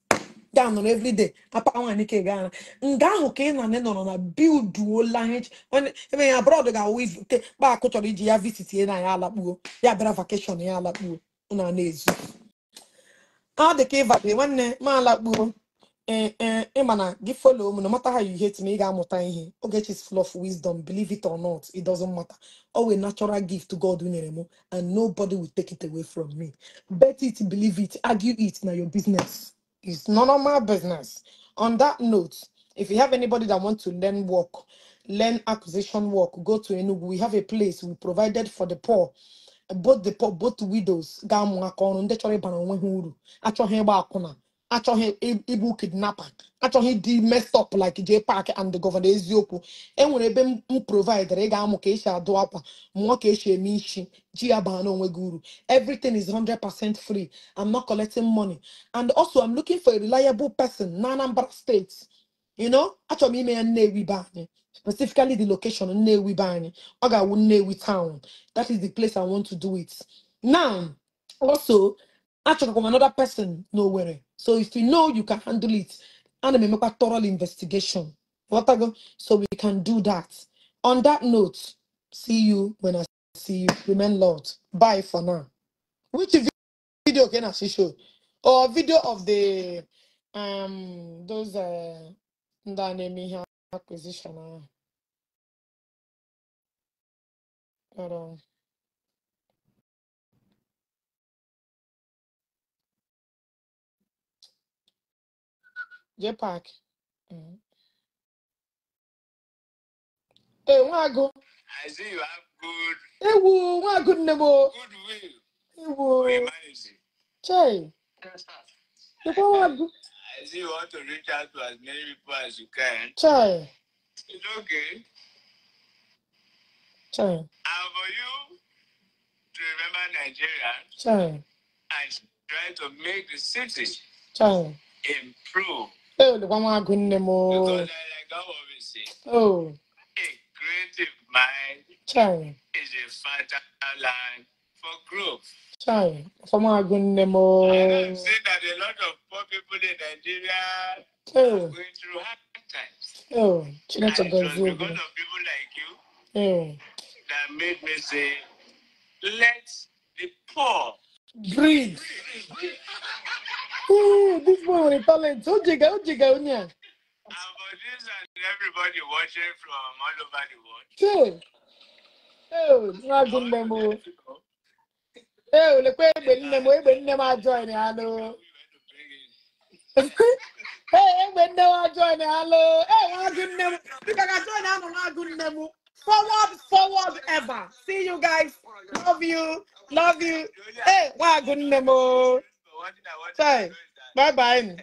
Down on every day. Papa nwaanyị ke gara. Nga ahụ ka ị na nne nọrọ na builduola ihe. Ebe ya abroad ga-awụ izu ke kpa akụ chọrọ iji ya visit ya na ya alakpuo. Ya bịara vacation ya alakpuo. Unu a na-ezu. Ọ dị ka ịva dị nwanne ma alakpuo. Ịma na gị follow m, no matter how you hate me, ị ga-amụta ihe. Ogechi is full of wisdom, believe it or not, it doesn't matter. All a natural gift to God nyere m, and nobody will take it away from me. Bet it, believe it, argue it, na your business. It's none of my business. On that note, if you have anybody that wants to learn work, learn acquisition work, go to Enugu. We have a place we provided for the poor. Both the poor, both widows, ga-amụ aka ọrụ, ndị chọrọ ịbara onwe ha uru, achọghị ịgba akwụna, achọghị ịbụ kidnapper, achọghị ịdị messed up like J Park and the governor eziokwu. Enwere ebe m providere ị ga-amụ ka esi adụ akwa, mụọ ka esi eme isi, ji ya baa n'onwe gị uru. Everything is 100% free. I'm not collecting money. And also, I'm looking for a reliable person na Anambra State. You know, achọrọ m ime ya Nnewi be anyị. Specifically the location Nnewi be anyị. Ọ ga-awụ Nnewi town. That is the place I want to do it. Now, also, achọrọ m another person n'Owerri. So if you know you can handle it, ana m emekwa thorough investigation. Ghọtago? So we can do that. On that note, see you when I see you. Remain loved. Bye for now. Which video can I show? Or video of the those ndị a na-eme ihe acquisition ahụ. Hold on. J Park. Hey, Nwagu. I see you have good. Ewu, Nwagu nne m o. Good will. Ewu. For humanity. Chei. Lekwa Nwagu. I see you want to reach out to as many people as you can. Chei. It's okay. Chei. And for you to remember Nigeria. Chei. And try to make the city. Chei. Improve. Hey, lekwa Nwagu nne m o. Because like I always say, Oh. a creative mind Chei. is a fertile land for growth. Chei. Lekwa Nwagu nne m o. And I've seen that a lot of poor people in Nigeria Oh. are going through hard times. Oh, Chineke And it was gọzie because gị. of people like you Oh. that made me say, let the poor breathe. Ooh, this boy with talent. Ojiga, ojiga, onye a. And for this and everybody watching from all over the world. Chei. Oh, Nwagu nne m o. Eh, lekwa egbe nne m, egbe nne m ajoin alụ. Hey, egbe nne m ajoin alụ. Hey, Nwagu nne m. Biko ga join anụ Nwagu nne m. Forward, forward ever. See you guys. Love you. Love you. Hey, Nwagu nne m o. Chei. Bye bye.